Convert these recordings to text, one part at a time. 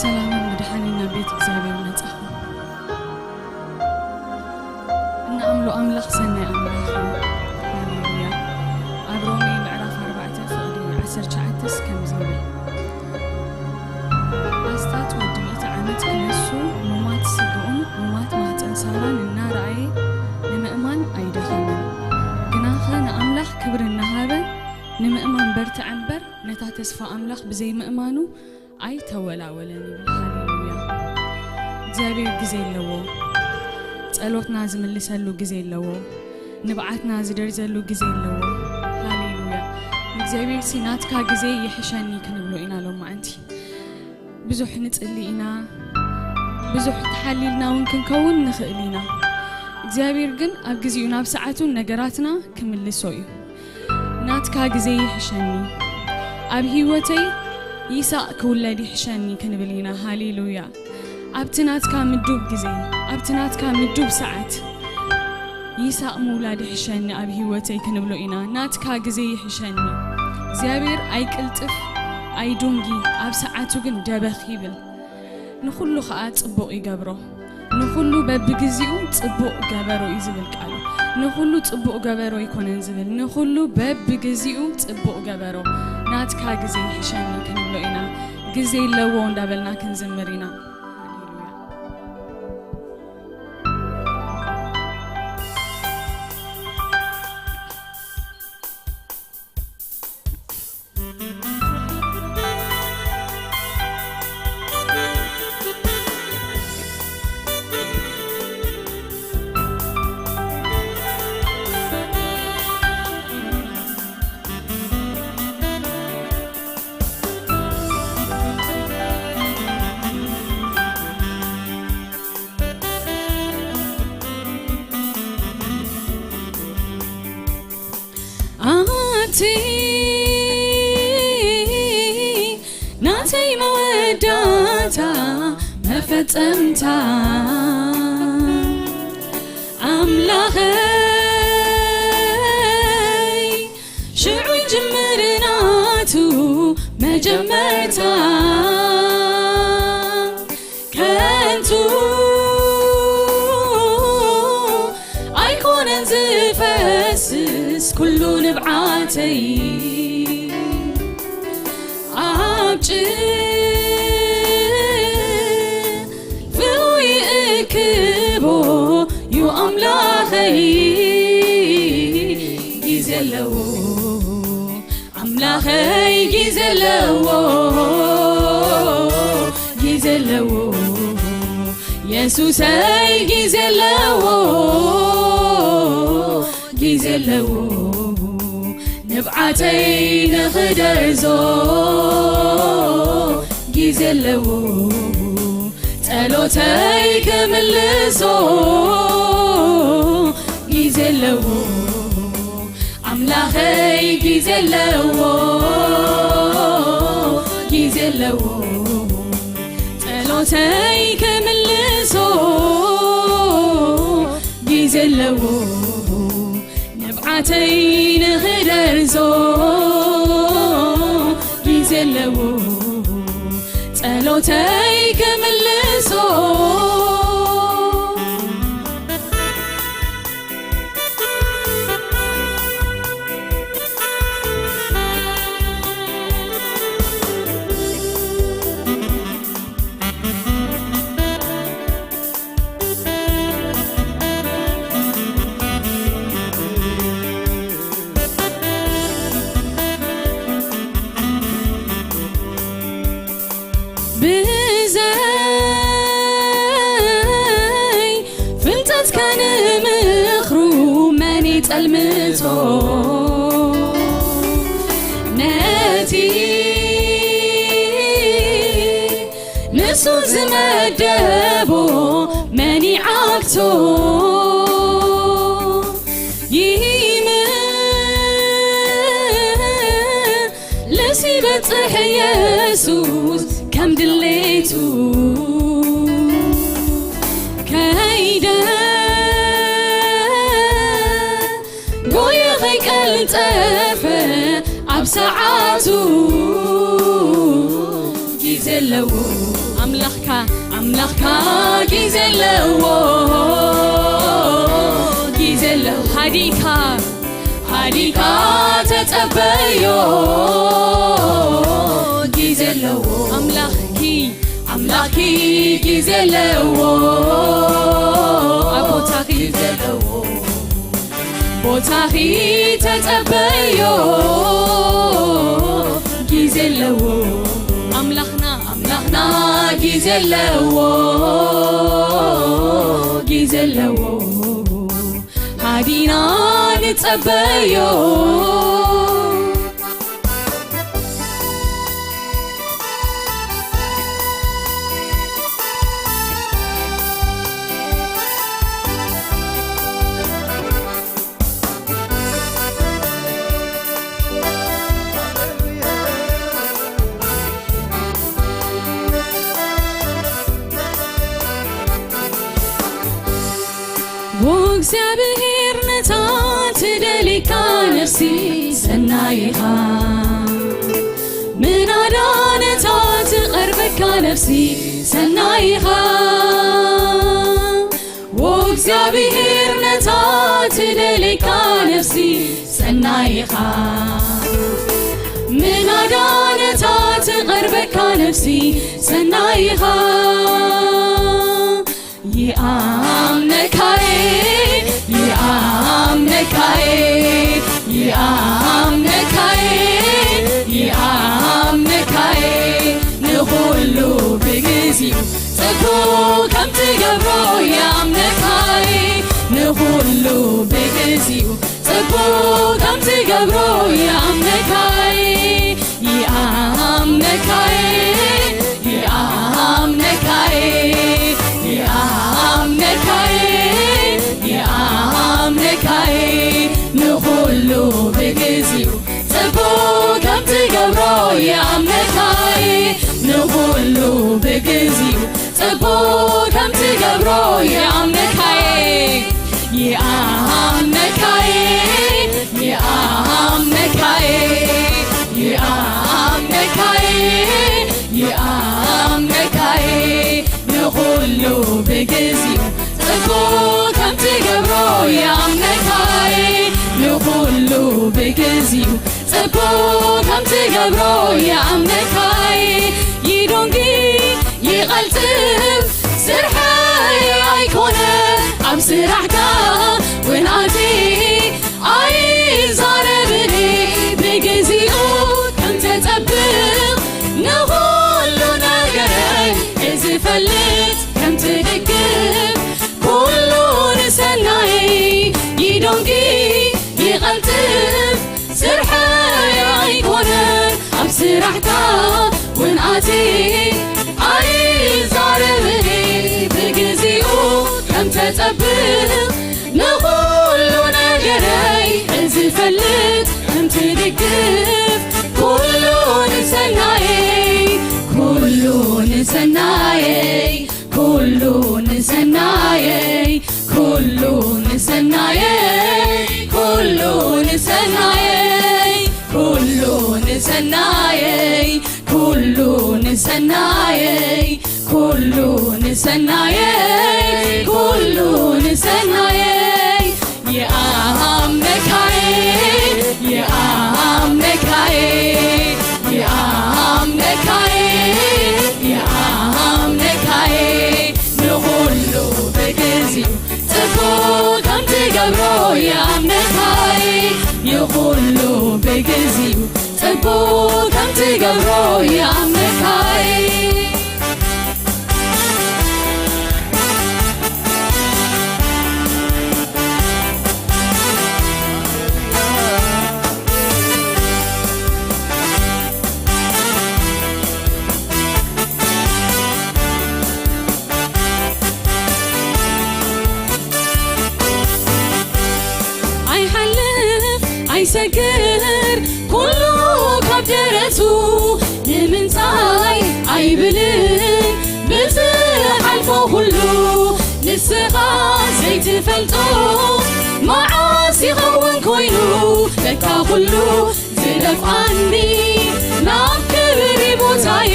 ሰላምን ምድሓንን ናብ ቤት እግዚኣብሔር መጻኹ። እንኣምሎ ኣምላኽ ሰናይ ኣምላኽ እዩ። ሃሌሉያ። ኣብ ሮሜ ምዕራፍ ኣርባዕተ ፍቕዲ ዓሰርተ ትሽዓተስ ከምዚ ይብል፣ ኣስታት ወዲ ሚእቲ ዓመት ክነሱ ሙማት ስጋኡን ሙማት ማህፀን ሳራን እናረኣየ ንምእማን ኣይደኸመን። ግናኸ ንኣምላኽ ክብሪ እናሃበ ንምእማን በርትዐ እምበር ነታ ተስፋ ኣምላኽ ብዘይምእማኑ ኣይተወላወለን ይብል። ሃሌሉያ። እግዚኣብሔር ግዜ ኣለዎ። ጸሎትና ዝምልሰሉ ግዜ ኣለዎ። ንብዓትና ዝደርዘሉ ግዜ ኣለዎ። ሃሌሉያ። እግዚኣብሔር ሲ ናትካ ግዜ ይሕሸኒ ክንብሎ ኢና ሎማዓንቲ። ብዙሕ ንጽሊ ኢና፣ ብዙሕ ተሓሊልና እውን ክንከውን ንኽእል ኢና። እግዚኣብሔር ግን ኣብ ግዜኡ ናብ ሰዓቱ ነገራትና ክምልሶ እዩ። ናትካ ግዜ ይሕሸኒ፣ ኣብ ህይወተይ ይስሐቅ ክውለድ ይሕሸኒ ክንብል ኢና። ሃሌሉያ። ኣብቲ ናትካ ምዱብ ግዜ፣ ኣብቲ ናትካ ምዱብ ሰዓት ይስሐቅ ምውላድ ይሕሸኒ ኣብ ህይወተይ ክንብሎ ኢና። ናትካ ግዜ ይሕሸኒ። እግዚኣብሔር ኣይቅልጥፍ ኣይዱንጊ፣ ኣብ ሰዓቱ ግን ደበኽ ይብል። ንኹሉ ኸኣ ጽቡቕ ይገብሮ። ንኹሉ በብግዜኡ ጽቡቕ ገበሮ እዩ ዝብል ቃሉ። ንኹሉ ጽቡቕ ገበሮ ኣይኮነን ዝብል፣ ንኹሉ በብግዜኡ ጽቡቕ ገበሮ። ናትካ ግዜ ይሕሸኒ ክንብሎ ኢና። ግዜ ኣለዎ እንዳበልና ክንዝምር ኢና። ሃሌሉያ። ኣቲ ናተይ መወዳእታ መፈጸምታ ኣምላኸይ ሽዑ ይጅምር ናቱ መጀመርታ ከንቱ ኣይኮነን ዝፈስስ ኩሉ ንብዓተይ ኣብ ጭፍኡ ይእክቦ ዩ ኣምላኸይ። ግዜ ኣለዎ ኣምላኸይ፣ ግዜ ኣለዎ፣ ግዜ ኣለዎ የሱሰይ፣ ግዜ ኣለዎ፣ ግዜ ኣለዎ ንብዓተይ ንኽደርዞ፣ ግዜ ኣለዎ ጸሎተይ ክምልሶ፣ ግዜ ኣለዎ ኣምላኸይ፣ ግዜ ኣለዎ፣ ግዜ ኣለዎ ጸሎተይ ክምልሶ፣ ግዜ ኣለዎ ንብዓተይ ንኽደርዞ፣ ግዜ ኣለዎ ጸሎተይ ክምልሶ። ብዘይ ፍልጠትካ ንምኽሩ መን ይጸልምቶ? ነቲ ንሱ ዝመደቦ መን ይዓግቶ? ይምልስ ይበጽሕ የሱስ ከም ድሌቱ፣ ከይደ ጎየ ኸይቀልጠፈ ኣብ ሰዓቱ፣ ግዜ ኣለዎ ኣምላኽካ ኣምላኽካ ግዜ ኣለዎ፣ ግዜ ኣለዎ። ሃዲካ ሃዲካ ተጸበዮ፣ ግዜ ኣለዎ። ኣምላኽኪ ኣምላኽኪ ግዜ ኣለዎ፣ ኣብ ቦታኺ ግዜ ኣለዎ። ቦታኺ ተጸበዮ፣ ግዜ ኣለዎ። ኣምላኽና ኣምላኽና ግዜ ኣለዎ፣ ግዜ ኣለዎ። ሃዲና ንጸበዮ። ወእግዚኣብሔር ነታ ትደሊካ ነፍሲ ሰናይ ኢኻ፣ ምናዳ ነታ ትቐርበካ ነፍሲ ሰናይ ኢኻ። ወእግዚኣብሔር ነታ ትደሊካ ነፍሲ ሰናይ ኢኻ፣ ምናዳ ነታ ትቐርበካ ነፍሲ ሰናይ ኢኻ። ይኣምነካየ ይኣምነካየ ይኣምነካየ ይኣምነካየ ንኹሉ ብግዚኡ ጽቡቕ ከም ትገብሮ ይኣምነካየ ንኹሉ ብግዚኡ ጽቡቕ ከም ትገብሮ ይኣምነካየ ይኣምነካየ ይኣምነካየ ይኣምነካየ ይኣምነካየ ንኹሉ ብግዚኡ ጽቡቕ ከም ትገብሮ ይኣምነካየ ንኹሉ ብግዚኡ ጽቡቕ ከም ትገብሮ ይኣምነካየ ይኣምነካየ ይኣምነካየ ይኣምነካየ ይኣምነካየ ንኹሉ ብግዚኡ ጽቡቕ ከም ትገብሮ ይኣምነካየ ንኹሉ ብግዚኡ ጽቡቕ ከም ትገብሮ ይኣምነካየ ይዶንጊ ይቐልጥፍ ስርሐይ ኣይኮነ ኣብ ስራሕካ ውንኣቲ ኣይዛረብን ብግዚኡ ከም ተጸብቕ ንኹሉ ነገረይ እዚ ፈልጥ ከም ትድግፍ ኩሉ ንሰናይ ይዶንጊ ይቐልጥፍ ስርሐይ ኣይኮነን ኣብ ስራሕካ ውንኣቲ ኣይዛረብን ብግዚኡ ከም ተጸብቕ ንኹሉ ነገረይ እዚ ፈልጥ ከም ትድግፍ ኩሉ ንሰናየይ ኩሉ ንሰናየይ ኩሉ ንሰናየይ ኩሉ ንሰናየይ ኩሉ ንሰናየይ ኩሉ ንሰናየይ ኩሉ ንሰናየይ ኩሉ ንሰናየይ ኩሉ ንሰናየይ ይኣምነካየ ይኣምነካየ ይኣምነካየ ይኣምነካየ ንኹሉ ብግዚኡ ጽቡቕ ከም ትገብሮ ይኣምነካየ ንኹሉ ብግዚኡ ጽቡቕ ከም ትገብሮ ይኣምነካየ ኣይሓልፍ ኣይሰግር ኩሉ ካብ ደረቱ ንምንታይ ኣይብልን ብዝሓልፎ ኩሉ ንስኻ ዘይትፈልጦ መዓስ ይኸውን ኮይኑ ለካ ኩሉ ዝደፍኣኒ ናብ ክብሪ ቦታዩ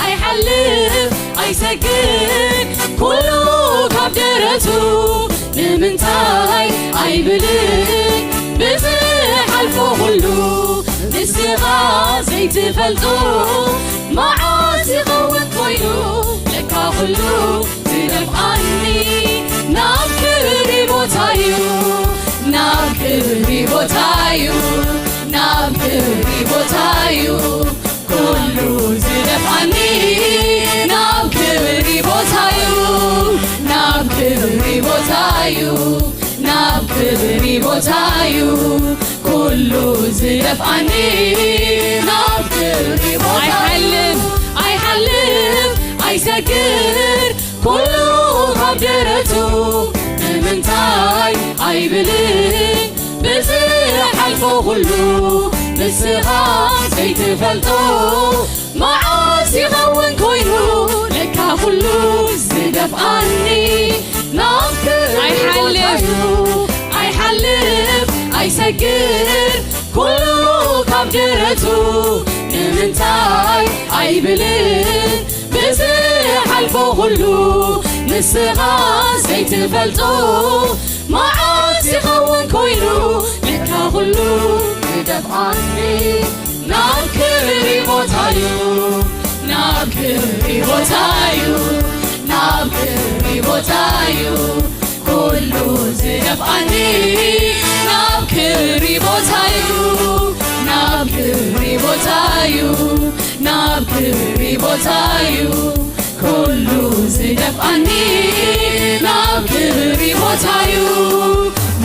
ኣይሓልፍ ግን ኩሉ ካብ ደረቱ ንምንታይ ኣይብልን ብዝሓልፎ ኩሉ ንስኻ ዘይትፈልጦ መዓስ ይኸውን ኮይኑ ለካ ኩሉ ዝደፍኣኒ ናብ ክብሪ ቦታዩ ናብ ክብሪ ቦታዩ ናብ ክብሪ ቦታዩ ኩሉ ዝደፍኣኒ ናብ ክብሪ ቦታዩ ናብ ክብሪ ቦታዩ ናብ ክብሪ ቦታዩ ኩሉ ዝደፍኣኒ ናብ ክብሪ ቦታዩ ኣይሓልፍ ኣይሓልፍ ኣይሰግር ኩሉ ካብ ደረቱ ንምንታይ ኣይብልን ብዝሓልፎ ኩሉ ንስኻ ዘይትፈልጦ መዓስ ይኸውን ኮይኑ ለካ ኩሉ ዝደፍኣኒ ናብ ክብሪ ኣይሓልፍ ቦታዩ ኣይሓልፍ ኣይሰግር ኩሉ ካብ ደረቱ ንምንታይ ኣይብልን ብዝሓልፎ ኩሉ ንስኻ ዘይትፈልጦ መዓስ ይኸውን ኮይኑ ለካ ኩሉ ዝደፍኣኒ ናብ ክብሪ ቦታዩ ናብ ክብሪ ቦታዩ ናብ ክብሪ ቦታዩ ኩሉ ዝደፍኣኒ ናብ ክብሪ ቦታዩ ናብ ክብሪ ቦታዩ ናብ ክብሪ ቦታዩ ኩሉ ዝደፍኣኒ ናብ ክብሪ ቦታዩ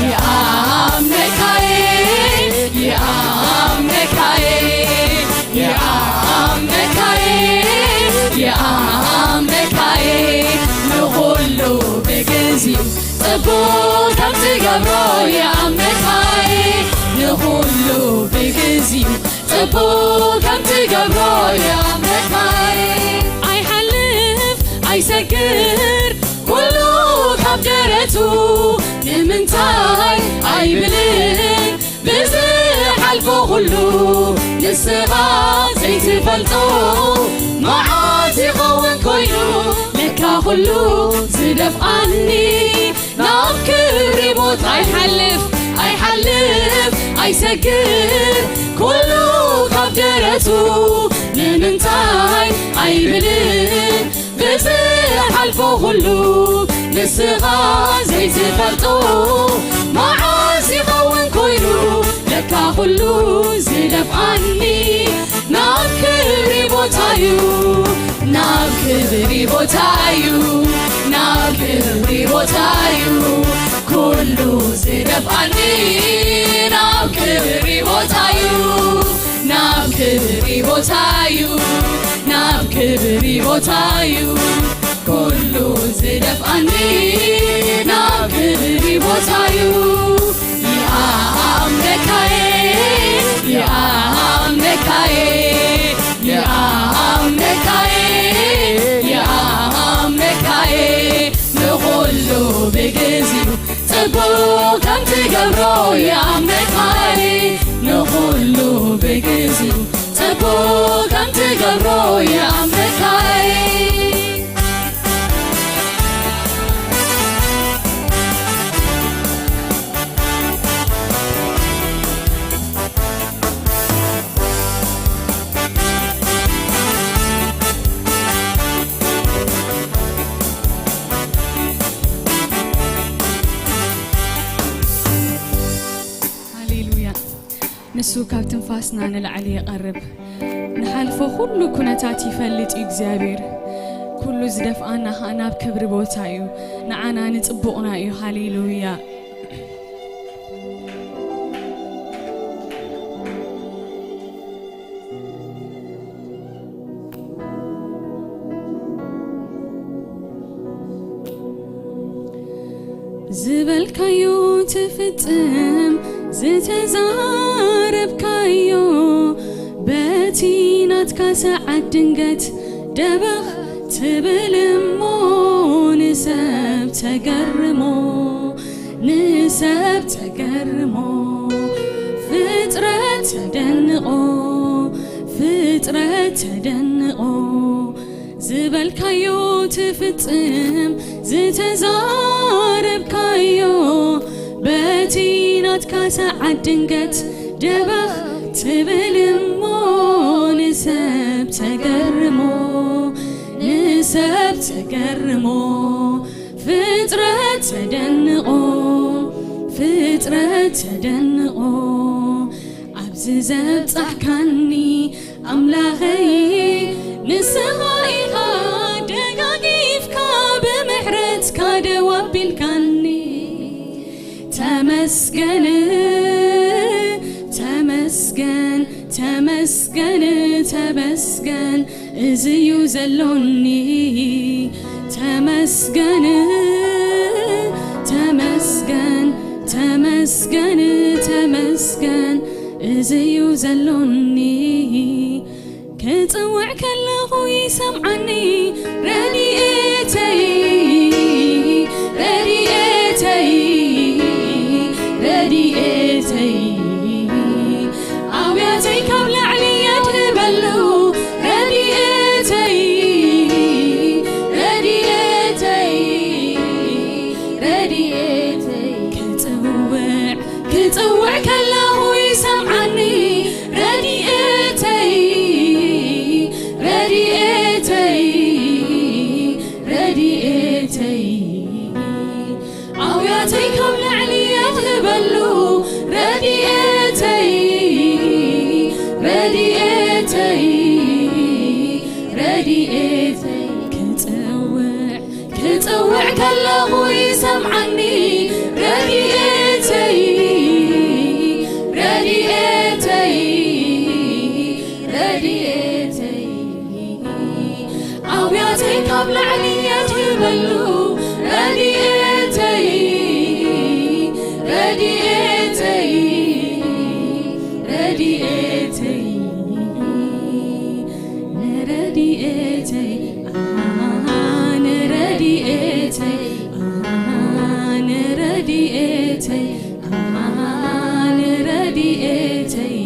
ይኣምነካየ ይኣምነካየ ይኣምነካየ ይኣምነካየ ንኹሉ ብግዚኡ ጽቡቕ ከም ትገብሮ ይኣምነካየ ንኹሉ ብግዚኡ ጽቡቕ ከም ትገብሮ ይኣምነካየ ኣይሓልፍ ኣይሰግር ኩሉ ካብ ደረቱ ንምንታይ ኣይብልን ብዝሓልፎ ኩሉ ንስኻ ዘይትፈልጦ መዓስ ይኸውን ኮይኑ ለካ ኩሉ ዝደፍኣኒ ናብ ክብሪ ቦታ ኣይሓልፍ ኣይሓልፍ ኣይሰግር ኩሉ ካብ ደረቱ ንምንታይ ኣይብልን ብዝሓልፎ ኩሉ ንስኻ ዘይትፈልጦ መዓስ ይኸውን ኮይኑ ለካ ኩሉ ዝደፍኣኒ ናብ ክብሪ ቦታዩ ናብ ክብሪ ቦታዩ ናብ ክብሪ ቦታዩ ኩሉ ዝደፍኣኒ ናብ ክብሪ ቦታዩ ናብ ክብሪ ቦታዩ ናብ ክብሪ ቦታዩ ኩሉ ዝደፍኣኒ ናብ ክብሪ ቦታዩ ይኣምነካየ ይኣምነካየ ይኣምነካየ ይኣምነካየ ንኹሉ ብግዚኡ ጽቡቕ ከም ትገብሮ ይኣምነካየ ንኹሉ ብግዚኡ ጽቡቕ ከም ትገብሮ ይኣምነካየ ሃሌሉያ። ንሱ ካብ ትንፋስና ንላዕሊ ይቐርብ። ንሓልፎ ኩሉ ኩነታት ይፈልጥ እዩ እግዚኣብሔር። ኩሉ ዝደፍኣና ኸኣ ናብ ክብሪ ቦታ እዩ። ንዓና ንጽቡቕና እዩ። ሃሌሉያ። ዝበልካዮ ትፍጽም ዝተዛረብካዮ በቲ ናትካ ሰዓት ድንገት ደበኽ ትብል እሞ ንሰብ ተገርሞ ንሰብ ተገርሞ ፍጥረት ተደንቆ ፍጥረት ተደንቆ ዝበልካዮ ትፍጽም፣ ዝተዛረብካዮ በቲ ናትካ ሰዓት ድንገት ደበኽ ትብል እሞ፣ ንሰብ ተገርሞ፣ ንሰብ ተገርሞ፣ ፍጥረት ተደንቆ፣ ፍጥረት ተደንቆ። ኣብዚ ዘብጻሕካኒ ኣምላኸይ፣ ንስኻ ኢኻ ደጋጊፍካ ብምሕረትካ ደው ኣቢልካኒ። ተመስገን፣ ተመስገን፣ ተመስገን፣ ተመስገን፣ እዚ እዩ ዘሎኒ። ተመስገን፣ ተመስገን፣ ተመስገን፣ ተመስገን፣ እዚ እዩ ዘሎኒ። ክጽውዕ ከለኹ ይሰምዓኒ ረድኤተይ፣ ረድኤተይ፣ ረድኤተይ። ኣውያተይ ካብ ላዕሊ የድህበሉ ረድኤተይ፣ ረድኤተይ፣ ረድኤተይ። ክጽውዕ፣ ክጽውዕ ከለኹ ይሰምዓኒ ረድኤተይ፣ ረድኤተይ፣ ረድኤተይ። ኣውያተይ ካብ ላዕሊ የድህበሉ ረድኤተይ፣ ረድኤተይ፣ ረድኤተይ። ክጽውዕ፣ ክጽውዕ ከለኹ ይሰምዓኒ ረድኤተይ፣ ረድኤተይ፣ ረድኤተይ። ኣውያተይ ካብ ላዕሊ የድህበሉ ረድኤተይ፣ ረድኤተይ፣ ረድኤተይ። ንረድኤተይ፣ ኣሃ፣ ንረድኤተይ፣ ኣሃ፣ ንረድኤተይ፣ ኣሃ፣ ንረድኤተይ።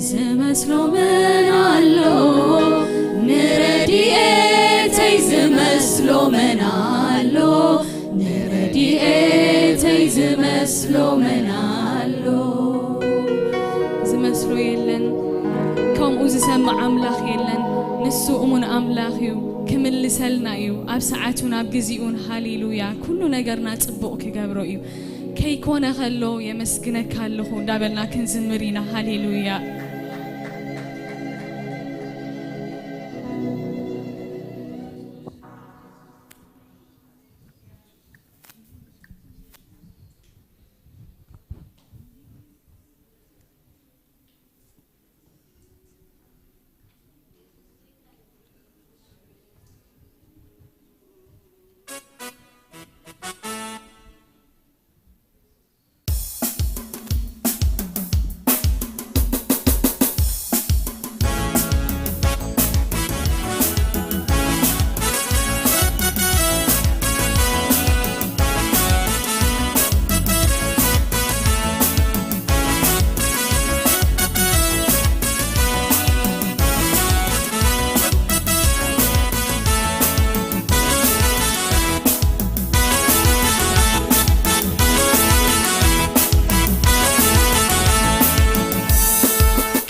ዝመስሎ መን ኣሎ ንረድኤተይ? ዝመስሎ መን ኣሎ ንረድኤተይ? ዝመስሎ መን ኣሎ? ዝመስሎ የለን፣ ከምኡ ዝሰምዕ ኣምላኽ የለን። ንሱ እሙን ኣምላኽ እዩ፣ ክምልሰልና እዩ ኣብ ሰዓቱን ኣብ ግዜኡን። ሃሌሉያ! ኩሉ ነገርና ጽቡቕ ክገብሮ እዩ። ከይኮነ ከሎ የመስግነካ ኣለኹ እንዳበልና ክንዝምር ኢና። ሃሌሉያ!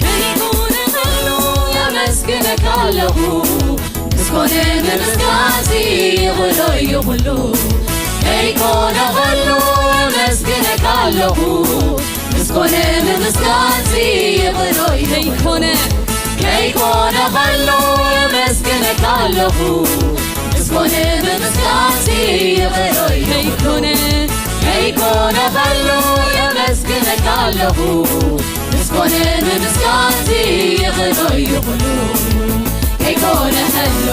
ከይኮነ ከሎ የመስግነካ ኣለኹ፣ ምስኮነ ምምስጋንሲ ይኽእሎ እዩ ኩሉ። ከይኮነ ከሎ የመስግነካ ኣለኹ፣ ምስኮነ ምምስጋንሲ ይኽእሎ እዩ። ከይኮነ፣ ከይኮነ ከሎ የመስግነካ ኣለኹ፣ ምስኮነ ምምስጋንሲ ይኽእሎ እዩ። ከይኮነ፣ ከይኮነ ከሎ የመስግነካ ኣለኹ፣ ምስኮነ ምምስጋንሲ ይኽእሎ እዩ ኩሉ። ከይኮነ ከሎ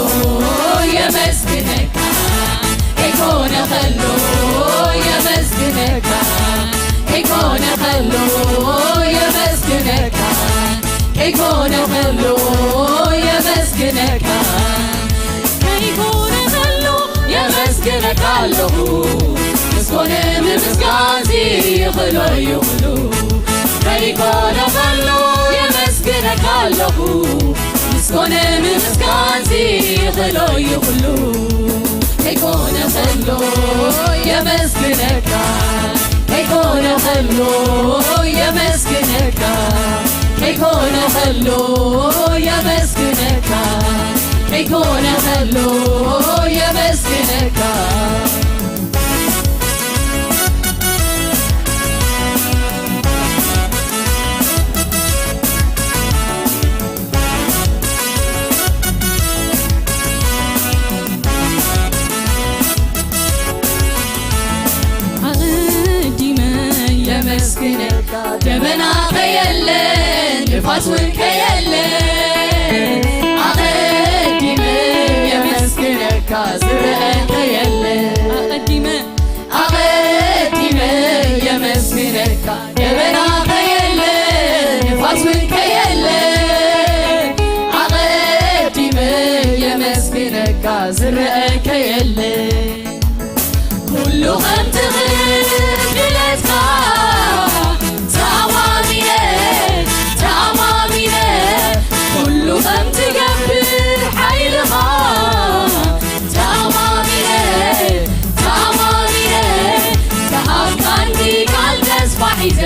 የመስግነካ፣ ከይኮነ ከሎ የመስግነካ፣ ከይኮነ ከሎ የመስግነካ፣ ከይኮነ ከሎ የመስግነካ፣ ከይኮነ ከሎ የመስግነካ ኣለኹ፣ ምስኮነ ምምስጋንሲ ይኽእሎ እዩ ኩሉ። ከይኮነ ከሎ የመስግነካ ኣለኹ፣ ምስ ኮነ ምምስጋንሲ ይኽእሎ እዩ ኩሉ። ከይኮነ ከሎ የመስግነካ፣ ከይኮነ ከሎ የመስግነካ፣ ከይኮነ ከሎ የመስግነካ፣ ከይኮነ ከሎ የመስግነካ። ኣቐዲመ የመስግነካ፣ ደመና ከየለ፣ ንፋስ እውን ከየለ። ኣቐዲመ የመስግነካ፣ ዝረአ ከየለ። ኣቐዲመ ኣቐዲመ የመስግነካ፣ ደበና ከየለ፣ ንፋስ እውን ከየለ። ኣቐዲመ የመስግነካ፣ ዝረአ ከየለ። ኩሉ ከም ትኽእል ድሌትካ ተኣማሚነ፣ ተኣማሚነ። ኩሉ ከም ትገብር ሓይልኻ ተኣማሚነ፣ ተኣማሚነ። ዝሃብካኒ ቃል ተስፋ ሒዘ፣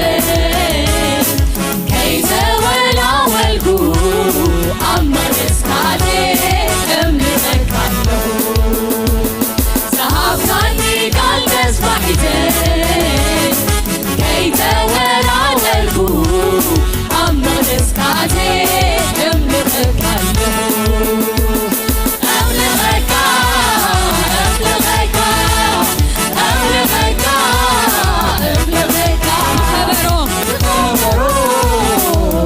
ከይተወላወልኩ ኣብ መመስካቴ እምልኸካ ኣለኹ። ዝሃብካኒ ቃል ተስፋ ሒዘ፣ ከይተወላወልኩ ኣብ መቐደስካቴ እምልኸካ ኣለኹ። እምልኸካ፣ እምልኸካ፣ እምልኸካ፣ እምልኸካ። ብኸበሮ፣ ብኸበሮ፣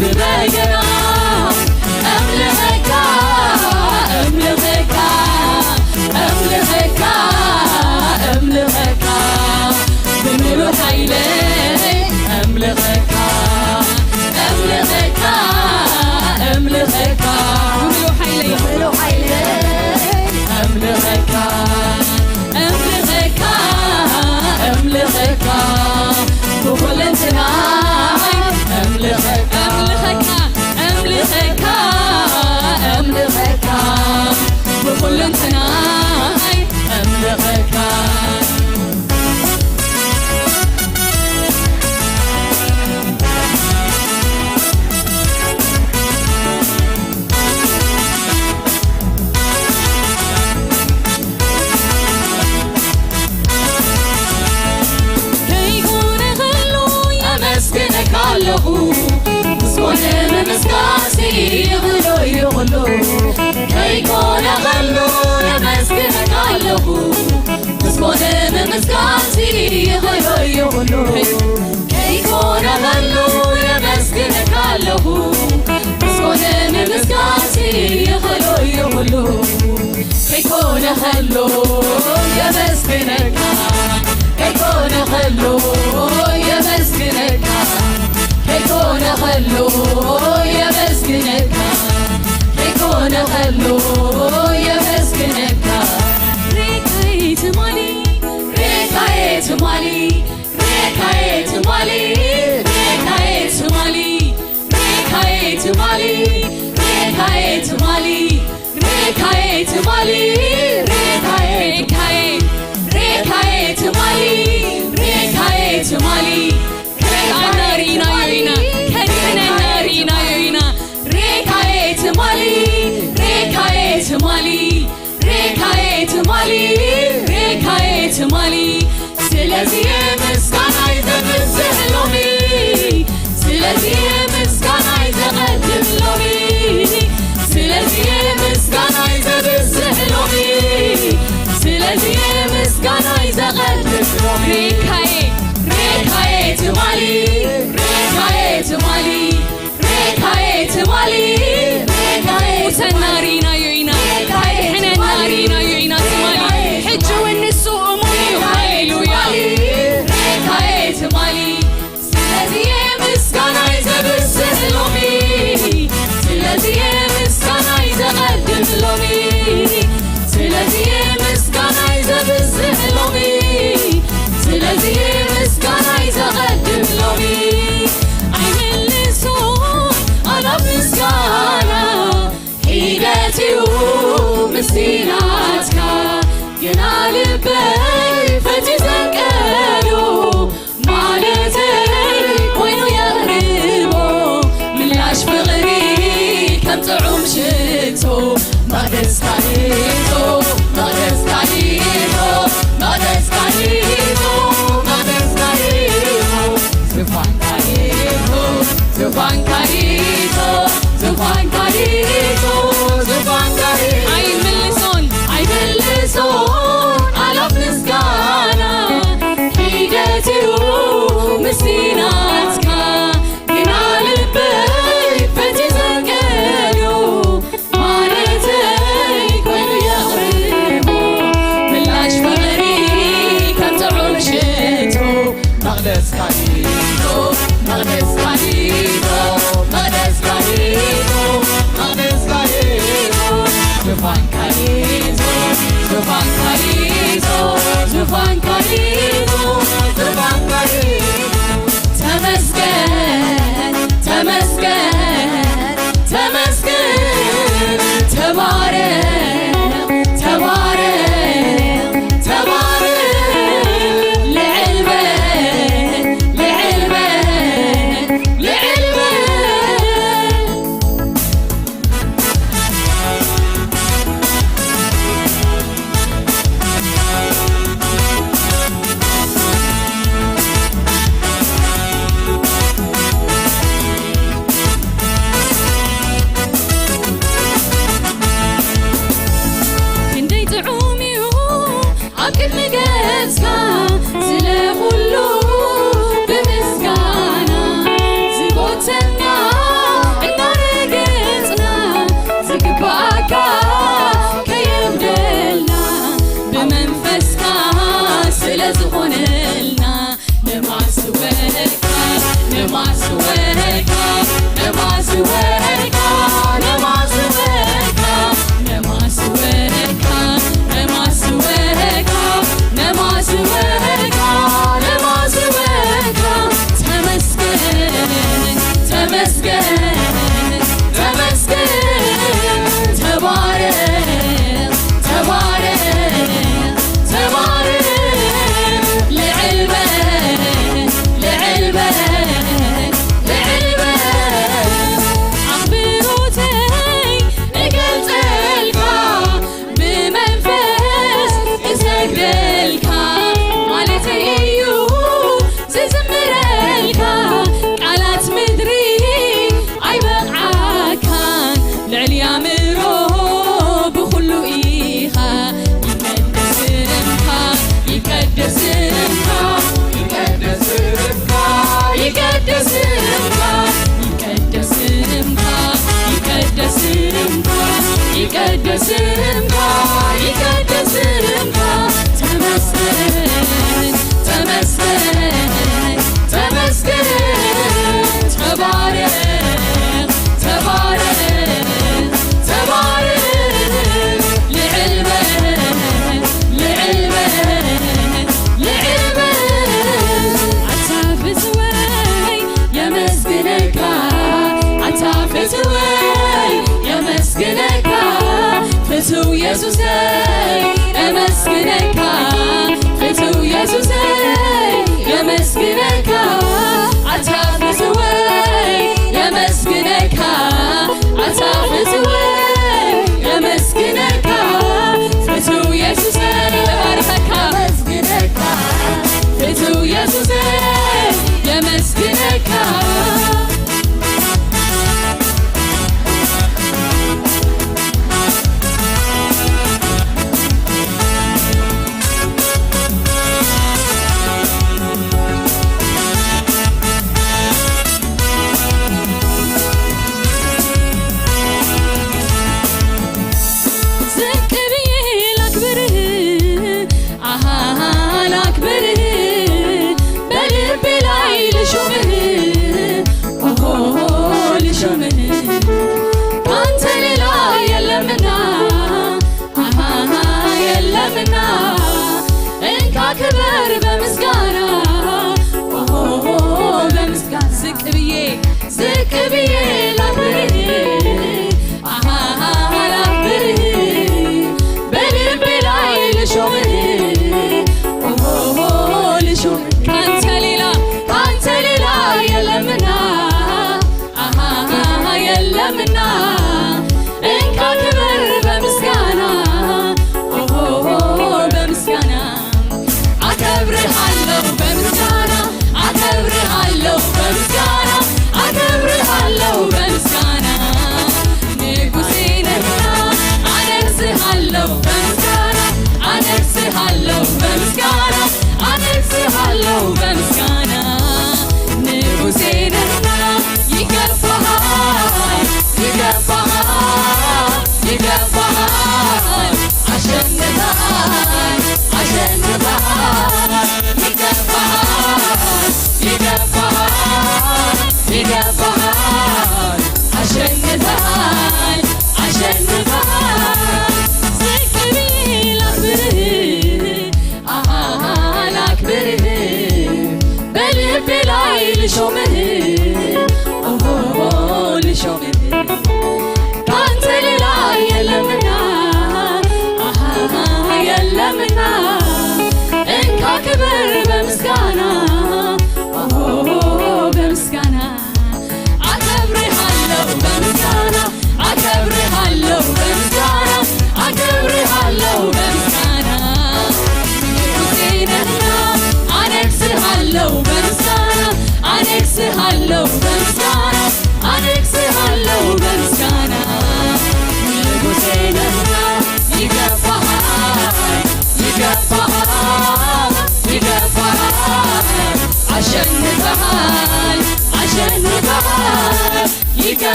ብበገና እምልኸካ፣ እምልኸካ፣ እምልኸካ፣ እምልኸካ፣ ብምሉእ ሓይለይ እምልኸካ፣ እምልኸካ፣ እምልኸካ፣ ብምሉእ ሓይለይ፣ ብምሉእ ሓይለይ እምልኸካ፣ እምልኸካ፣ እምልኸካ፣ ብኹለንትናይ እምልኸካ፣ እምልኸካ፣ እምልኸካ፣ እምልኸካ፣ ብኹለንትናይ እምልኸካ። ከይኮነ ከሎ የመስግነካ ኣለኹ፣ ምስ ኮነ ምምስጋንሲ ይኽእሎ እዩ ኩሉ። ከይኮነ ከሎ የመስግነካ ኣለኹ፣ ምስ ኮነ ምምስጋንሲ ይኽእሎ እዩ ኩሉ። ከይኮነ ከሎ የመስግነካ ኣለኹ፣ ምስ ኮነ ምምስጋንሲ ይኽእሎ እዩ ኩሉ። ከይኮነ ከሎ የመስግነካ፣ ከይኮነ ከሎ የመስግነካ፣ ከይኮነ ከሎ የመስግነካ፣ ከይኮነ ከሎ የመስግነካ። ሬካዬ ትማሊ፣ ሬካዬ ትማሊ፣ ሬካዬ ትማሊ፣ ሬካዬ ትማሊ፣ ሬካዬ ትማሊ፣ ሬካዬ ትማሊ፣ ሬካዬ ትማሊ፣ ሬካዬ፣ ሬካዬ ትማሊ፣ ሬካዬ ትማሊ፣ በይ ፈቲ ዘንቀዶ ማለተይ ኮይኑ የቕርቦ ምላሽ ፍቕሪ ከም ጥዑም ሽቶ መቕደስካ ኢቶ መቕደስካ ኢቶ መቕደስካ ኢቶ መቕደስካ ኢቶ ዙፋንካ ኢቶ ዙፋንካ ኢቶ ዙፋንካ ኢቶ ዙፋንካ ኢቶ ኣይምልሶን ኣይምልሶን ኣላፍ ምስጋና ሒደትዩ ምስናትካ ግና ልበይ ፈቲ ዘንቀዶ ማለተይ ኮይኑ የቕርቦ ምላሽ ፍቕሪ ከም ጥዑም ሽቶ መቕደስካ ኢቶ መቕደስካ ኢቶ መቕደስካ ኢቶ መቕደስካ ኢቶ ዙፋንካ ኢቶ ዙፋንካ ኢቶ ዙፋንካ ኢቶ ዙፋንካ ኢቶ ተመስገን ተመስገን ተመስገን ተባረክ ተባረክ ተባረክ ልዕል በል ልዕል በል ልዕል በል ክንደይ ጥዑም እዩ ኣብ ቅድሚ ገጽካ ስለ ኩሉ ብምስጋና ዝጎተና እናረገጽና ዝግባኣካ ከየጉደልና ብመንፈስካ ስለ ዝኾነልና ነማስወካ ነማስወካ ነማስወካ ነማስወካ ነማስወካ ነማስወካ ነማስወካ ነማስወካ ተመስገን ተመስገን ተመስገን ተባረክ ተባረክ ተባረክ ልዕል በል ልዕል በል ልዕል በል ኣኽብሮተይ እገልጸልካ ብመንፈስ እሰግደልካ ማለተይ እዩ ዝዝምረልካ ቃላት ምድሪ ኣይበቕዓካን ልዕሊ ኣእምሮ ብኹሉ ኢኻ ይቀደስ ስምካ ይቀደስ ስምካ ይቀደስ ስምካ ይቀደስ ስምካ ይቀደስ ስምካ ይቀደስ ስምካ ይቀደስ ስምካ ይቀደስ ስምካ ተመስገን ተመስገን ተመስገን ተባረክ ተባረክ ተባረክ ልዕል በል ልዕል በል ልዕል በል ኣታ ፍትወይ የመስግነካ ኣታ ፍትወይ የመስግነካ ፍትው የሱሰይ የመስግነካ ፍትው የሱሰይ የመስግነካ ኣታ ፍትወይ የመስግነካ ኣታ ፍትወይ የመስግነካ ፍትው የሱሰይ የባርኸካ የመስግነካ ፍትው የሱሰይ የመስግነካ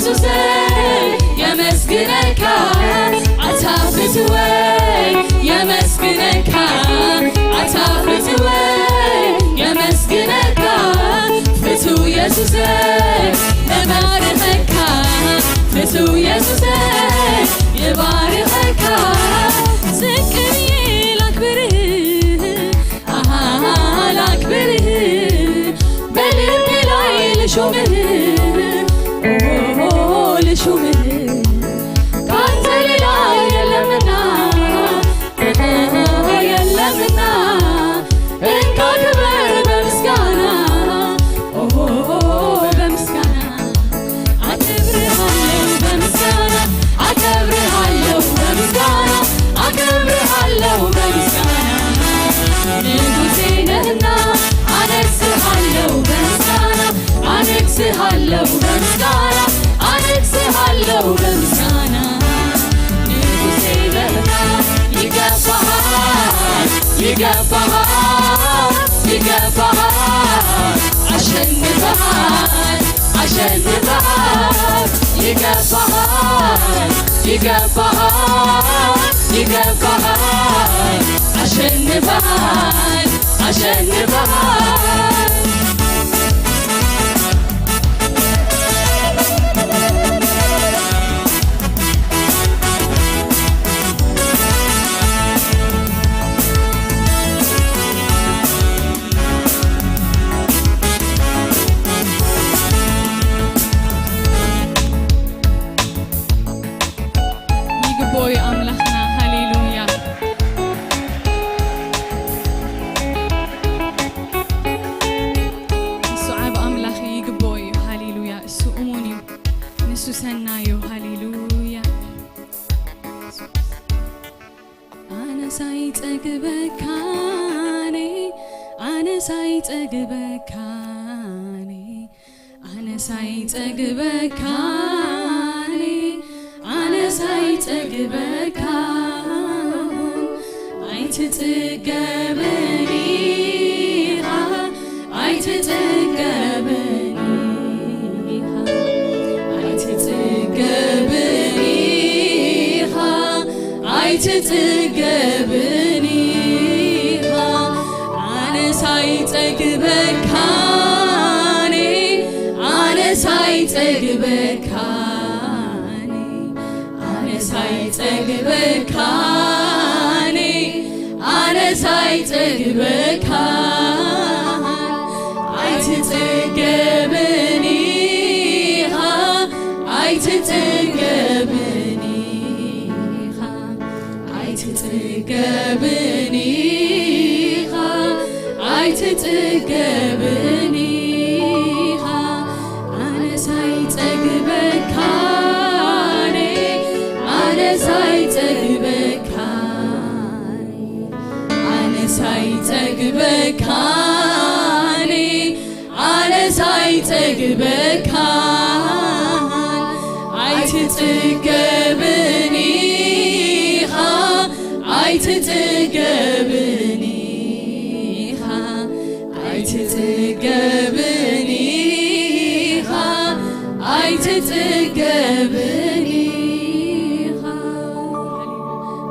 የሱሰይ የመስግነካ ኣታ ፍትወይ የመስግነካ ኣታ ፍትወይ የመስግነካ ፍትው የሱሰይ እባርኸካ ፍትው የሱሰይ ይባርኸካ ዝቅ ብዬ ላክብርህ ኣሃ ላክብርህ በልቤ ላይ ልሾምህ ኦሆ ልሾምህ ካንተ ሌላ የለምና ኦሆ የለምና እንካ ክብር በምስጋና ኦሆ በምስጋና አከብርሃለሁ በምስጋና አከብርሃለሁ በምስጋና አከብርሃለሁ በምስጋና ንጉሴ ነህና አነግስሃለሁ በምስጋና አነግስሃለሁ በምስጋና አነግስሃለሁ በምስጋና ንጉሴ ነህና ይገባሃል ይገባሃል ይገባሃል አሸንፈሃል አሸንፈሃል ይገባሃል ይገባሃል ይገባሃል አሸንፈሃል አሸንፈሃል ይግብኦ እዩ ኣምላኽና። ሃሌሉያ። ንሱ ዓቢ ኣምላኽ እዩ፣ ይግብኦ እዩ። ሃሌሉያ። እሱ እሙን እዩ። ንሱ ሰናዩ። ሃሌሉያ። ኣነስ ኣይጸግበካን፣ ኣነስ ኣይጸግበካን፣ ኣነስ ኣይጸግበካን፣ ኣነስ ኣይጸግበካን፣ ኣይትጽገብን ኢኻ፣ ኣይትጽገብን ኢኻ፣ ኣይትጽገብን ኢኻ፣ ኣይትጽገብን ኢኻ። ኣነስ ኣይጸግበካን፣ ኣነስ ኣይጸግበካን፣ ኣነስ ኣይጸግበካን፣ ኣነስ ኣይጸግበካን፣ ኣይትጽገብን ኢኻ፣ ኣይትጽገብን ኢኻ፣ ኣይትጽገብን ኢኻ፣ ኣይትጽገብን ኢኻ። ኣነስ ኣይጸግበካን፣ ኣነስ ኣይጸግበካን፣ ኣነስ ኣይጸግበካን፣ ኣነስ ኣይጸግበካን፣ ኣይትጽገብን ኢኻ፣ ኣይትጽገብን ኢኻ፣ ኣይትጽገብን ኢኻ፣ ኣይትጽገብን ኢኻ።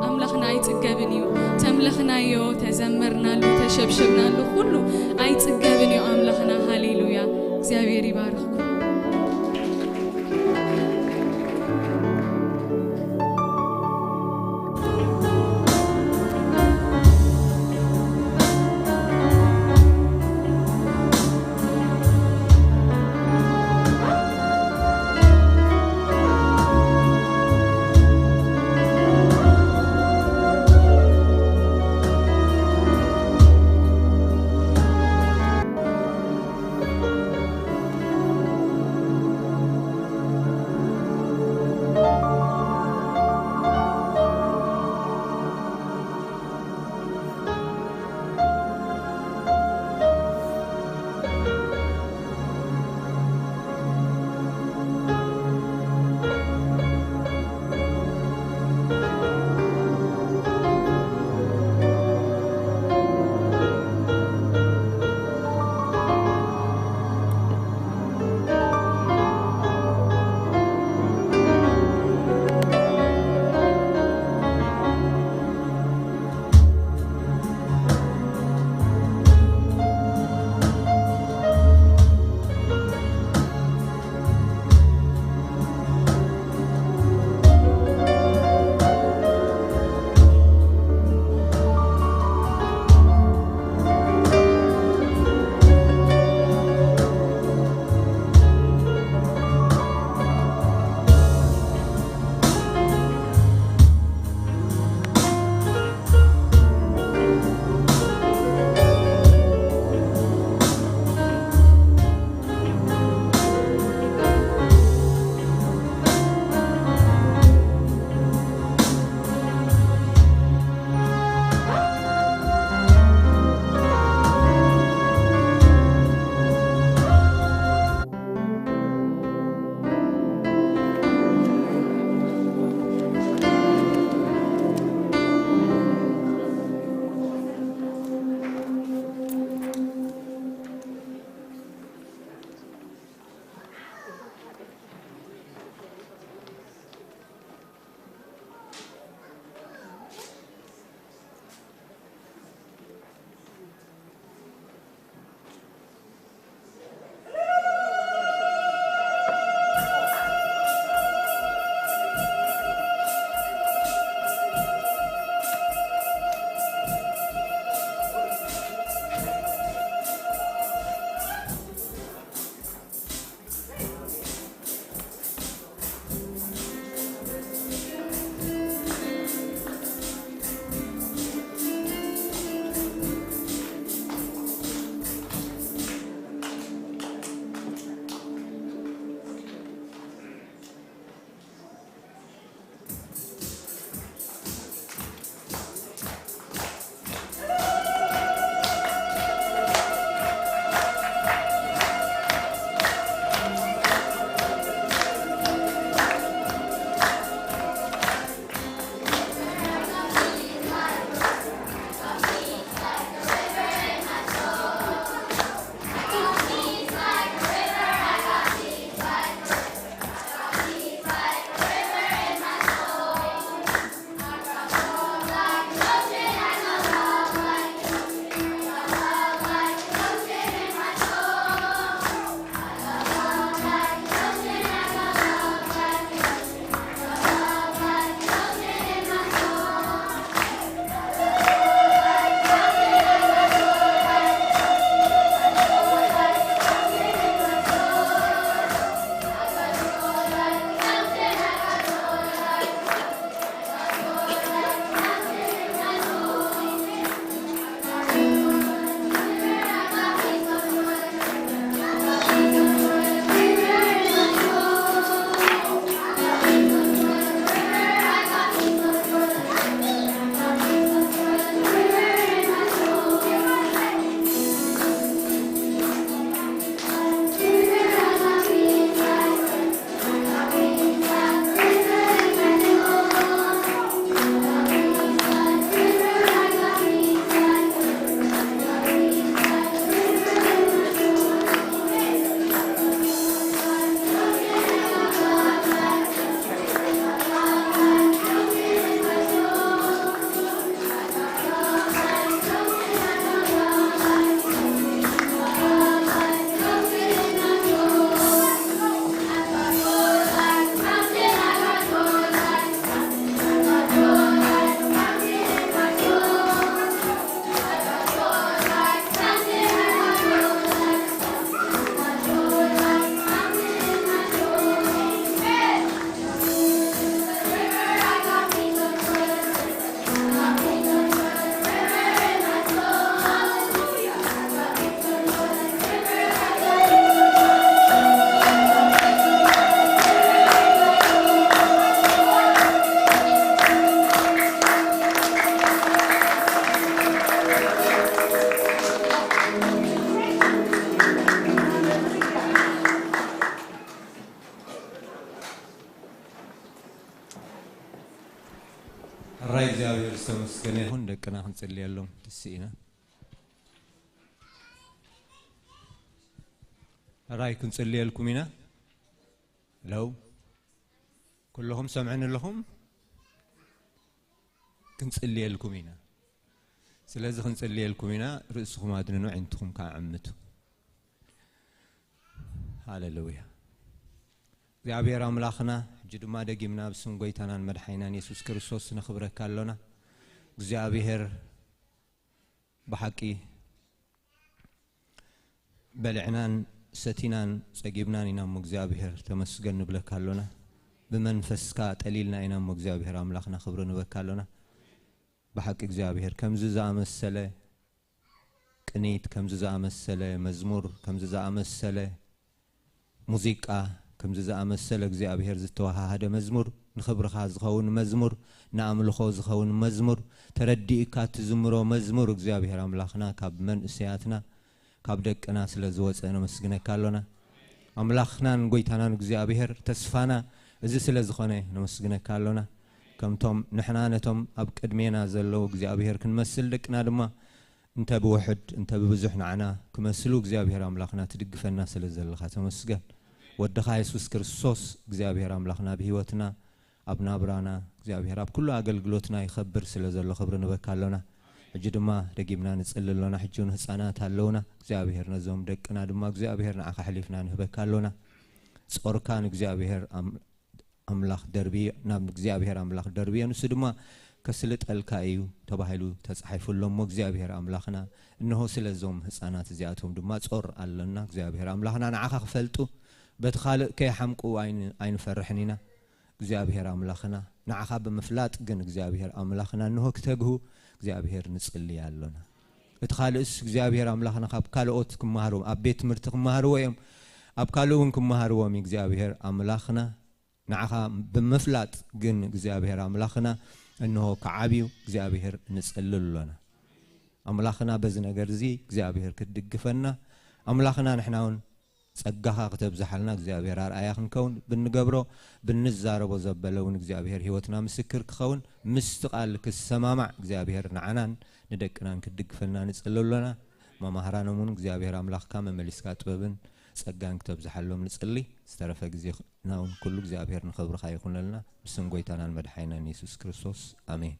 ኣምላኽና ኣይጽገብን እዩ። ተምለኽናዮ፣ ተዘመርናሉ፣ ተሸብሸብናሉ፣ ኩሉ ኣይጽገብን እዩ ኣምላኽና። ሃሌሉያ። እግዚኣብሔር ይባርኽኩም። ገለ ይኹን ደቅና ክንጽልየሎም ደስ ኢና። ራይ ክንጽልየልኩም ኢና። ለው ኩለኹም ሰምዕን ኣለኹም? ክንጽልየልኩም ኢና። ስለዚ ክንጽልየልኩም ኢና። ርእስኹም ኣድንኑ፣ ዕንትኹም ከዓ ዕምቱ። ሃሌሉያ። እግዚኣብሔር ኣምላኽና፣ ሕጂ ድማ ደጊምና ብስም ጎይታናን መድሓኒናን የሱስ ክርስቶስ ነኽብረካ ኣሎና። እግዚኣብሔር ብሓቂ በሊዕናን ሰቲናን ጸጊብናን ኢና እሞ እግዚኣብሔር ተመስገን ንብለካ ኣሎና። ብመንፈስካ ጠሊልና ኢና እሞ እግዚኣብሔር ኣምላኽና ክብሪ ንበካ ኣሎና። ብሓቂ እግዚኣብሔር ከምዚ ዝኣመሰለ ቅኒት፣ ከምዚ ዝኣመሰለ መዝሙር፣ ከምዚ ዝኣመሰለ ሙዚቃ፣ ከምዚ ዝኣመሰለ እግዚኣብሔር ዝተወሃሃደ መዝሙር፣ ንኽብርኻ ዝኸውን መዝሙር፣ ንኣምልኾ ዝኸውን መዝሙር፣ ተረዲእካ ትዝምሮ መዝሙር እግዚኣብሔር ኣምላኽና ካብ መንእሰያትና ካብ ደቅና ስለ ዝወፀ ነመስግነካ ኣሎና። ኣምላኽናን ጎይታናን እግዚኣብሔር ተስፋና እዚ ስለ ዝኾነ ነመስግነካ ኣሎና። ከምቶም ንሕና ነቶም ኣብ ቅድሜና ዘለዉ እግዚኣብሔር ክንመስል ደቅና ድማ እንተ ብውሕድ እንተ ብብዙሕ ንዓና ክመስሉ እግዚኣብሔር ኣምላኽና ትድግፈና ስለ ዘለኻ ተመስገን። ወድኻ የሱስ ክርስቶስ እግዚኣብሔር ኣምላኽና ብህይወትና ኣብ ናብራና እግዚኣብሔር ኣብ ኩሉ ኣገልግሎትና ይኸብር ስለ ዘሎ ክብሪ ንበካ ኣሎና። ሕጂ ድማ ደጊምና ንጽሊ ኣሎና። ሕጂ እውን ህፃናት ኣለውና እግዚኣብሔር ነዞም ደቅና ድማ እግዚኣብሔር ንዓኻ ኣሕሊፍና ንህበካ ኣሎና። ጾርካ ንእግዚኣብሔር ኣም- ኣምላኽ ደርብዮ ናብ እግዚኣብሔር ኣምላኽ ደርብዮ ንሱ ድማ ከስልጠልካ እዩ ተባሂሉ ተጻሒፉ ኣሎ እሞ እግዚኣብሔር ኣምላኽና እንሆ ስለ እዞም ህፃናት እዚኣቶም ድማ ጾር ኣለና እግዚኣብሔር ኣምላኽና ንዓኻ ክፈልጡ በቲ ካልእ ከይሓምቁ ኣይን- ኣይንፈርሕን ኢና እግዚኣብሔር ኣምላኽና ንዓኻ ብምፍላጥ ግን እግዚኣብሔር ኣምላኽና እንሆ ክተግሁ እግዚኣብሔር ንጽልይ ኣሎና እቲ ካልእስ እግዚኣብሔር ኣምላኽና ካብ ካልኦት ክመሃርዎም ኣብ ቤት ትምህርቲ ክመሃርዎ እዮም ኣብ ካልእ እውን ክመሃርዎም እዩ እግዚኣብሔር ኣምላኽና ንዓኻ ብምፍላጥ ግን እግዚኣብሔር ኣምላኽና እንሆ ክዓብዩ እግዚኣብሔር ንጽልል ኣሎና ኣምላኽና በዚ ነገር እዚ እግዚኣብሔር ክትድግፈና ኣምላኽና ንሕና እውን ጸጋኻ ክተብዝሓልና እግዚኣብሔር ኣርኣያ ክንከውን ብንገብሮ ብንዛረቦ ዘበለ እውን እግዚኣብሔር ህይወትና ምስክር ክኸውን ምስቲ ቃል ክሰማማዕ እግዚኣብሔር ንዓናን ንደቅናን ክትድግፈልና ንጽሊ ኣሎና መማህራኖም እውን እግዚኣብሔር ኣምላኽካ መመሊስካ ጥበብን ጸጋን ክተብዝሓሎም ንጽሊ ዝተረፈ ግዜና እውን ኩሉ እግዚኣብሔር ንኽብርኻ ይኹነልና ብስም ጎይታናን መድሓይናን የሱስ ክርስቶስ ኣሜን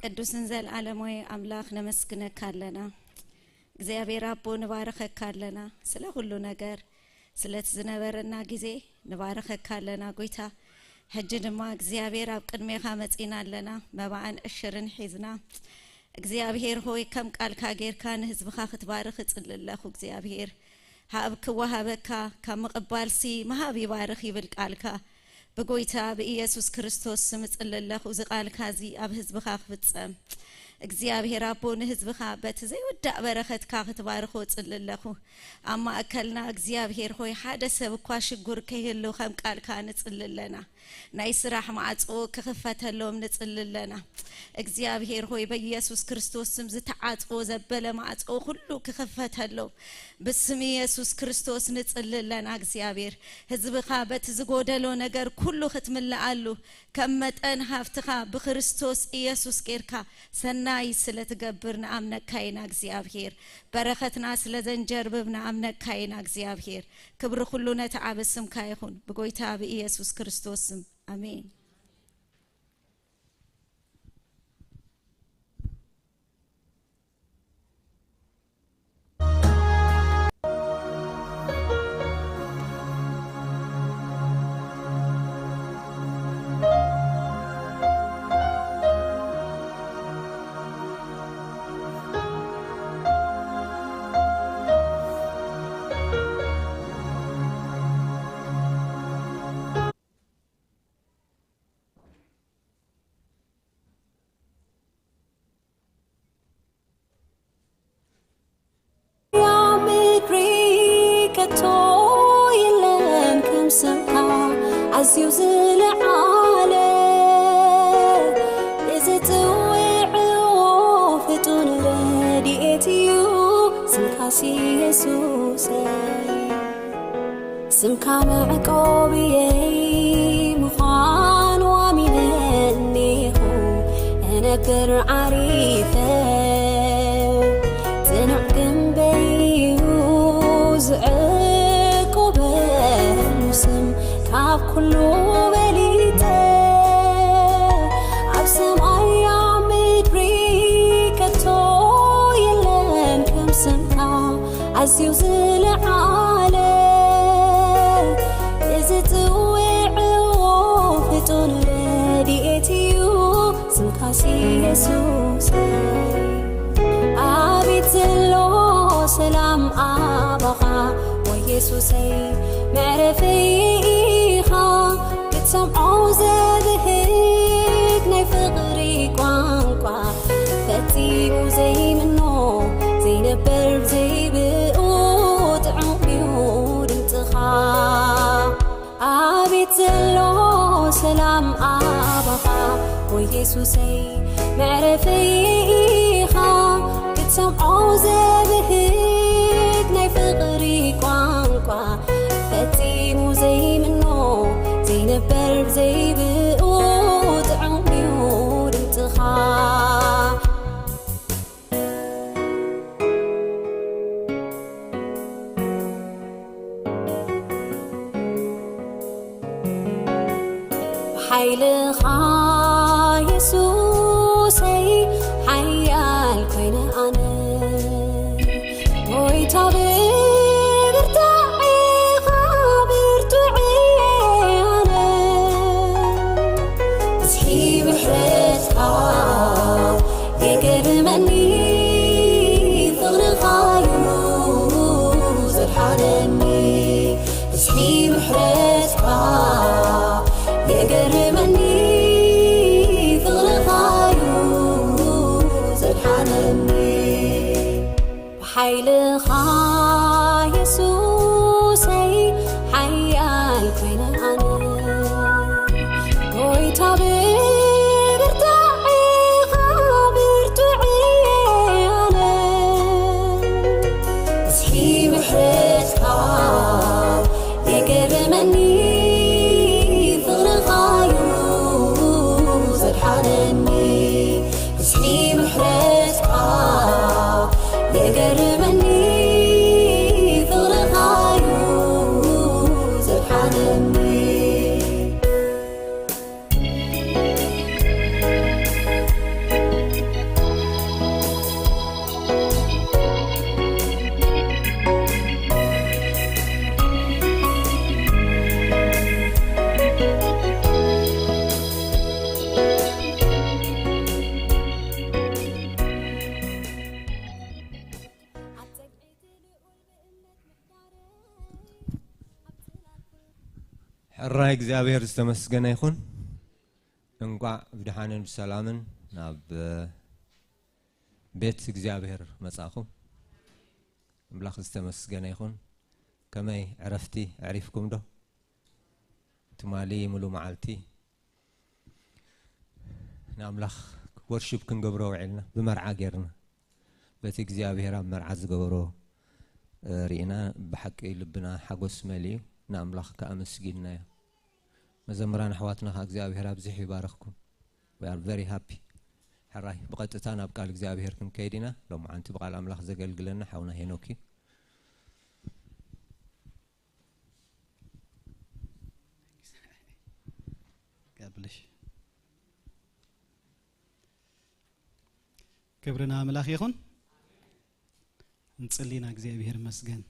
ቅዱስን ዘለዓለማዊ ኣምላኽ ነመስግነካ ኣለና። እግዚኣብሔር ኣቦ ንባርኸካ ኣለና ስለ ኩሉ ነገር ስለቲ ዝነበረና ግዜ ንባርኸካ ኣለና ጎይታ። ሕጂ ድማ እግዚኣብሔር ኣብ ቅድሜኻ መጺና ኣለና መባኣን ዕሽርን ሒዝና እግዚኣብሔር ሆይ ከም ቃልካ ጌርካ ንህዝብኻ ክትባርኽ እጽሊ ኣለኹ እግዚኣብሔር ሃብ ክወሃበካ ካብ ምቕባልሲ ምሃብ ይባርኽ ይብል ቃልካ ብጎይታ ብኢየሱስ ክርስቶስ ስም እጽሊ ኣለኹ እዚ ቃልካ እዚ ኣብ ህዝብኻ ክፍጸም እግዚኣብሔር ኣቦ ንህዝብኻ በቲ ዘይውዳእ በረኸትካ ክትባርኾ እጽሊ ኣለኹ ኣብ ማእከልና እግዚኣብሔር ሆይ ሓደ ሰብ እኳ ሽጉር ከይህሉ ከም ቃልካ ንጽሊ ኣለና ናይ ስራሕ ማዕጾ ክኽፈተሎም ንጽሊ ኣለና እግዚኣብሔር ሆይ በኢየሱስ ክርስቶስ ስም ዝተዓጽዎ ዘበለ ማዕጾ ኩሉ ክኽፈተሎም ብስም ኢየሱስ ክርስቶስ ንጽሊ ኣለና እግዚኣብሔር ህዝብኻ በቲ ዝጎደሎ ነገር ኩሉ ክትምልኣሉ ከም መጠን ሃፍትኻ ብክርስቶስ ኢየሱስ ጌርካ ሰና ኣይ ስለ ትገብር ንኣምነካ ኢና እግዚኣብሔር። በረኸትና ስለ ዘንጀርብብ ንኣምነካ ኢና እግዚኣብሔር። ክብሪ ኩሉ ነቲ ዓቢ ስምካ ይኹን፣ ብጎይታ ብኢየሱስ ክርስቶስ ስም፣ ኣሜን። ምድሪ ከቶ የለን ከም ስምካ ኣዝዩ ዝለዓለ፣ እዚ ጽውዕዎ ፍጡን ረድኤት እዩ ስምካሲ የሱሰይ። ስምካ መዕቆብየይ ምዃኑ ኣሚነ እኔኹ እነብር ዓሪፈ። ጽኑዕ ግንበይ'ዩ ዝዕቆበሉ ስም ካብ ኩሉ በሊጠ። ኣብ ሰማይ ኣብ ምድሪ ከቶ የለን ከም ስምካ ኣዝዩ ዝለዓለ፣ እዚ ጽውዕዎ ፍጡን ረድኤት እዩ ስምካሲ የሱሰይ። ኣቤት ዘሎ ሰላም ኣባኻ ወይ የሱሰይ፣ መዕረፈይ ኢኻ ክትሰምዖ ዘብህግ ናይ ፍቕሪ ቋንቋ። ፈጺሙ ዘይምኖ ዘይነበር ዘይብኡ ጥዑም እዩ ድምጽኻ። ኣቤት ዘሎ ሰላም ኣባኻ ወይ የሱሰይ፣ መዕረፈይ ኢኻ ክትሰምዖ ዘብህግ ናይ ፍቕሪ ቋንቋ። ፈጺሙ ዘይምኖ ዘይነበር ዘይብኡ ጥዑም እዩ ድምጽኻ። ብሓይልኻ የሱሰይ ሓያል ኮይነ ኣነ፣ ጎይታ ብብርታዔኻ ብርቱዕ እየ ኣነ። ብዝሒ ምሕረትካ የገርመኒ፣ ፍቕርኻ'ዩ ዘድሓነኒ። ብዝሒ ምሕረትካ የገርመኒ፣ ፍቕርኻ'ዩ ዘድሓነኒ። ብሓይልኻ የሱሰይ ሓያል ኮይነ ኣነ፣ ጎይታ ብብርታዔኻ ብርቱዕ እየ ኣነ። ብዝሒ ምሕረትካ የገርመኒ፣ ፍቕርኻ'ዩ ዘድሓነኒ። ብዝሒ ምሕረትካ የገርመኒ፣ ፍቕርኻ'ዩ ዘድሓነኒ። ሕራይ እግዚኣብሔር ዝተመስገነ ይኹን። እንቋዕ ብደሓንን ብሰላምን ናብ ቤት እግዚኣብሔር መጻእኹም። ኣምላኽ ዝተመስገነ ይኹን። ከመይ ዕረፍቲ ኣዕሪፍኩም ዶ? ትማሊ ምሉእ መዓልቲ ንኣምላኽ ወርሺፕ ክንገብሮ ውዒልና፣ ብመርዓ ጌርና። በቲ እግዚኣብሔር ኣብ መርዓ ዝገበሮ፣ እ፣ ርኢና ብሓቂ ልብና ሓጎስ መሊኡ ንኣምላኽ ከኣ ኣመስጊንናዮ። መዘምራን ኣሕዋትና ከኣ እግዚኣብሔር ኣብዚሑ ይባርኽኩም። We are very happy። ሕራይ ብቐጥታ ናብ ቃል እግዚኣብሔር ክንከይድ ኢና። ሎማዓንቲ ብቓል ኣምላኽ ዘገልግለና ሓውና ሄኖክ እዩ። God bless you። ክብሪ ንኣምላኽ ይኹን። እንጽሊና እግዚኣብሔር ይመስገን።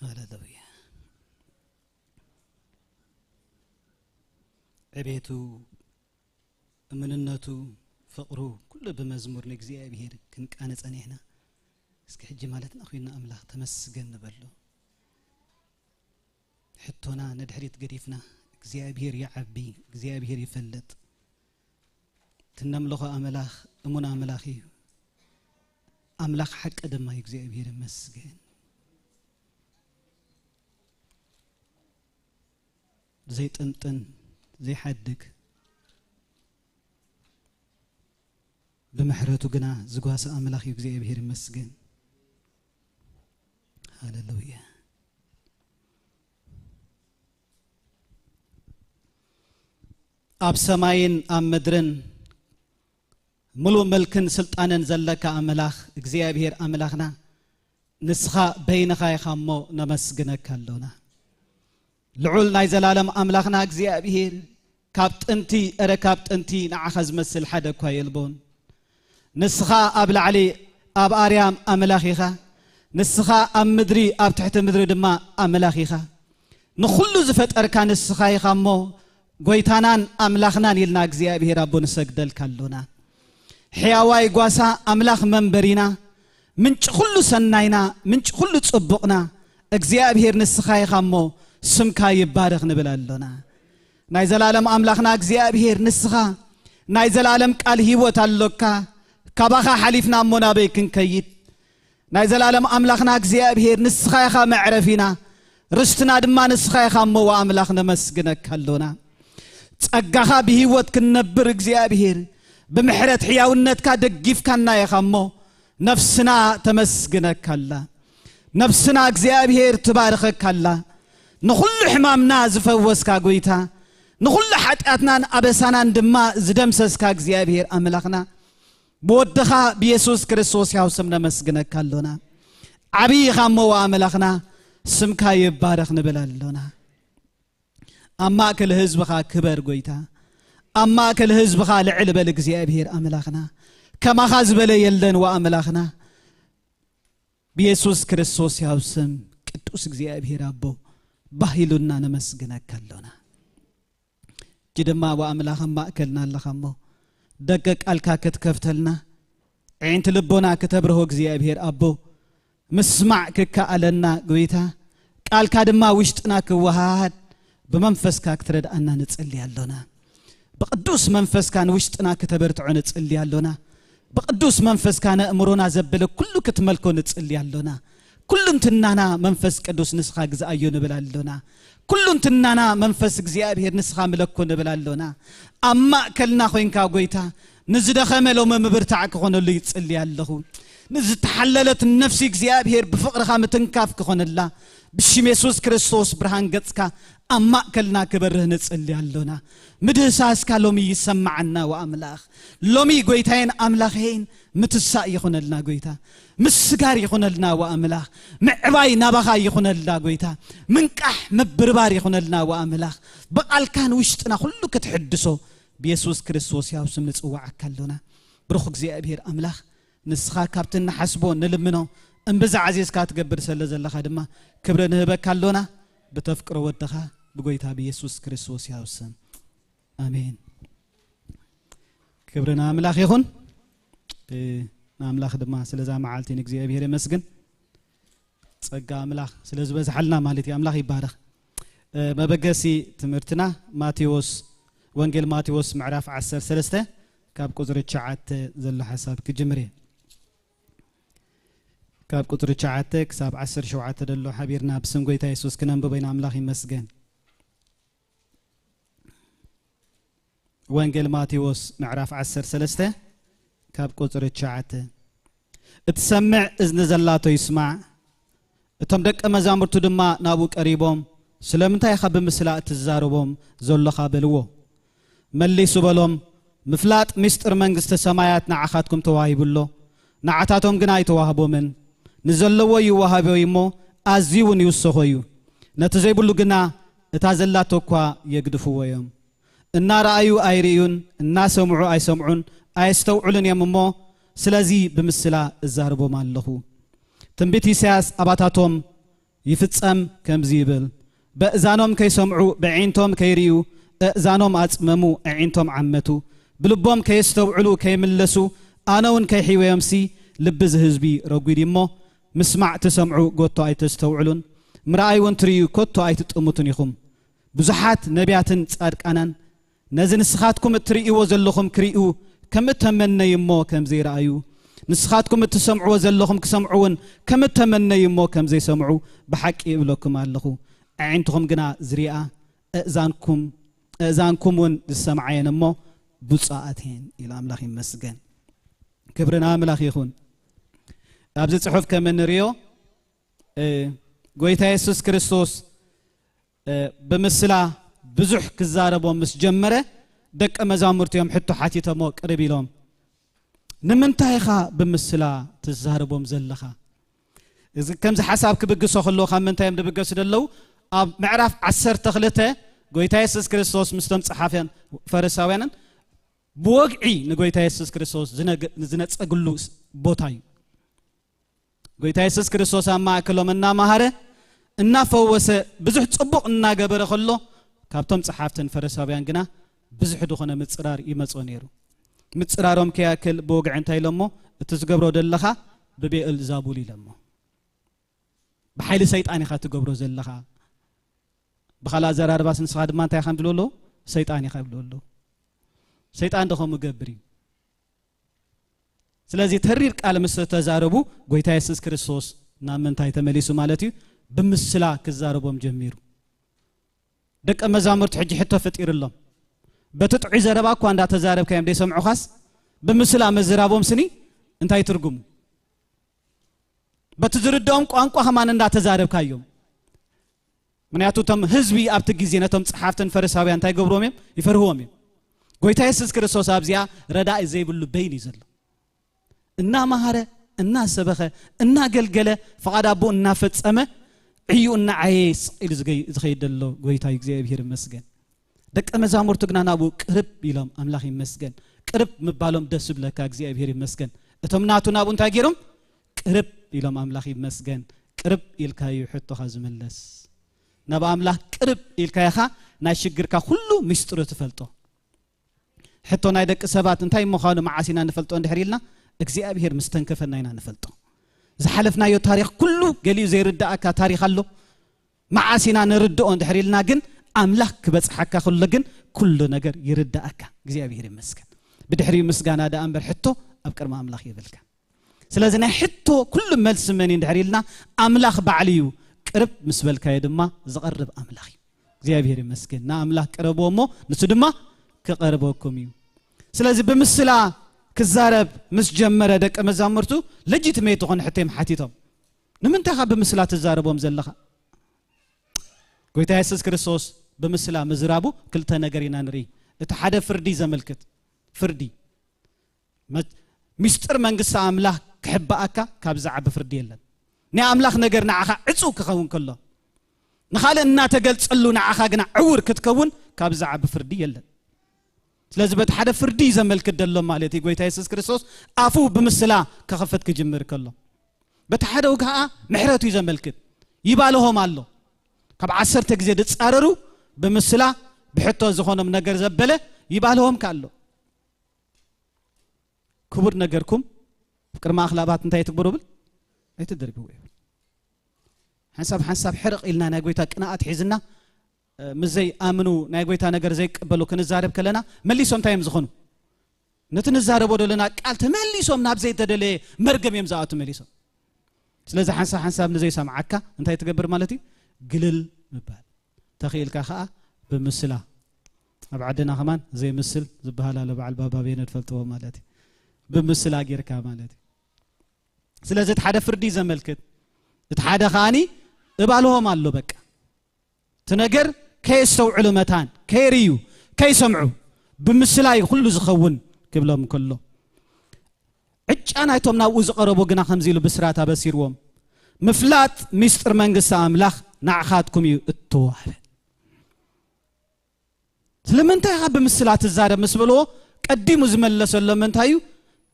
ሃሌሉያ። ዕቤቱ፣ እምንነቱ፣ ፍቕሩ ኩሉ ብመዝሙር ንእግዚኣብሔር ክንቃነ ጸኒሕና። እስኪ ሕጂ ማለትና ኮይና ኣምላኽ ተመስገን ንበሎ። ሕቶና ንድሕሪት ገዲፍና እግዚኣብሔር ይዓቢ፣ እግዚኣብሔር ይፈልጥ። ትነምልኾ ኣምላኽ እሙን ኣምላኽ እዩ። ኣምላኽ ሓቂ ድማ እዩ። እግዚኣብሔር ይመስገን። ዘይጥንጥን ዘይሓድግ ብምሕረቱ ግና ዝጓሰ ኣምላኽ እዩ። እግዚኣብሔር ይመስገን። ሃሌሉያ። ኣብ ሰማይን ኣብ ምድርን ምሉእ ምልክን ስልጣንን ዘለካ ኣምላኽ እግዚኣብሔር ኣምላኽና፣ ንስኻ በይንኻ ኢኻ እሞ ነመስግነካ ኣሎና። ልዑል ናይ ዘላለም ኣምላኽና እግዚኣብሔር፣ ካብ ጥንቲ፣ እረ ካብ ጥንቲ ንዓኻ ዝመስል ሓደ እኳ የልቦን። ንስኻ ኣብ ላዕሊ ኣብ ኣርያም ኣምላኽ ኢኻ። ንስኻ ኣብ ምድሪ፣ ኣብ ትሕቲ ምድሪ ድማ ኣምላኽ ኢኻ። ንኹሉ ዝፈጠርካ ንስኻ ኢኻ እሞ፣ ጎይታናን ኣምላኽናን ኢልና እግዚኣብሔር ኣቦ ንሰግደልካ ኣሎና። ሕያዋይ ጓሳ ኣምላኽ መንበሪና፣ ምንጪ ኩሉ ሰናይና፣ ምንጪ ኩሉ ጽቡቕና እግዚኣብሔር ንስኻ ኢኻ እሞ፣ ስምካ ይባረኽ ንብል ኣሎና። ናይ ዘላለም ኣምላኽና እግዚኣብሔር ንስኻ ናይ ዘላለም ቃል ህይወት ኣሎካ። ካባኻ ሓሊፍና እሞ ናበይ ክንከይድ? ናይ ዘላለም ኣምላኽና እግዚኣብሔር ንስኻ ኢኻ መዕረፊና፣ ርስትና ድማ ንስኻ ኢኻ እሞ፣ ወኣምላኽ ነመስግነካ ኣሎና። ጸጋኻ ብህይወት ክንነብር እግዚኣብሔር፣ ብምሕረት ሕያውነትካ ደጊፍካና ኢኻ እሞ፣ ነፍስና ተመስግነካ ኣላ። ነፍስና እግዚኣብሔር ትባርኸካ ኣላ። ንኹሉ ሕማምና ዝፈወስካ ጎይታ፣ ንኹሉ ሓጢኣትናን ኣበሳናን ድማ ዝደምሰስካ እግዚኣብሔር ኣምላኽና፣ ብወድኻ ብየሱስ ክርስቶስ ያው ስም ነመስግነካ ኣሎና። ዓብዪ ኢኻ እሞ ኣምላኽና፣ ስምካ ይባረኽ ንብል ኣሎና። ኣብ ማእከል ህዝብኻ ክበር ጎይታ፣ ኣብ ማእከል ህዝብኻ ልዕል በል እግዚኣብሔር ኣምላኽና። ከማኻ ዝበለ የለን ወኣምላኽና። ብየሱስ ክርስቶስ ያው ስም ቅዱስ እግዚኣብሔር ኣቦ ባህ ኢሉና ነመስግነካ ኣሎና። እጂ ድማ ወኣምላኽ ኣብ ማእከልና ኣለኻ እሞ፣ ደገ ቃልካ ክትከፍተልና፣ ኣዒንቲ ልቦና ክተብርሆ እግዚኣብሔር ኣቦ፣ ምስማዕ ክከኣለና ጎይታ፣ ቃልካ ድማ ውሽጥና ክወሃሃድ ብመንፈስካ ክትረድኣና ንጽሊ ኣሎና። ብቅዱስ መንፈስካ ንውሽጥና ክተበርትዖ ንጽሊ ኣሎና። ብቅዱስ መንፈስካ ነእምሮና ዘበለ ኩሉ ክትመልኮ ንጽሊ ኣሎና። ኩሉንትናና መንፈስ ቅዱስ ንስኻ ግዝኣዮ ንብል ኣሎና። ኩሉንትናና መንፈስ እግዚኣብሔር ንስኻ ምለኮ ንብል ኣሎና። ኣብ ማእከልና ኮይንካ ጎይታ ንዝደኸመ ሎሚ ምብርታዕ ክኾነሉ ይጽሊ ኣለኹ። ንዝተሓለለት ነፍሲ እግዚኣብሔር ብፍቕርኻ ምትንካፍ ክኾነላ ብሽም የሱስ ክርስቶስ ብርሃን ገጽካ ኣብ ማእከልና ክበርህ ንጽሊ ኣሎና። ምድህሳስካ ሎሚ ይሰማዓና ወኣምላኽ። ሎሚ ጎይታዬን ኣምላኸይን ምትሳእ ይኹነልና ጎይታ። ምስጋር ይኹነልና ወኣምላኽ። ምዕባይ ናባኻ ይኹነልና ጎይታ። ምንቃሕ ምብርባር ይኹነልና ወኣምላኽ። ብቓልካ ንውሽጥና ኩሉ ክትሕድሶ ብየሱስ ክርስቶስ ያው ስም ንጽውዓካ ኣሎና። ብሩኽ እግዚኣብሔር ኣምላኽ፣ ንስኻ ካብቲ እንሓስቦ ንልምኖ እምብዛ ዓዚዝካ ትገብር ስለ ዘለኻ ድማ ክብሪ ንህበካ ኣሎና። ብተፍቅሮ ወድኻ ብጎይታ ብየሱስ ክርስቶስ ያው ስም ኣሜን። ክብሪ ንኣምላኽ ይኹን። እ፣ ንኣምላኽ ድማ ስለዛ መዓልቲ ንእግዚኣብሔር የመስግን። ጸጋ ኣምላኽ ስለ ዝበዝሓልና ማለት እዩ። ኣምላኽ ይባረኽ። እ፣ መበገሲ ትምህርትና ማቴዎስ፣ ወንጌል ማቴዎስ ምዕራፍ ዓሰርተ ሰለስተ ካብ ቁፅሪ ትሽዓተ ዘሎ ሓሳብ ክጅምር እየ። ካብ ቁፅሪ ትሽዓተ ክሳብ ዓሰርተ ሸውዓተ ዘሎ ሓቢርና ብስም ጎይታ የሱስ ክነንብቦ ኢና። ኣምላኽ ይመስገን። ወንጌል ማቴዎስ ምዕራፍ ዓሰርተ ሰለስተ ካብ ቁፅሪ ትሽዓተ። እትሰምዕ እዝኒ ዘላቶ ይስማዕ። እቶም ደቀ መዛሙርቱ ድማ ናብኡ ቀሪቦም፣ ስለምንታይ ኢኻ ብምስላ እትዛረቦም ዘሎኻ? በልዎ። መሊሱ በሎም፣ ምፍላጥ ምስጢር መንግስተ ሰማያት ንዓኻትኩም ተዋሂቡ ኣሎ፣ ንዓታቶም ግና ኣይተዋህቦምን። ንዘለዎ ይወሃቦ እዩ እሞ፣ ኣዝዩ እውን ይውሰኾ እዩ። ነቲ ዘይብሉ ግና እታ ዘላቶ እኳ የግድፍዎ እዮም። እናረኣዩ ኣይርእዩን፣ እናሰምዑ ኣይሰምዑን፣ ኣየስተውዕሉን እዮም እሞ፣ ስለዚ ብምስላ እዛረቦም ኣለኹ። ትንቢት ኢሳያስ ኣባታቶም ይፍጸም ከምዚ ይብል፣ በእዛኖም ከይሰምዑ፣ በዒንቶም ከይርእዩ፣ እእዛኖም ኣጽመሙ፣ ኣዒንቶም ዓመቱ፣ ብልቦም ከየስተውዕሉ፣ ከይምለሱ፣ ኣነ እውን ከይሕወዮምሲ፣ ልቢ እዚ ህዝቢ ረጒድ እሞ፣ ምስማዕ ትሰምዑ፣ ጎቶ ኣይተስተውዕሉን፣ ምርኣይ እውን ትርእዩ፣ ኮቶ ኣይትጥምቱን ኢኹም። ብዙሓት ነቢያትን ጻድቃናን ነዚ ንስኻትኩም እትርእይዎ ዘለኹም ክርእዩ ከም እተመነዩ እሞ ከም ዘይረኣዩ፣ ንስኻትኩም እትሰምዕዎ ዘለኹም ክሰምዑ እውን ከም እተመነዩ እሞ ከም ዘይሰምዑ ብሓቂ እብለኩም ኣለኹ። ኣዒንትኹም ግና ዝሪኣ፣ እእዛንኩም፣ እእዛንኩም እውን ዝሰምዓየን እሞ ብፁዓት እየን ኢሉ። ኣምላኽ ይመስገን። ክብሪ ንኣምላኽ ይኹን። ኣብዚ ጽሑፍ ከም እንርእዮ፣ እ፣ ጎይታ የሱስ ክርስቶስ፣ እ፣ ብምስላ ብዙሕ ክዛረቦም ምስ ጀመረ፣ ደቀ መዛሙርቱ እዮም ሕቶ ሓቲቶሞ ቅርብ ኢሎም፣ "ንምንታይ ኢኻ ብምስላ ትዛረቦም ዘለኻ?" እዚ ከምዚ ሓሳብ ክብግሶ ከለዉ፣ ካብ ምንታይ እዮም ዝብገሱ ዘለዉ? ኣብ ምዕራፍ ዓሰርተ ክልተ ጎይታ የሱስ ክርስቶስ ምስቶም ጸሓፍያን ፈሪሳውያንን ብወግዒ ንጎይታ የሱስ ክርስቶስ ዝነገ-፣ ዝነጸግሉ ስ-፣ ቦታ እዩ። ጎይታ የሱስ ክርስቶስ ኣብ ማእከሎም እናመሃረ፣ እናፈወሰ፣ ብዙሕ ጽቡቕ እናገበረ ከሎ፣ ካብቶም ጸሓፍትን ፈሪሳውያን ግና ብዙሕ ዝኾነ ምጽራር ይመጾ ነይሩ። ምጽራሮም ከይኣክል ብወግዒ እንታይ ኢሎሞ? "እቲ ዝገብሮ ዘለኻ ብቤኤልዛቡል" ኢሎሞ። "ብሓይሊ ሰይጣን ኢኻ ትገብሮ ዘለኻ። ብኻልእ ኣዘራርባስ ንስኻ ድማ እንታይ ኢኻ?" ይብልዎ ኣለዉ? "ሰይጣን ኢኻ" ይብልዎ ኣለዉ። ሰይጣን ዶ ከምኡ ይገብር እዩ? ስለዚ ተሪር ቃል ምስ ተዛረቡ፣ ጎይታ የሱስ ክርስቶስ ናብ ምንታይ ተመሊሱ ማለት እዩ? ብምስላ ክዛረቦም ጀሚሩ። ደቀ መዛሙርቱ ሕጂ ሕቶ ፈጢሩሎም። በቲ ጥዑይ ዘረባ እኳ እንዳተዛረብካዮም ዘይሰምዑኻስ፣ ብምስላ ምዝራቦም ስኒ እንታይ ትርጉሙ? በቲ ዝርድኦም ቋንቋ ከማን እንዳተዛረብካዮም። ምክንያቱ እቶም ህዝቢ ኣብቲ ግዜ ነቶም ጸሓፍትን ፈሪሳውያን እንታይ ገብርዎም እዮም? ይፈርህዎም እዮም። ጎይታ የሱስ ክርስቶስ ኣብዚኣ ረዳኢ ዘይብሉ በይኑ እዩ ዘሎ። እናመሃረ፣ እናሰበኸ፣ እናገልገለ፣ ፍቓድ ኣቦኡ እናፈጸመ፣ ዕዩ እናዓየ ስቕ ኢሉ ዝገይ-፣ ዝኸይድ ዘሎ ጎይታ እዩ። እግዚኣብሔር ይመስገን። ደቀ መዛሙርቱ ግና ናብኡ ቅርብ ኢሎም፣ ኣምላኽ ይመስገን። ቅርብ ምባሎም ደስ ይብለካ፣ እግዚኣብሔር ይመስገን። እቶም ናቱ ናብኡ እንታይ ገይሮም? ቅርብ ኢሎም፣ ኣምላኽ ይመስገን። ቅርብ ኢልካ እዩ ሕቶኻ ዝምለስ። ናብ ኣምላኽ ቅርብ ኢልካ ኢኻ ናይ ሽግርካ ኩሉ ሚስጥሩ ትፈልጦ። ሕቶ ናይ ደቂ ሰባት እንታይ ምዃኑ መዓስ ኢና ንፈልጦ እንድሕር ኢልና፣ እግዚኣብሔር ምስ ተንከፈና ኢና ንፈልጦ። ዝሓለፍናዮ ታሪኽ ኩሉ ገሊኡ ዘይርድኣካ ታሪኽ ኣሎ። መዓስ ኢና ንርድኦ እንድሕር ኢልና ግን፣ ኣምላኽ ክበጽሓካ ከሎ ግን ኩሉ ነገር ይርድኣካ። እግዚኣብሔር ይመስገን። ብድሕሪኡ ምስጋና ደኣ እምበር ሕቶ ኣብ ቅድሚ ኣምላኽ የብልካ። ስለዚ ናይ ሕቶ ኩሉ መልሲ መን እዩ እንድሕር ኢልና፣ ኣምላኽ ባዕሉ እዩ። ቅርብ ምስ በልካዮ ድማ ዝቐርብ ኣምላኽ እዩ። እግዚኣብሔር ይመስገን። ንኣምላኽ ቅረብዎ እሞ ንሱ ድማ ክቐርበኩም እዩ። ስለዚ ብምስላ ክዛረብ ምስ ጀመረ ደቀ መዛሙርቱ ለጂትሜት ዝኾነ ሕቶ እዮም ሓቲቶም። "ንምንታይ ኢኻ ብምስላ ትዛረቦም ዘለኻ?" ጎይታ የሱስ ክርስቶስ ብምስላ ምዝራቡ ክልተ ነገር ኢና ንርኢ። እቲ ሓደ ፍርዲ ዘመልክት፣ ፍርዲ። መ-፣ ምስጢር መንግስቲ ኣምላኽ ክሕብኣካ ካብ ዝዓቢ ፍርዲ የለን። ናይ ኣምላኽ ነገር ንዓኻ ዕጹው ክኸውን ከሎ፣ ንኻልእ እናተገልጸሉ ንዓኻ ግና ዕውር ክትከውን ካብ ዝዓቢ ፍርዲ የለን። ስለዚ በቲ ሓደ ፍርዲ ዘመልክት ዘሎ ማለት እዩ። ጎይታ የሱስ ክርስቶስ ኣፉ ብምስላ ክኸፍት ክጅምር ከሎ፣ በቲ ሓደ ወገን ከዓ ምሕረቱ እዩ ዘመልክት። ይባልሆም ኣሎ። ካብ ዓሰርተ ግዜ ዝጻረሩ ብምስላ ብሕቶ ዝኾኖም ነገር ዘበለ ይባልሆም ከ ኣሎ። ክቡር ነገርኩም ኣብ ቅድሚ ኣኽላባት እንታይ ትግበሩ ብል? ኣይትደርብዎ ይብል። ሓንሳብ ሓንሳብ ሕርቕ ኢልና ናይ ጎይታ ቅንኣት ሒዝና፣ እ፣ ምስ ዘይኣምኑ ናይ ጎይታ ነገር ዘይቀበሉ ክንዛረብ ከለና መሊሶም እንታይ እዮም ዝኾኑ? ነቲ ንዛረቦ ዘለና ቃል ተመሊሶም ናብ ዘይተደለየ መርገም እዮም ዝኣቱ መሊሶም። ስለዚ ሓንሳብ ሓንሳብ ንዘይሰምዓካ እንታይ ትገብር ማለት እዩ? ግልል ምባል። ተኽኢልካ ከኣ ብምስላ፣ ኣብ ዓድና ከማን ዘይምስል ዝበሃል ኣሎ፣ በዓል ባባ በየነ ትፈልጥዎ ማለት እዩ። ብምስላ ጌርካ ማለት እዩ። ስለዚ እቲ ሓደ ፍርዲ ዘመልክት፣ እቲ ሓደ ከኣኒ እባልሆም ኣሎ። በቃ እቲ ነገር ከየስተውዕሉ መታን ከይርእዩ ከይሰምዑ ብምስላ እዩ ኩሉ ዝኸውን ክብሎም ከሎ፣ ዕጫ ናይቶም ናብኡ ዝቐረቡ ግና ከምዚ ኢሉ ብስራት ኣበሲርዎም፣ ምፍላጥ ሚስጥር መንግስቲ ኣምላኽ ንዓኻትኩም እዩ እተዋህበ። ስለምንታይ ኢኻ ብምስላ ትዛረብ ምስ በልዎ፣ ቀዲሙ ዝመለሰሎም እንታይ እዩ?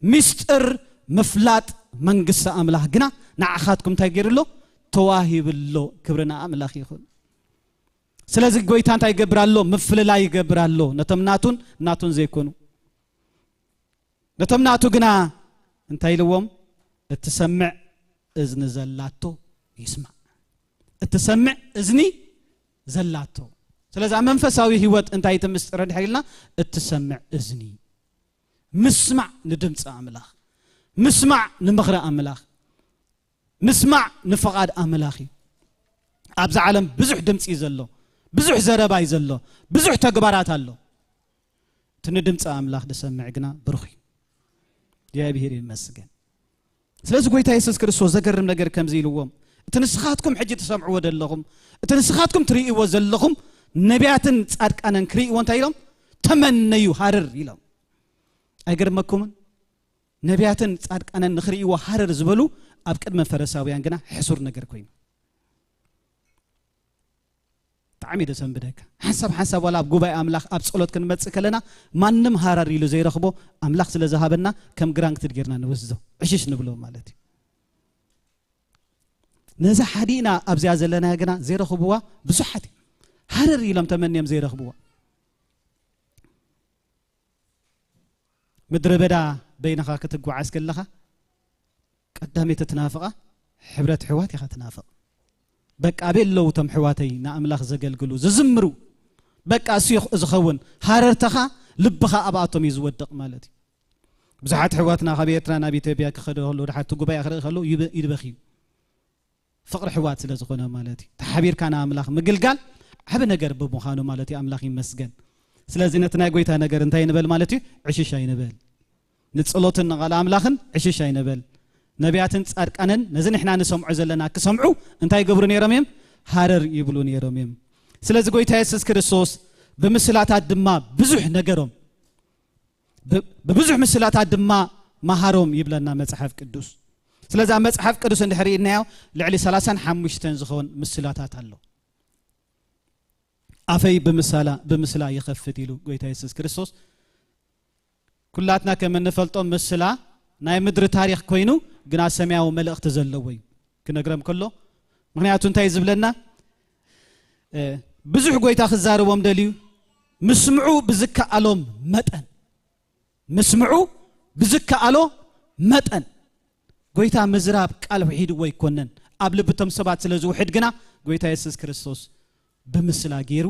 ሚስጥር ምፍላጥ መንግስቲ ኣምላኽ ግና ንዓኻትኩም እንታይ ገይሩ ኣሎ? ተዋሂቡ ኣሎ። ክብሪ ንኣምላኽ ይኹን። ስለዚ ጎይታ እንታይ ይገብር ኣሎ? ምፍልላይ ይገብር ኣሎ፣ ነቶም ናቱን ናቱን ዘይኮኑ። ነቶም ናቱ ግና እንታይ ኢልዎም? እትሰምዕ እዝኒ ዘላቶ ይስማዕ። እትሰምዕ እዝኒ ዘላቶ። ስለዚ ኣብ መንፈሳዊ ህይወት እንታይ እቲ ምስጢር እንድሕር ኢልና፣ እትሰምዕ እዝኒ፣ ምስማዕ ንድምፂ ኣምላኽ፣ ምስማዕ ንምኽሪ ኣምላኽ፣ ምስማዕ ንፍቓድ ኣምላኽ እዩ። ኣብዚ ዓለም ብዙሕ ድምፂ እዩ ዘሎ፣ ብዙሕ ዘረባ እዩ ዘሎ፣ ብዙሕ ተግባራት ኣሎ። እቲ ንድምፂ ኣምላኽ ዝሰምዕ ግና ብሩኽ እዩ። እግዚኣብሔር ይመስገን። ስለዚ ጎይታ የሱስ ክርስቶስ ዘገርም ነገር ከምዚ ኢልዎም፣ እቲ ንስኻትኩም ሕጂ ትሰምዕዎ ዘለኹም፣ እቲ ንስኻትኩም ትርእይዎ ዘለኹም፣ ነቢያትን ጻድቃንን ክርእይዎ እንታይ ኢሎም? ተመነዩ፣ ሃረር ኢሎም። ኣይገርመኩምን? ነቢያትን ጻድቃንን ንኽርእይዎ ሃረር ዝበሉ ኣብ ቅድመ ፈሪሳውያን ግና ሕሱር ነገር ኮይኑ። ብጣዕሚ እዩ ደሰንብደካ። ሓንሳብ ሓንሳብ ዋላ ኣብ ጉባኤ ኣምላኽ ኣብ ጸሎት ክንመጽእ ከለና፣ ማንም ሃረር ኢሉ ዘይረኽቦ ኣምላኽ ስለ ዝሃበና፣ ከም ግራንትድ ጌርና ንወስዶ፣ ዕሽሽ ንብሎ ማለት እዩ። ነዛ ሓዲእና ኣብዚኣ ዘለና ግና ዘይረኽብዋ ብዙሓት እዮም። ሃረር ኢሎም ተመንዮም ዘይረኽብዋ። ምድረ በዳ በይንኻ ክትጓዓዝ ከለኻ፣ ቀዳመይቲ ትናፍቓ ሕብረት ኣሕዋት ኢኻ ትናፍቕ። በቃ ኣበይ ኣለዉ እቶም ኣሕዋተይ ንኣምላኽ ዘገልግሉ፣ ዝዝምሩ? በቃ እሱ እዩ ዝኸውን። ሃረርተኻ፣ ልብኻ ኣብኣቶም እዩ ዝወድቕ ማለት እዩ። ብዙሓት ኣሕዋትና ካብ ኤርትራ ናብ ኢትዮጵያ ክኸዱ ከለዉ፣ ድሓር እቲ ጉባኤ ክርኢ ከለዉ ይበ-፣ ይድበኽ እዩ። ፍቕሪ ኣሕዋት ስለ ዝኾነ ማለት እዩ። ተሓቢርካ ንኣምላኽ ምግልጋል ዓቢ ነገር ብምዃኑ ማለት እዩ። ኣምላኽ ይመስገን። ስለዚ ነቲ ናይ ጎይታ ነገር እንታይ ንበል ማለት እዩ? ዕሽሽ ኣይንበል። ንጸሎትን ንቓል ኣምላኽን ዕሽሽ ኣይንበል። ነቢያትን ጻድቃንን ነዚ ንሕና ንሰምዖ ዘለና ክሰምዑ እንታይ ይገብሩ ነይሮም እዮም? ሃረር ይብሉ ነይሮም እዮም። ስለዚ ጎይታ የሱስ ክርስቶስ ብምስላታት ድማ ብዙሕ ነገሮም፣ ብ-፣ ብብዙሕ ምስላታት ድማ መሃሮም ይብለና መጽሓፍ ቅዱስ። ስለዚ ኣብ መጽሓፍ ቅዱስ እንድሕር ርኢናዮ፣ ልዕሊ ሰላሳን ሓሙሽተን ዝኸውን ምስላታት ኣሎ። ኣፈይ ብምሳላ፣ ብምስላ ይኸፍት ኢሉ ጎይታ የሱስ ክርስቶስ። ኩላትና ከም እንፈልጦ ምስላ ናይ ምድሪ ታሪኽ ኮይኑ፣ ግና ሰማያዊ መልእኽቲ ዘለዎ እዩ። ክነግረም ከሎ፣ ምኽንያቱ እንታይ ዝብለና? እ፣ ብዙሕ ጎይታ ክዛረቦም ደልዩ፣ ምስምዑ ብዝከኣሎም መጠን፣ ምስምዑ ብዝከኣሎ መጠን። ጎይታ ምዝራብ ቃል ውሒድዎ ኣይኮነን፣ ኣብ ልብቶም ሰባት ስለ ዝውሕድ ግና፣ ጎይታ የሱስ ክርስቶስ ብምስላ ገይሩ፣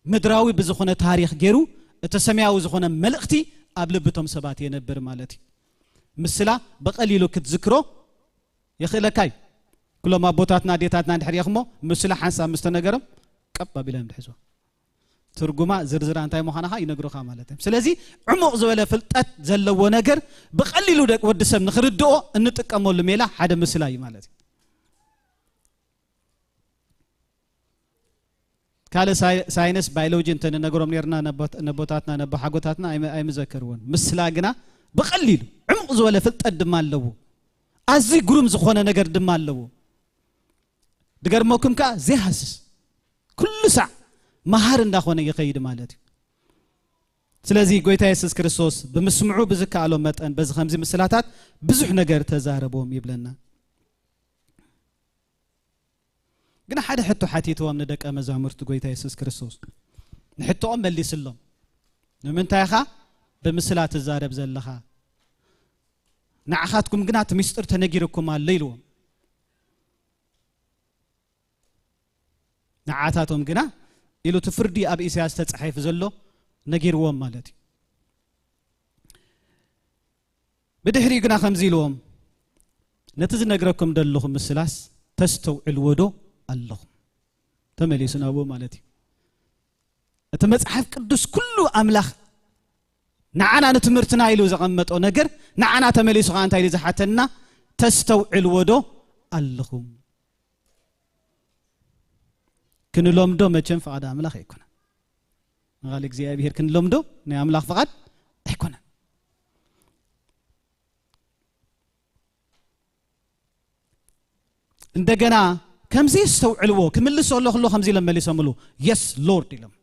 ምድራዊ ብዝኾነ ታሪኽ ገይሩ፣ እቲ ሰማያዊ ዝኾነ መልእኽቲ ኣብ ልብቶም ሰባት የነብር ማለት እዩ። ምስላ ብቐሊሉ ክትዝክሮ የኽእለካ እዩ። ኩሎም ኣቦታትና ኣዴታትና እንድሕር ኢኹሞ፣ ምስላ ሓንሳብ ምስ ተነገሮም ቀብ ኣቢሎም ድሕዝዋ። ትርጉማ ዝርዝራ እንታይ ምዃና ኸኣ ይነግሩኻ ማለት እዮም። ስለዚ ዕሙቕ ዝበለ ፍልጠት ዘለዎ ነገር ብቐሊሉ ደቂ ወዲ ሰብ ንኽርድኦ እንጥቀመሉ ሜላ ሓደ ምስላ እዩ ማለት እዩ። ካልእ ሳይ-፣ ሳይንስ፣ ባዮሎጂ እንተ ንነግሮም ነርና፣ ነቦት-፣ ነቦታትና፣ ነቦሓጎታትና ኣይመ-፣ ኣይምዘከርዎን። ምስላ ግና ብቐሊሉ ዕሙቕ ዝበለ ፍልጠት ድማ ኣለዎ። ኣዝዩ ግሩም ዝኾነ ነገር ድማ ኣለዎ። ድገርመኩም ከኣ ዘይሃስስ፣ ኩሉ ሳዕ መሃር እንዳኾነ ይኸይድ ማለት እዩ። ስለዚ ጎይታ የሱስ ክርስቶስ ብምስምዑ ብዝከኣሎ መጠን በዚ ከምዚ ምስላታት ብዙሕ ነገር ተዛረቦም ይብለና። ግን ሓደ ሕቶ ሓቲትዎም ንደቀ መዛሙርቲ ጎይታ የሱስ ክርስቶስ። ንሕቶኦም መሊስሎም። ንምንታይ ኢኻ ብምስላ ትዛረብ ዘለኻ? ንዓኻትኩም ግና እቲ ምስጢር ተነጊርኩም ኣሎ ኢልዎም። ንዓታቶም ግና ኢሉ እቲ ፍርዲ ኣብ ኢሳያስ ተጻሒፉ ዘሎ ነጊርዎም ማለት እዩ። ብድሕሪኡ ግና ከምዚ ኢልዎም፣ ነቲ ዝነግረኩም ዘለኹ ምስላስ ተስተውዕልዎ ዶ ኣለኹም? ተመሊሱ ናብኡ ማለት እዩ። እቲ መጽሓፍ ቅዱስ ኩሉ ኣምላኽ ንዓና ንትምህርትና ኢሉ ዘቐመጦ ነገር ንዓና ተመሊሱ ከዓ እንታይ ኢሉ ዝሓተና? ተስተውዕልዎ ዶ ኣለኹም? ክንለምዶ መቸም ፍቓድ ኣምላኽ ኣይኮነን። ንቓል እግዚኣብሔር ክንለምዶ ናይ ኣምላኽ ፍቓድ ኣይኮነን። እንደገና ከምዚ የስተውዕልዎ ክምልስ ከሎ ከሎ ከምዚ ኢሎም መሊሶምሉ፣ የስ ሎርድ ኢሎም።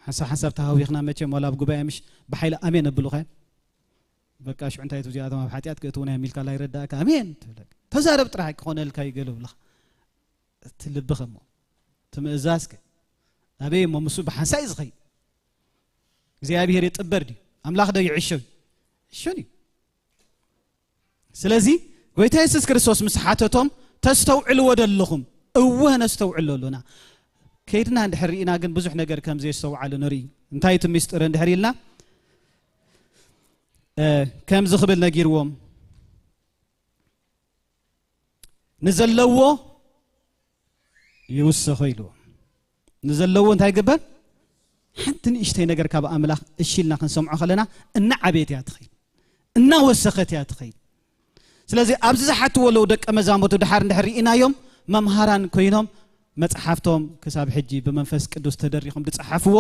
ሓንሳብ ሓንሳብ ተሃዊኽና መቸም ዋላ ኣብ ጉባኤ ምሽ ብሓይሊ ኣሜን ኣብሉ ኸ በቃ ሽዑ እንታይ ትብዚኣቶም ኣብ ሓጢኣት ክእትውና እዮም ኢልካ ላይ ረዳእካ ኣሜን ትብለካ። ተዛረብ ጥራሕ ክኾነልካ ይገሉ ብለኻ። እቲ ልብኸ እሞ እቲ ምእዛዝከ ኣበይ እሞ? ምስ ብሓንሳእ እዩ ዝኸይድ። እግዚኣብሔር ይጥበር ድዩ? ኣምላኽ ዶ ይዕሾ እዩ? ይዕሾን እዩ። ስለዚ ጎይታ የሱስ ክርስቶስ ምስ ሓተቶም፣ "ተስተውዕልዎ ዶ ኣለኹም?" እወ ነስተውዕሎ ኣሎና። ከይድና እንድሕር ርኢና ግን ብዙሕ ነገር ከም ዘየስተውዓሉ ንርኢ። እንታይ እቲ ሚስጥር እንድሕር ኢልና፣ እ፣ ከምዚ ክብል ነጊርዎም፣ "ንዘለዎ ይውሰኾ" ኢልዎ። ንዘለዎ እንታይ ይግበር? ሓንቲ ንእሽተይ ነገር ካብ ኣምላኽ እሺ ኢልና ክንሰምዖ ከለና እናዓበየት እያ ትኸይድ፣ እናወሰኸት እያ ትኸይድ። ስለዚ ኣብዚ ዝሓትዎ ኣለዉ ደቀ መዛሙርቱ ድሓር እንድሕር ርኢናዮም መምሃራን ኮይኖም መጽሓፍቶም ክሳብ ሕጂ ብመንፈስ ቅዱስ ተደሪኾም ዝጸሓፍዎ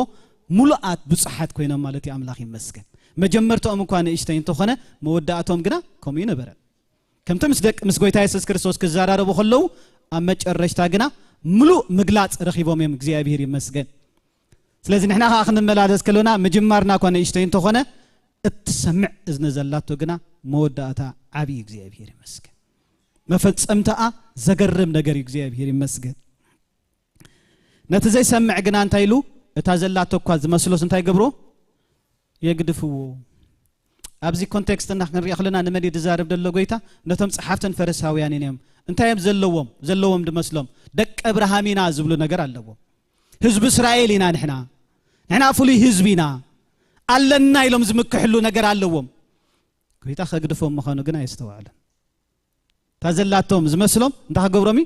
ሙሉኣት ብጹሓት ኮይኖም ማለት እዩ። ኣምላኽ ይመስገን። መጀመርታኦም እኳ ንእሽተይ እንተኾነ መወዳእቶም ግና ከምኡ ይነበረ። ከምቲ ምስ ደቂ፣ ምስ ጎይታ የሱስ ክርስቶስ ክዘራረቡ ከለዉ፣ ኣብ መጨረሽታ ግና ምሉእ ምግላጽ ረኺቦም እዮም። እግዚኣብሔር ይመስገን። ስለዚ ንሕና ከኣ ክንመላለስ ከለና፣ ምጅማርና እኳ ንእሽተይ እንተኾነ፣ እትሰምዕ እዝኒ ዘላቶ ግና መወዳእታ ዓቢ እዩ። እግዚኣብሔር ይመስገን። መፈጸምታኣ ዘገርም ነገር እዩ። እግዚኣብሔር ይመስገን። ነቲ ዘይሰምዕ ግና እንታይ ኢሉ? እታ ዘላቶ እኳ ዝመስሎስ እንታይ ገብሮ? የግድፍዎ። ኣብዚ ኮንቴክስት እና ክንሪኦ ከለና ንመን እዩ ዝዛረብ ዘሎ ጎይታ? ነቶም ጸሓፍትን ፈሪሳውያንን እዮም። እንታይ እዮም ዘለዎም? ዘለዎም ድመስሎም። ደቂ እብርሃም ኢና ዝብሉ ነገር ኣለዎም። ህዝቢ እስራኤል ኢና ንሕና። ንሕና ፍሉይ ህዝቢ ኢና። ኣለና ኢሎም ዝምክሕሉ ነገር ኣለዎም። ጎይታ ከግድፎም ምዃኑ ግን ኣየስተውዓለን። እታ ዘላቶም ዝመስሎም እንታይ ክገብሮም እዩ?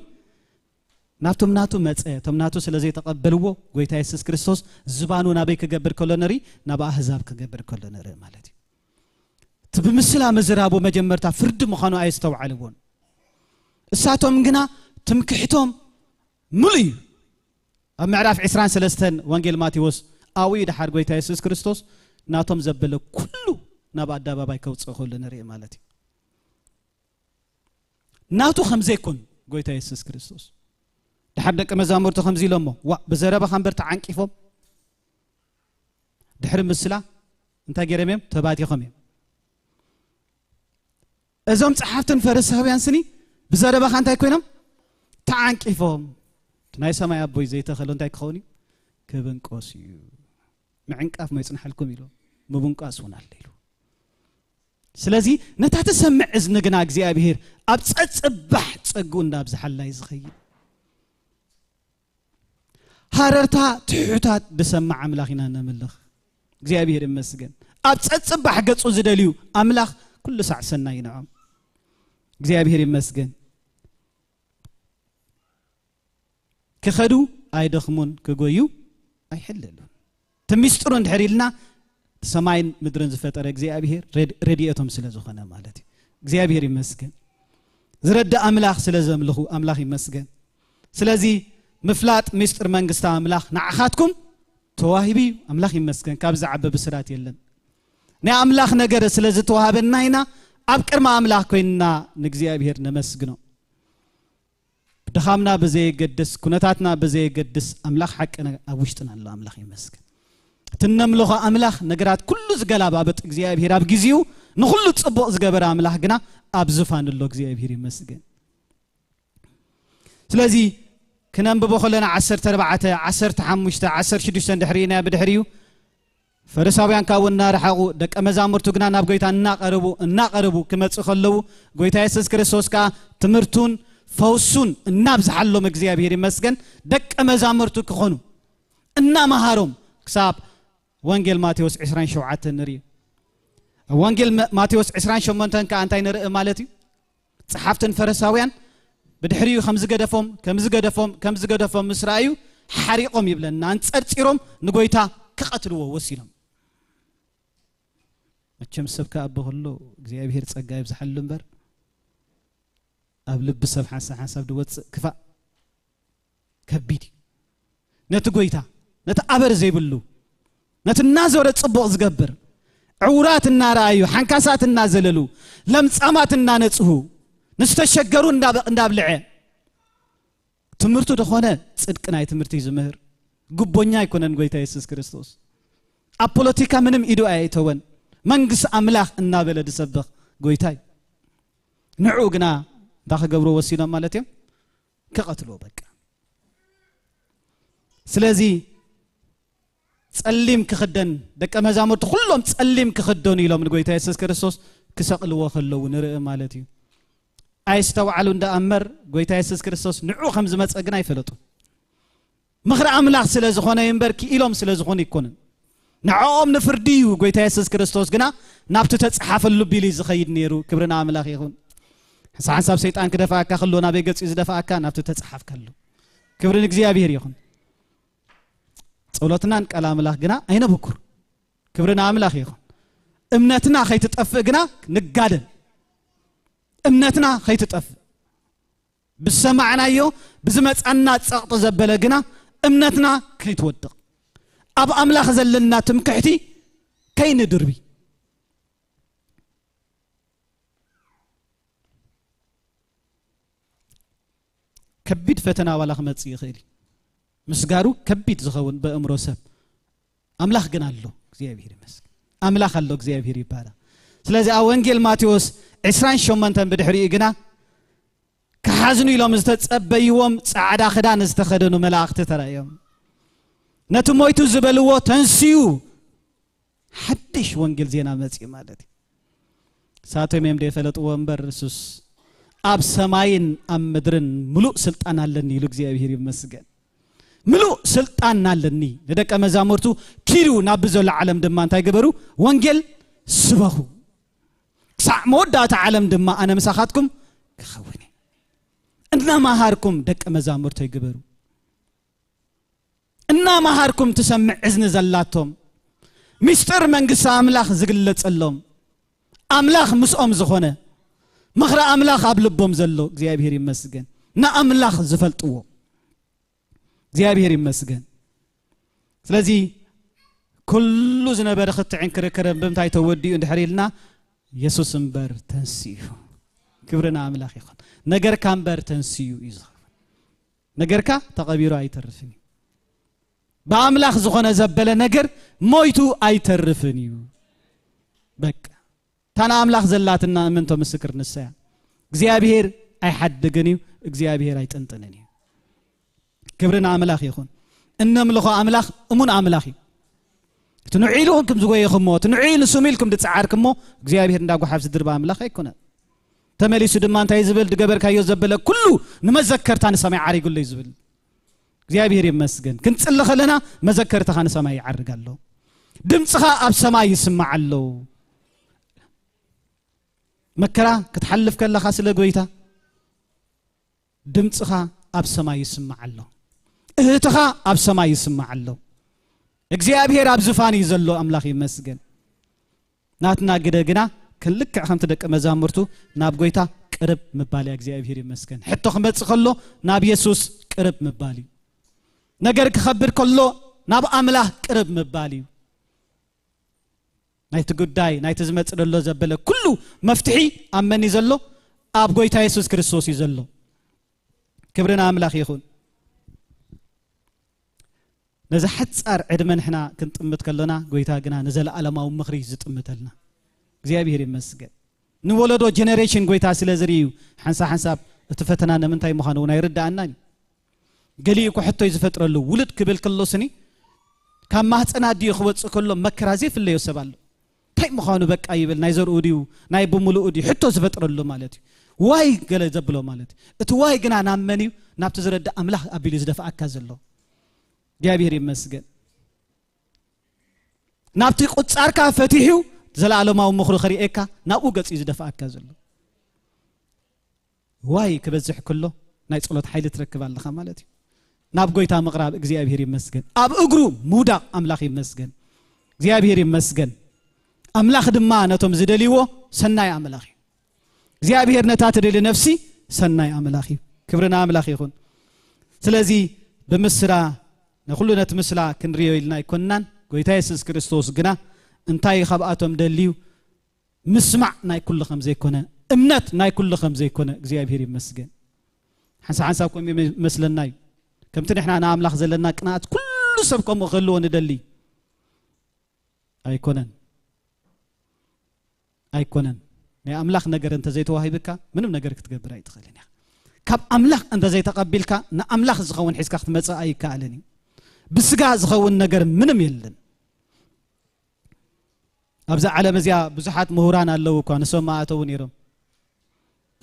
ናብቶም ናቱ መጸ። እቶም ናቱ ስለ ዘይተቐበልዎ፣ ጎይታ የሱስ ክርስቶስ ዝባኑ ናበይ ክገብር ከሎ ንርኢ? ናብ ኣህዛብ ክገብር ከሎ ንርኢ ማለት እዩ። እቲ ብምስላ ምዝራቡ መጀመርታ ፍርዲ ምዃኑ ኣየስተውዓልዎን። እሳቶም ግና ትምክሕቶም ምሉእ እዩ። ኣብ ምዕራፍ ዕስራን ሰለስተን ወንጌል ማቴዎስ ኣብኡ እዩ ድሓር ጎይታ የሱስ ክርስቶስ ናቶም ዘበለ ኩሉ ናብ ኣደባባይ ከውጽኦ ከሎ ንርኢ ማለት እዩ። ናቱ ከም ዘይኮን ጎይታ የሱስ ክርስቶስ። ድሓር ደቂ መዛሙርቱ ከምዚ ኢሎሞ፣ "ዋ፣ ብዘረባኻ እምበር ተዓንቂፎም፣ ድሕሪ ምስላ እንታይ ገይሮም እዮም? ተባቲኾም እዮም." እዞም ጸሓፍትን ፈሪሳውያን ስኒ ብዘረባኻ እንታይ ኮይኖም? ተዓንቂፎም። እቲ ናይ ሰማይ ኣቦይ ዘይተኸሎ እንታይ ክኸውን እዩ? ክብንቆስ እዩ። ምዕንቃፍ ሞ ይጽንሓልኩም ኢሉ፣ ምብንቋስ እውን ኣሎ ኢሉ። ስለዚ ነታ ትሰምዕ እዝኒ ግና እግዚኣብሔር ኣብ ጸጽባሕ ጸግኡ እንዳብዝሓላ እዩ ዝኸይድ። ሃረርታ ትሑታት ዝሰምዕ ኣምላኽ ኢና ነምልኽ። እግዚኣብሔር ይመስገን። ኣብ ጸጽባሕ ገጹ ዝደልዩ ኣምላኽ ኩሉ ሳዕ ሰናይ ንዖም። እግዚኣብሔር ይመስገን። ክኸዱ ኣይደኽሙን፣ ክጎዩ ኣይሕለሉን። እቲ ሚስጥሩ እንድሕር ኢልና፣ ሰማይን ምድርን ዝፈጠረ እግዚኣብሔር ረድ-፣ ረድኤቶም ስለ ዝኾነ ማለት እዩ። እግዚኣብሔር ይመስገን። ዝረድእ ኣምላኽ ስለ ዘምልኹ ኣምላኽ ይመስገን። ስለዚ ምፍላጥ ሚስጥር መንግስቲ ኣምላኽ ንዓኻትኩም ተዋሂቡ እዩ። ኣምላኽ ይመስገን። ካብ ዝዓበ ብስራት የለን። ናይ ኣምላኽ ነገር ስለ ዝተዋሃበና ኢና ኣብ ቅድሚ ኣምላኽ ኮይንና ንእግዚኣብሔር ነመስግኖ። ድኻምና ብዘየገድስ፣ ኩነታትና ብዘየገድስ ኣምላኽ ሓቂ ነ-፣ ኣብ ውሽጥና ኣሎ። ኣምላኽ ይመስገን። እቲ እነምልኾ ኣምላኽ ነገራት ኩሉ ዝገላባብጥ እግዚኣብሔር ኣብ ግዜኡ ንኹሉ ጽቡቕ ዝገበረ ኣምላኽ ግና ኣብ ዝፋን ኣሎ። እግዚኣብሔር ይመስገን። ስለዚ ክነንብቦ ከለና ዓሰርተ ኣርባዕተ፣ ዓሰርተ ሓሙሽተ፣ ዓሰርተ ሽዱሽተ እንድሕር ኢና ብድሕሪኡ ፈሪሳውያን ካብኡ እናረሓቑ፣ ደቀ መዛሙርቱ ግና ናብ ጐይታ እናቐረቡ፣ እናቐረቡ ክመጹ ከለዉ፣ ጐይታ የሱስ ክርስቶስ ከኣ ትምህርቱን ፈውሱን እናብዝሓሎም፣ እግዚኣብሔር ይመስገን፣ ደቀ መዛሙርቱ ክኾኑ እናመሃሮም፣ ክሳብ ወንጌል ማቴዎስ ዕስራን ሸውዓተን ንርኢ። ኣብ ወንጌል መ- ማቴዎስ ዕስራን ሸሞንተን ከኣ እንታይ ንርኢ ማለት እዩ? ጸሓፍትን ፈሪሳውያን ብድሕሪኡ ከም ዝገደፎም ከም ዝገደፎም ከም ዝገደፎም ምስ ረኣዩ ሓሪቖም ይብለና፣ ኣንጸርጺሮም ንጎይታ ክቐትልዎ ወሲኖም። መቸም ሰብ ከኣ ኣቦ ከሎ እግዚኣብሔር ጸጋ ይብዝሓሉ እምበር፣ ኣብ ልቢ ሰብ ሓንሳብ ሓንሳብ ድወጽእ ክፋእ ከቢድ እዩ። ነቲ ጎይታ፣ ነቲ ኣበር ዘይብሉ፣ ነቲ እናዞረ ጽቡቕ ዝገብር፣ ዕውራት እናረኣዩ፣ ሓንካሳት እናዘለሉ፣ ለምጻማት እናነጽሁ፣ ንዝተሸገሩ እንዳበ- እንዳብልዐ፣ ትምህርቱ ደኾነ ጽድቂ ናይ ትምህርቲ እዩ ዝምህር። ጉቦኛ ኣይኮነን ጎይታ የሱስ ክርስቶስ። ኣብ ፖለቲካ ምንም ኢዱ ኣየእተወን። መንግስቲ ኣምላኽ እናበለ ዝሰብኽ ጎይታ እዩ። ንዕኡ ግና እንታይ ክገብሩ ወሲኖም ማለት እዮም? ክቐትልዎ በቃ። ስለዚ ጸሊም ክኽደን፣ ደቀ መዛሙርቲ ኩሎም ጸሊም ክኽደኑ ኢሎም ንጎይታ የሱስ ክርስቶስ ክሰቕልዎ ከለዉ ንርኢ ማለት እዩ። ኣይስተውዓሉን ደኣ እምበር፣ ጎይታ የሱስ ክርስቶስ ንዑ ከም ዝመጸ ግን ኣይፈለጡን። ምኽሪ ኣምላኽ ስለ ዝኾነ እዩ እምበር፣ ክኢሎም ስለ ዝኾኑ ኣይኮነን። ንዕኦም ንፍርዲ እዩ። ጎይታ የሱስ ክርስቶስ ግና ናብቲ ተጻሓፈሉ ቢሉ እዩ ዝኸይድ ነይሩ። ክብሪ ንኣምላኽ ይኹን። ሓንሳብ ሓንሳብ ሰይጣን ክደፍኣካ ከሎ ናበይ ገጽ እዩ ዝደፍኣካ? ናብቲ ተጻሓፍካሉ። ክብሪ ንእግዚኣብሔር ይኹን። ጸሎትናን ቃል ኣምላኽ ግና ኣይነበኩር። ክብሪ ንኣምላኽ ይኹን። እምነትና ከይትጠፍእ ግና ንጋደል። እምነትና ከይትጠፍእ፣ ብዝሰማዕናዮ ብዝመጻና ጸቕጢ ዘበለ ግና እምነትና ከይትወድቕ፣ ኣብ ኣምላኽ ዘለና ትምክሕቲ ከይንድርቢ። ከቢድ ፈተና ዋላ ክመጽእ ይኽእል እዩ፣ ምስጋሩ ከቢድ ዝኸውን በእምሮ ሰብ። ኣምላኽ ግን ኣሎ፣ እግዚኣብሔር ይመስገን። ኣምላኽ ኣሎ፣ እግዚኣብሔር ይባረኽ። ስለዚ ኣብ ወንጌል ማቴዎስ ዕስራን ሸሞንተን ብድሕሪኡ ግና ክሓዝኑ ኢሎም ዝተጸበይዎም ጻዕዳ ክዳን ዝተኸደኑ መላእኽቲ ተራእዮም። ነቲ ሞይቱ ዝበልዎ ተንስዩ፣ ሓድሽ ወንጌል ዜና መጽዩ ማለት እዩ። ሳቶም እዮም ደይፈለጥዎ እምበር፣ እሱስ ኣብ ሰማይን ኣብ ምድርን ምሉእ ስልጣን ኣለኒ ኢሉ እግዚኣብሔር ይመስገን። ምሉእ ስልጣን ኣለኒ። ንደቀ መዛሙርቱ ኪዱ ናብ ብዘሎ ዓለም ድማ እንታይ ግበሩ? ወንጌል ስበኹ። ክሳዕ መወዳእታ ዓለም ድማ ኣነ ምሳኻትኩም ክኸውን እየ። እናመሃርኩም ደቀ መዛሙርተይ ግበሩ። እናመሃርኩም ትሰምዕ እዝኒ ዘላቶም፣ ምስጢር መንግስቲ ኣምላኽ ዝግለጸሎም፣ ኣምላኽ ምስኦም ዝኾነ፣ ምኽሪ ኣምላኽ ኣብ ልቦም ዘሎ፣ እግዚኣብሔር ይመስገን። ንኣምላኽ ዝፈልጥዎ፣ እግዚኣብሔር ይመስገን። ስለዚ ኩሉ ዝነበረ ክትዕን ክርክርን ብምንታይ ተወዲኡ እንድሕር ኢልና፣ የሱስ እምበር ተንስኡ። ክብሪ ንኣምላኽ ይኹን። ነገርካ እምበር ተንስኡ እዩ ዝኸውን። ነገርካ ተቐቢሩ ኣይተርፍን እዩ። ብኣምላኽ ዝኾነ ዘበለ ነገር ሞይቱ ኣይተርፍን እዩ። በቃ፣ እታ ንኣምላኽ ዘላትና እምንቶ ምስክር ንሳ እያ። እግዚኣብሔር ኣይሓድግን እዩ፣ እግዚኣብሔር ኣይጥንጥንን እዩ። ክብሪ ንኣምላኽ ይኹን። እነምልኾ ኣምላኽ እሙን ኣምላኽ እዩ። እቲ ንዑ ኢልኩም ዝጎየኹሞ፣ እቲ ንዑ ንስሙ ኢልኩም ዝጸዓርኩሞ፣ እግዚኣብሔር እንዳ ጓሓፍ ዝድርባ ኣምላኽ ኣይኮነን። ተመሊሱ ድማ እንታይ ዝብል? ዝገበርካዮ ዘበለ ኩሉ ንመዘከርታ ንሰማይ ዓሪጉለይ ዝብል። እግዚኣብሔር ይመስገን። ክንጽሊ ከለና መዘከርታኻ ንሰማይ ይዓርግ ኣሎ። ድምፅኻ ኣብ ሰማይ ይስማዕ ኣሎ። መከራ ክትሓልፍ ከለኻ ስለ ጎይታ ድምፅኻ ኣብ ሰማይ ይስማዕ ኣሎ። እህትኻ ኣብ ሰማይ ይስማዕ ኣሎ። እግዚኣብሔር ኣብ ዝፋን እዩ ዘሎ። ኣምላኽ ይመስገን። ናትና ግደ ግና ክንልክዕ ከምቲ ደቂ መዛሙርቱ ናብ ጎይታ ቅርብ ምባል እያ። እግዚኣብሔር ይመስገን። ሕቶ ክመጽእ ከሎ ናብ የሱስ ቅርብ ምባል እዩ። ነገር ክኸብድ ከሎ ናብ ኣምላኽ ቅርብ ምባል እዩ። ናይቲ ጉዳይ፣ ናይቲ ዝመጽእ ዘሎ ዘበለ ኩሉ መፍትሒ ኣብ መን እዩ ዘሎ? ኣብ ጎይታ የሱስ ክርስቶስ እዩ ዘሎ። ክብሪ ንኣምላኽ ይኹን። ነዚ ሓጻር ዕድመ ንሕና ክንጥምት ከሎና፣ ጎይታ ግና ንዘለኣለማዊ ምኽሪ እዩ ዝጥምተልና። እግዚኣብሔር ይመስገን። ንወለዶ ጀነሬሽን ጎይታ ስለ ዝርኢ እዩ። ሓንሳብ ሓንሳብ እቲ ፈተና ንምንታይ ምዃኑ እውን ኣይርድኣናን እዩ። ገሊኡ እኮ ሕቶ እዩ ዝፈጥረሉ። ውልድ ክብል ከሎ ስኒ ካብ ማህፀን ኣዲኡ ክወፅእ ከሎ መከራ ዘይፍለዮ ሰብ ኣሎ። እንታይ ምዃኑ በቃ ይብል። ናይ ዘርኡ ድዩ ናይ ብምልኡ ድዩ ሕቶ ዝፈጥረሉ ማለት እዩ። ዋይ ገለ ዘብሎ ማለት እዩ። እቲ ዋይ ግና ናብ መን እዩ? ናብቲ ዝረድእ ኣምላኽ ኣቢሉ ዝደፍኣካ ዘሎ። እግዚኣብሔር ይመስገን። ናብቲ ቁጻርካ ፈቲሑ ዘለኣለማዊ ምኽሩ ከርእየካ ናብኡ ገጽ እዩ ዝደፍኣካ ዘሎ። ዋይ ክበዝሕ ከሎ ናይ ጸሎት ሓይሊ ትረክብ ኣለኻ ማለት እዩ። ናብ ጎይታ ምቕራብ እግዚኣብሔር ይመስገን። ኣብ እግሩ ምውዳቕ ኣምላኽ ይመስገን። እግዚኣብሔር ይመስገን። ኣምላኽ ድማ ነቶም ዝደልይዎ ሰናይ ኣምላኽ እዩ። እግዚኣብሔር ነታ ትደሊ ነፍሲ ሰናይ ኣምላኽ እዩ። ክብሪ ንኣምላኽ ይኹን። ስለዚ ብምስላ ንኹሉ ነቲ ምስላ ክንሪኦ ኢልና ኣይኮንናን። ጎይታ የሱስ ክርስቶስ ግና እንታይ ካብኣቶም ደልዩ ምስማዕ ናይ ኩሉ ከም ዘይኮነ፣ እምነት ናይ ኩሉ ከም ዘይኮነ እግዚኣብሔር ይመስገን። ሓንሳ ሓንሳብ ከምኡ ይመስለና እዩ። ከምቲ ንሕና ንኣምላኽ ዘለና ቅንኣት ኩሉ ሰብ ከምኡ ክህልዎ ንደሊ ኣይኮነን። ኣይኮነን። ናይ ኣምላኽ ነገር እንተዘይተዋሂብካ ምንም ነገር ክትገብር ኣይትኽእልን ኢኻ። ካብ ኣምላኽ እንተዘይተቐቢልካ ንኣምላኽ ዝኸውን ሒዝካ ክትመጽእ ኣይከኣልን እዩ። ብስጋ ዝኸውን ነገር ምንም የለን። ኣብዛ ዓለም እዚኣ ብዙሓት ምሁራን ኣለዉ እኳ፣ ንሶም መኣተዉ ነይሮም።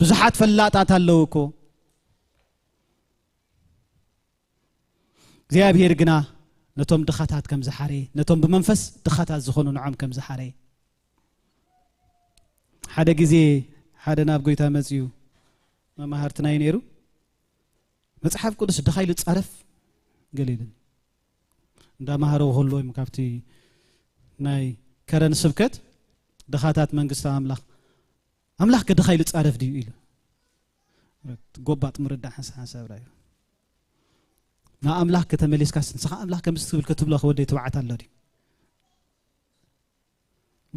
ብዙሓት ፈላጣት ኣለዉ እኮ። እግዚኣብሔር ግና ነቶም ድኻታት ከም ዝሓረየ፣ ነቶም ብመንፈስ ድኻታት ዝኾኑ ንዖም ከም ዝሓረየ። ሓደ ግዜ ሓደ ናብ ጎይታ መጺኡ መማህርትና እዩ ነይሩ። መጽሓፍ ቅዱስ ድኻ ኢሉ ጻረፍ ገለ ኢሉኒ። እንዳመሃረ ከሎ እዮም ካብቲ ናይ ከረን ስብከት ድኻታት መንግስቲ ኣምላኽ፣ ኣምላኽ ከ ድኻ ኢሉ ጻረፍ ድዩ ኢሉ። ጎባጥ ምርዳእ ሓንሳብ ሓንሳብ ራዩ። ንኣምላኽ ከተመሊስካስ ንስኻ ኣምላኽ ከምዚ ትብል ክትብሎ ከወደይ ትብዓት ኣሎ ድዩ?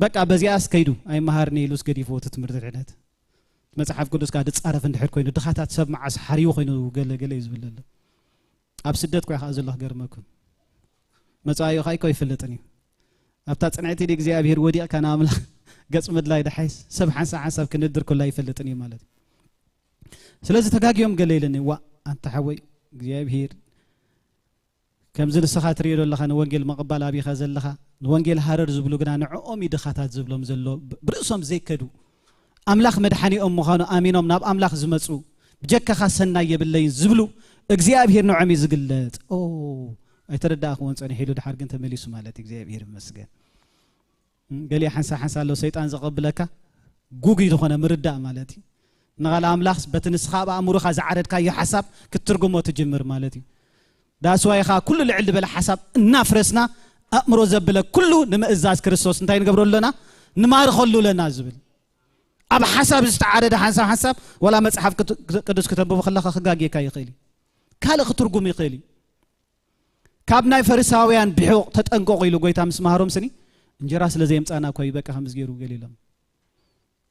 በቃ በዚኣስ ከይዱ ኣይመሃርኒ ኢሉስ ገዲፍዎ እቲ ትምህርቲ ድሕነት። መጽሓፍ ቅዱስ ከኣ ድጻረፍ እንድሕር ኮይኑ ድኻታት ሰብ መዓስ ሓርዩ ኮይኑ ገለ ገለ እዩ ዝብል ዘሎ። ኣብ ስደት ኮይ ከኣ ዘሎ ክገርመኩም። መጻኢኡ ከኣ እኮ ኣይፈልጥን እዩ። ኣብታ ጽንዕቲ ኢድ እግዚኣብሔር ወዲቕካ ንኣምላኽ ገጽ ምድላይ ድሓይስ ሰብ ሓንሳብ ሓንሳብ ክንድር ከሎ ኣይፈልጥን እዩ ማለት እዩ። ስለዚ ተጋግዮም ገለ ኢለኒ፣ ዋ ኣንታ ሓወይ እግዚኣብሔር ከምዚ ንስኻ ትርእዮ ዘለኻ ንወንጌል ምቕባል ኣቢኻ ዘለኻ ንወንጌል ሃረር ዝብሉ ግና ንዕኦም እዩ ድኻታት ዝብሎም ዘሎ። ብ-፣ ብርእሶም ዘይከዱ ኣምላኽ መድሓኒኦም ምዃኑ ኣሚኖም ናብ ኣምላኽ ዝመጹ ብጀካኻ ሰናይ የብለይን ዝብሉ እግዚኣብሔር ንዖም እዩ ዝግለጽ። ኦ ኣይተረዳእኽዎን ጸኒሑ ኢሉ ድሓር ግን ተመሊሱ ማለት እዩ። እግዚኣብሔር ይመስገን። እም፣ ገሊኡ ሓንሳ ሓንሳ ኣሎ ሰይጣን ዘቐብለካ ጉጉይ ዝኾነ ምርዳእ ማለት እዩ። ንቓል ኣምላኽ በቲ ንስኻ ኣብ ኣእምሮኻ ዝዓረድካዮ ሓሳብ ክትትርጉሞ ትጅምር ማለት እዩ። ዳስዋይ ኸኣ ኩሉ ልዕል ዝበለ ሓሳብ እናፍረስና ኣእምሮ ዘብለ ኩሉ ንምእዛዝ ክርስቶስ እንታይ ንገብረሉ ኣለና? ንማርኸሉ ኣለና ዝብል። ኣብ ሓሳብ ዝተዓረደ ሓንሳብ ሓንሳብ ዋላ መጽሓፍ ክት-፣ ቅዱስ ክተንብቦ ከለኻ ክጋግየካ ይኽእል እዩ። ካልእ ክትርጉም ይኽእል እዩ። ካብ ናይ ፈሪሳውያን ብሑቕ ተጠንቀቑ ኢሉ ጎይታ ምስ መሃሮም ስኒ እንጀራ ስለ ዘየምጻና እኮ እዩ በቃ ከምዚ ገይሩ ገሊሎም።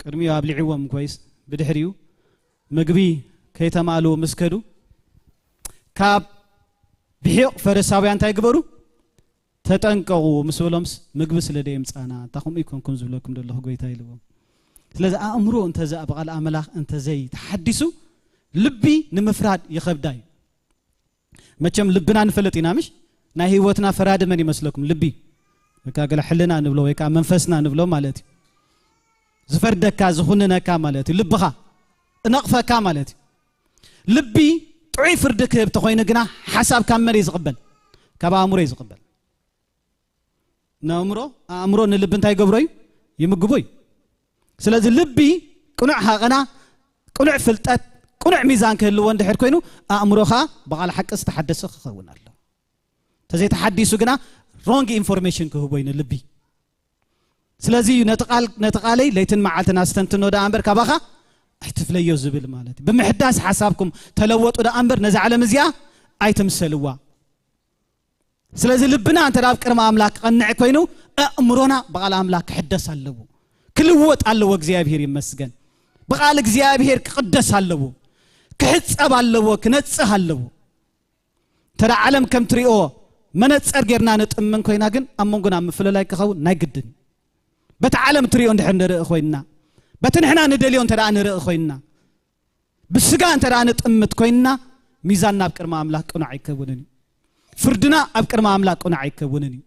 ቅድሚኡ ኣብሊዕዎም ኮይስ ብድሕሪኡ ምግቢ ከይተማልኡ ምስ ከዱ ካብ ብሒቕ ፈሪሳውያን እንታይ ግበሩ? ተጠንቀቑ ምስ በሎምስ ምግቢ ስለ ደየምጻና እንታ ከምኡ ይኮንኩም ዝብለኩም ዘለኹ ጎይታ ኢልዎም። ስለዚ ኣእምሮ እንተዘ ብቓል ኣምላኽ እንተዘይተሓዲሱ ልቢ ንምፍራድ ይኸብዳ እዩ። መቸም ልብና ንፈልጥ ኢና ምሽ? ናይ ህይወትና ፈራዲ መን ይመስለኩም? ልቢ ወይ ከዓ ገለ ሕልና ንብሎ ወይ ከዓ መንፈስና ንብሎ ማለት እዩ። ዝፈርደካ ዝኹንነካ ማለት እዩ። ልብኻ እነቕፈካ ማለት እዩ። ልቢ ጥዑይ ፍርዲ ክህብ ተኾይኑ ግና ሓሳብ ካብ መን እዩ ዝቕበል? ካብ ኣእምሮ እዩ ዝቕበል። ንኣእምሮ ኣእምሮ ንልቢ እንታይ ይገብሮ እዩ? ይምግቦ እዩ። ስለዚ ልቢ ቅኑዕ ሃቐና፣ ቅኑዕ ፍልጠት፣ ቅኑዕ ሚዛን ክህልዎ እንድሕር ኮይኑ ኣእምሮኻ ብቓል ሓቂ ዝተሓደሰ ክኸውን ኣለዎ። ተዘይተሓዲሱ ግና ሮንግ ኢንፎርሜሽን ክህቦ እዩ ንልቢ። ስለዚ እዩ ነቲ ቃል ነቲ ቃለይ ለይትን መዓልትን ኣስተንትኖ ደኣ እምበር ካባኻ ኣይትፍለዮ ዝብል ማለት እዩ። ብምሕዳስ ሓሳብኩም ተለወጡ ደኣ እምበር ነዛ ዓለም እዚኣ ኣይትምሰልዋ። ስለዚ ልብና እንተ ኣብ ቅድሚ ኣምላኽ ክቐንዕ ኮይኑ ኣእምሮና ብቓል ኣምላኽ ክሕደስ ኣለዎ። ክልወጥ ኣለዎ። እግዚኣብሔር ይመስገን። ብቓል እግዚኣብሔር ክቕደስ ኣለዎ። ክሕጸብ ኣለዎ። ክነጽህ ኣለዎ። እንተ ዓለም ከም ትሪኦ መነጸር ጌርና ንጥምን ኮይና ግን ኣብ መንጎና ምፍልላይ ክኸውን ናይ ግድን እዩ። በቲ ዓለም ትሪኦ እንድሕር ንርኢ ኮይንና በቲ ንሕና ንደልዮ እንተ ንርኢ ኮይንና ብስጋ እንተ ንጥምት ኮይንና ሚዛንና ኣብ ቅድሚ ኣምላኽ ቅኑዕ ኣይከውንን እዩ። ፍርድና ኣብ ቅድሚ ኣምላኽ ቅኑዕ ኣይከውንን እዩ።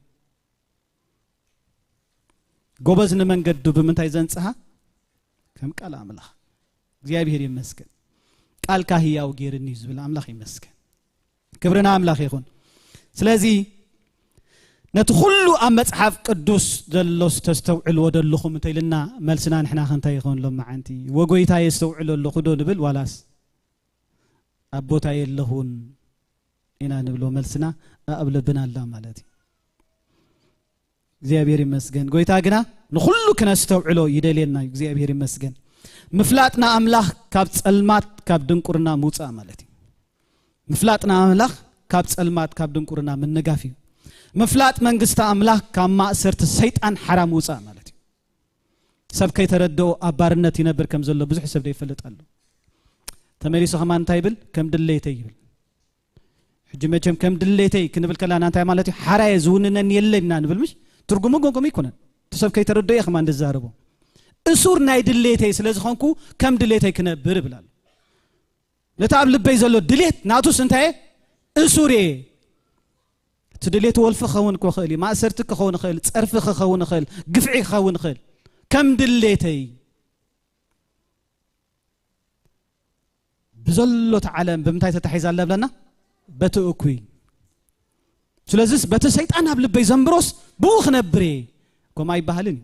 ጎበዝ ንመንገዱ ብምንታይ ዘንጽሃ? ከም ቃል ኣምላኽ። እግዚኣብሔር ይመስገን። ቃልካ ህያው ጌርኒ እዩ ዝብል ኣምላኽ ይመስገን። ክብሪ ንኣምላኽ ይኹን። ስለዚ ነቲ ኩሉ ኣብ መጽሓፍ ቅዱስ ዘሎስ ተስተውዕልዎ ደለኹም እንተ ኢልና፣ መልስና ንሕና ከ እንታይ ይኸውን? ሎም መዓንቲ፣ "ወጎይታ የስተውዕሎ ኣለኹ ዶ?" ንብል፣ ዋላስ "ኣብ ቦታ የለኹን" ኢና ንብሎ? መልስና ኣብ ልብና ኣላ ማለት እዩ። እግዚኣብሔር ይመስገን። ጎይታ ግና ንኹሉ ክነስተውዕሎ ይደልየና እዩ። እግዚኣብሔር ይመስገን። ምፍላጥ ንኣምላኽ ካብ ጸልማት፣ ካብ ድንቁርና ምውጻእ ማለት እዩ። ምፍላጥ ንኣምላኽ ካብ ጸልማት፣ ካብ ድንቁርና ምንጋፍ እዩ። ምፍላጥ መንግስቲ ኣምላኽ ካብ ማእሰርቲ ሰይጣን ሓራ ምውጻእ ማለት እዩ። ሰብ ከይተረድኦ ኣብ ባርነት ይነብር ከም ዘሎ ብዙሕ ሰብ ዘይፈልጥ ኣሎ። ተመሊሱ ከማን እንታይ ይብል? "ከም ድሌተይ" ይብል። ሕጂ መቸም ከም ድሌተይ ክንብል ከላና እንታይ ማለት እዩ? ሓራየ ዝውንነኒ የለን ኢና ንብል፣ ምሽ? ትርጉሙ ጎጎም ይኮነን። እቲ ሰብ ከይተረድኦ እየ ከማን ዝዛረቦ። እሱር ናይ ድሌተይ ስለ ዝኾንኩ ከም ድሌተይ ክነብር እብል ኣሎ። ነቲ ኣብ ልበይ ዘሎ ድሌት ናቱስ እንታይ እየ? እሱር እየ። እቲ ድሌት ወልፊ ክኸውን ክኽእል እዩ፣ ማእሰርቲ ክኸውን ይኽእል፣ ጸርፊ ክኸውን ይኽእል፣ ግፍዒ ክኸውን ይኽእል። ከም ድሌተይ ብዘሎ እቲ ዓለም ብምንታይ ተታሒዛ ኣላ ብለና? በቲ እኩይ። ስለዚስ በቲ ሰይጣን ኣብ ልበይ ዘንብሮስ ብኡ ክነብር እየ። ከምኡ ኣይበሃልን እዩ።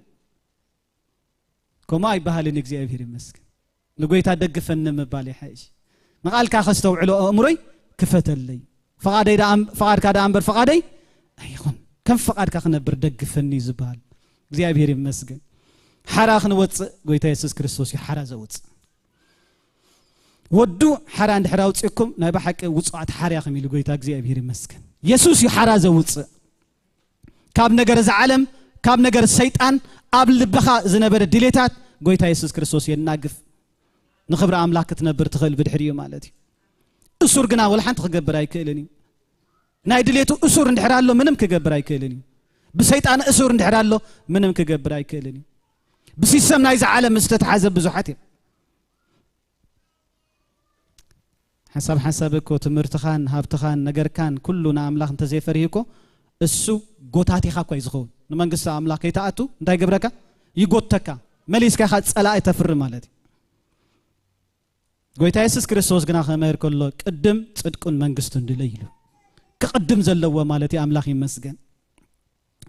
ከምኡ ኣይበሃልን። እግዚኣብሔር ይመስገን። ንጎይታ ደግፈኒ ምባል ይሓይሽ። ንቓልካ ከስተውዕሎ ኣእምሮይ ክፈተለይ። ፍቓደይ ደኣ እም-፣ ፍቓድካ ደኣ እምበር ፍቓደይ ኣይኹን። ከም ፍቓድካ ክነብር ደግፈኒ እዩ ዝበሃል። እግዚኣብሔር ይመስገን። ሓራ ክንወፅእ ጎይታ የሱስ ክርስቶስ እዩ ሓራ ዘውፅእ። ወዱ ሓራ እንድሕር ኣውፅእኩም ናይ ብሓቂ ውፁዓት ሓርያኹም ኢሉ ጎይታ እግዚኣብሔር ይመስገን። የሱስ እዩ ሓራ ዘውፅእ። ካብ ነገር እዚ ዓለም፣ ካብ ነገር ሰይጣን፣ ኣብ ልብኻ ዝነበረ ድሌታት ጎይታ የሱስ ክርስቶስ የናግፍ። ንኽብሪ ኣምላኽ ክትነብር ትኽእል ብድሕሪኡ ማለት እዩ። እሱር ግና ወላ ሓንቲ ክገብር ኣይክእልን እዩ። ናይ ድሌቱ እሱር እንድሕር ኣሎ ምንም ክገብር ኣይክእልን እዩ። ብሰይጣን እሱር እንድሕር ኣሎ ምንም ክገብር ኣይክእልን እዩ። ብሲስተም ናይዚ ዓለም ዝተተሓዘ ብዙሓት እዮም። ሓሳብ ሓሳብ እኮ ትምህርትኻን ሃብትኻን ነገርካን ኩሉ ንኣምላኽ እንተዘይፈሪህ እኮ እሱ ጎታቲኻ እኳ እዩ ዝኸውን። ንመንግስቲ ኣምላኽ ከይትኣቱ እንታይ ይገብረካ? ይጎተካ። መሊስካ ኢኻ ጸላኢ ተፍሪ ማለት እዩ። ጎይታ የሱስ ክርስቶስ ግና ክምህር ከሎ ቅድም ጽድቁን መንግስቱን ድለይ ኢሉ። ክቕድም ዘለዎ ማለት እዩ። ኣምላኽ ይመስገን።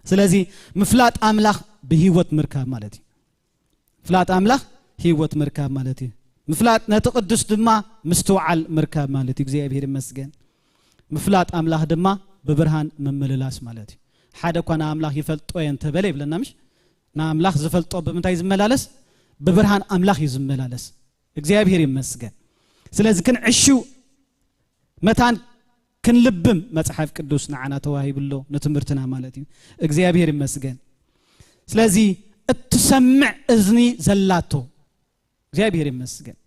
ስለዚ ምፍላጥ ኣምላኽ ብህይወት ምርካብ ማለት እዩ። ምፍላጥ ኣምላኽ ህይወት ምርካብ ማለት እዩ። ምፍላጥ ነቲ ቅዱስ ድማ ምስትውዓል ምርካብ ማለት እዩ። እግዚኣብሔር ይመስገን። ምፍላጥ ኣምላኽ ድማ ብብርሃን ምምልላስ ማለት እዩ። ሓደ እኳ ንኣምላኽ ይፈልጦ እየ እንተበለ ይብለና ምሽ? ንኣምላኽ ዝፈልጦ ብምንታይ ዝመላለስ? ብብርሃን ኣምላኽ እዩ ዝመላለስ። እግዚኣብሔር ይመስገን። ስለዚ ክንዕሽው መታን ክንልብም መጽሓፍ ቅዱስ ንዓና ተዋሂቡ ኣሎ፣ ንትምህርትና ማለት እዩ። እግዚኣብሔር ይመስገን። ስለዚ እትሰምዕ እዝኒ ዘላቶ፣ እግዚኣብሔር ይመስገን።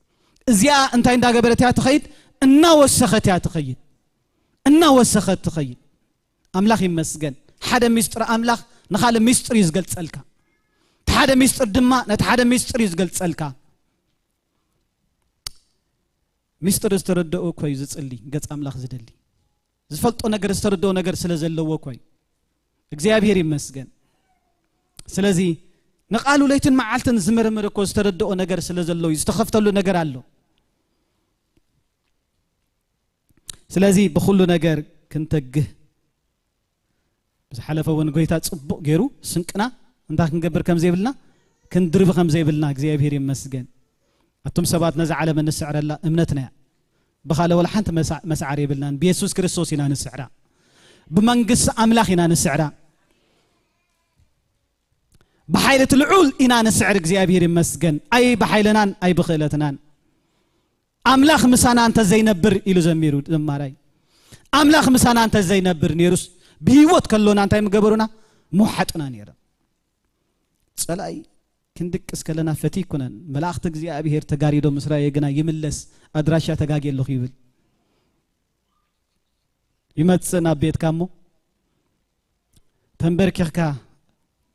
እዚኣ እንታይ እንዳገበረት እያ ትኸይድ? እናወሰኸት እያ ትኸይድ። እናወሰኸት ትኸይድ። ኣምላኽ ይመስገን። ሓደ ሚስጥር ኣምላኽ ንኻልእ ሚስጥር እዩ ዝገልጸልካ። እቲ ሓደ ሚስጥር ድማ ነቲ ሓደ ሚስጥር እዩ ዝገልጸልካ። ሚስጥር ዝተረደኦ እኮ እዩ ዝጽሊ፣ ገጽ ኣምላኽ ዝደሊ። ዝፈልጦ ነገር፣ ዝተረደኦ ነገር ስለ ዘለዎ እኮ እዩ። እግዚኣብሔር ይመስገን። ስለዚ ንቓሉ ለይትን መዓልትን ዝምርምር እኮ ዝተረደኦ ነገር ስለ ዘሎ እዩ፣ ዝተኸፍተሉ ነገር ኣሎ። ስለዚ ብኹሉ ነገር ክንተግህ፣ ብዝሓለፈ እውን ጎይታ ጽቡቕ ገይሩ ስንቅና እንታይ ክንገብር ከም ዘይብልና፣ ክንድርቢ ከም ዘይብልና እግዚኣብሔር ይመስገን። ኣቱም ሰባት ነዛ ዓለም እንስዕረላ እምነትና እያ። ብኻልእ ወላ ሓንቲ መሳ-፣ መስዓር የብልናን። ብየሱስ ክርስቶስ ኢና ንስዕራ። ብመንግስቲ ኣምላኽ ኢና ንስዕራ። ብሓይሊ እቲ ልዑል ኢና ንስዕር። እግዚኣብሔር ይመስገን። ኣይ ብሓይልናን ኣይ ብኽእለትናን። ኣምላኽ ምሳና እንተ ዘይነብር ኢሉ ዘሚሩ ዘማራይ። ኣምላኽ ምሳና እንተ ዘይነብር ነይሩስ ብህይወት ከሎና እንታይ ምገበሩና? ምውሓጡና ነይሮም። ጸላኢ ክንድቅስ ከለና ፈቲ ይኩነን። መላእኽቲ እግዚኣብሔር ተጋሪዶ ምስ ረኣየ ግና ይምለስ፣ ኣድራሻ ተጋግየ ኣለኹ ይብል። ይመጽእ ናብ ቤትካ እሞ ተንበርኪኽካ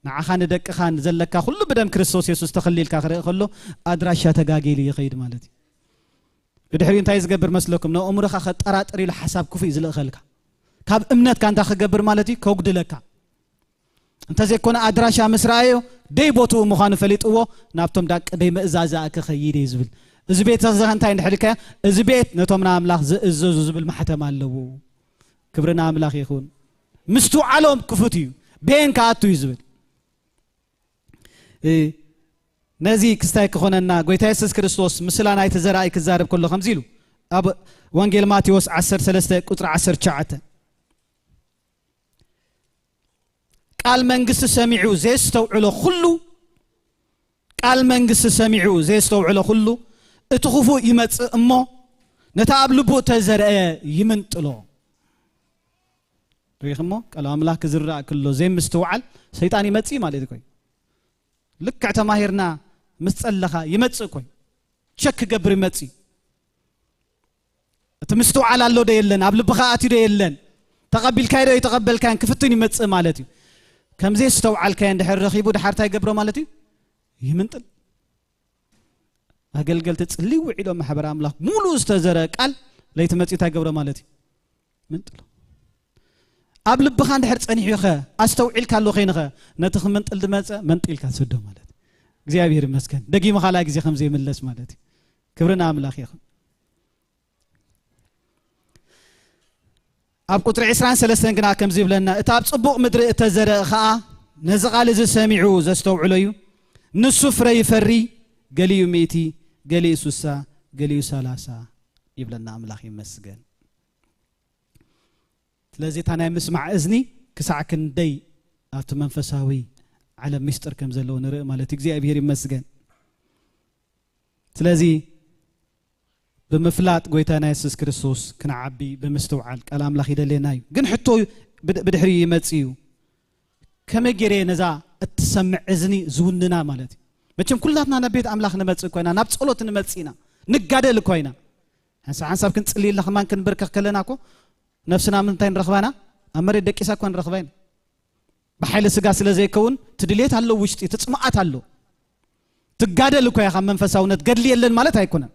ንዓኻ ንደቅኻን ዘለካ ኩሉ ብደም ክርስቶስ የሱስ ተኸሊልካ ክርኢ ከሎ ኣድራሻ ተጋጊሉ ይኸይድ ማለት እዩ። ብድሕሪኡ እንታይ ዝገብር መስለኩም? ንኣእምሮኻ ከጠራጥር ኢሉ ሓሳብ ክፉእ እዩ ዝልእኸልካ። ካብ እምነትካ እንታይ ክገብር ማለት እዩ? ከጉድለካ። እንተዘይኮነ ኣድራሻ ምስ ረኣዮ ደይ ቦትኡ ምዃኑ ፈሊጥዎ ናብቶም ዳቂ ደይ መእዛዛ ክኸይድ እዩ ዝብል። እዚ ቤት እዚ እንታይ እንድሕር ኢልካዮ? እዚ ቤት ነቶም ንኣምላኽ ዝእዘዙ ዝብል ማሕተም ኣለዎ። ክብሪ ንኣምላኽ ይኹን። ምስትውዓሎም ክፉት እዩ። ቤን ክኣቱ እዩ ዝብል። ነዚ ክስታይ ክኾነና ጎይታ የሱስ ክርስቶስ ምስላ ናይቲ ዘራእይ ክዛረብ ከሎ ከምዚ ኢሉ ኣብ ወንጌል ማቴዎስ ዓሰርተ ሰለስተ ቁፅሪ ዓሰርተ ትሽዓተ፣ ቃል መንግስቲ ሰሚዑ ዘየስተውዕሎ ኩሉ፣ ቃል መንግስቲ ሰሚዑ ዘየስተውዕሎ ኩሉ እቲ ክፉእ ይመጽእ እሞ ነቲ ኣብ ልቡ እተዘርአ ይምንጥሎ። ሪኢኽሞ? ቃል ኣምላኽ ክዝራእ ክሎ ዘይምስትውዓል ሰይጣን ይመጽእ ማለት እኮ እዩ። ልክዕ ተማሂርና ምስ ጸለኻ ይመጽእ እኮ እዩ። ቸክ ክገብር ይመጽእ እዩ። እቲ ምስትውዓል ኣሎ ዶ የለን? ኣብ ልብኻ ኣትዩ ዶ የለን? ተቐቢልካዮ ዶ ኣይተቐበልካዮን ክፍትን ይመጽእ ማለት እዩ። ከምዘይ ዝተውዓልካዮ እንድሕር ረኺቡ ድሓር እንታይ ይገብሮ ማለት እዩ? ይምንጥል። ኣገልገልቲ ጽልይ ውዒሎም ማሕበር ኣምላኽ ሙሉ ዝተዘረ ቃል ለይቲ መጽዩ እንታይ ገብሮ ማለት እዩ? ምንጥሎ። ኣብ ልብኻ እንድሕር ጸኒሑ ኸ ኣስተውዒልካ ኣሎ ኸይንኸ ነቲ ክምንጥል ድመጸ መንጢልካ ትሰዶ ማለት እዩ። እግዚኣብሔር ይመስገን። ደጊሙ ካልኣይ ግዜ ከም ዘይምለስ ማለት እዩ። ክብሪ ንኣምላኽ ይኹን። ኣብ ቁጽሪ ዕስራን ሰለስተን ግና ከምዚ ይብለና፣ እቲ ኣብ ጽቡቕ ምድሪ እተዘርአ ኸኣ ነዚ ቃል እዚ ሰሚዑ ዘስተውዕሎ እዩ። ንሱ ፍረ ይፈሪ፣ ገሊኡ ሚእቲ፣ ገሊኡ ሱሳ፣ ገሊኡ ሰላሳ ይብለና። ኣምላኽ ይመስገን። ስለዚ እታ ናይ ምስማዕ እዝኒ ክሳዕ ክንደይ ኣብቲ መንፈሳዊ ዓለም ምስጢር ከም ዘለዎ ንርኢ ማለት እዩ። እግዚኣብሔር ይመስገን። ስለዚ ብምፍላጥ ጎይታና የሱስ ክርስቶስ ክንዓቢ ብምስትውዓል ቃል ኣምላኽ ይደልየና እዩ። ግን ሕቶ ብድ-፣ ብድሕሪኡ ይመጽእ እዩ። ከመይ ገይረ ነዛ እትሰምዕ እዝኒ ዝውንና ማለት እዩ። መቸም ኩላትና ናብ ቤት ኣምላኽ ንመጽእ እኮ ኢና፣ ናብ ጸሎት ንመጽእ ኢና፣ ንጋደል እኮ ኢና። ሓንሳብ ሓንሳብ ክንጽልይ ኢልና ከማን ክንብርከኽ ከለና እኮ ነፍስና ምንታይ ንረኽባና? ኣብ መሬት ደቂሳ እኳ ንረኽባ ኢና። ብሓይሊ ስጋ ስለ ዘይከውን ትድልየት ኣሎ፣ ውሽጢ ትጽምኣት ኣሎ። ትጋደል እኮ ኢኻ። መንፈሳውነት ገድሊ የለን ማለት ኣይኮነን።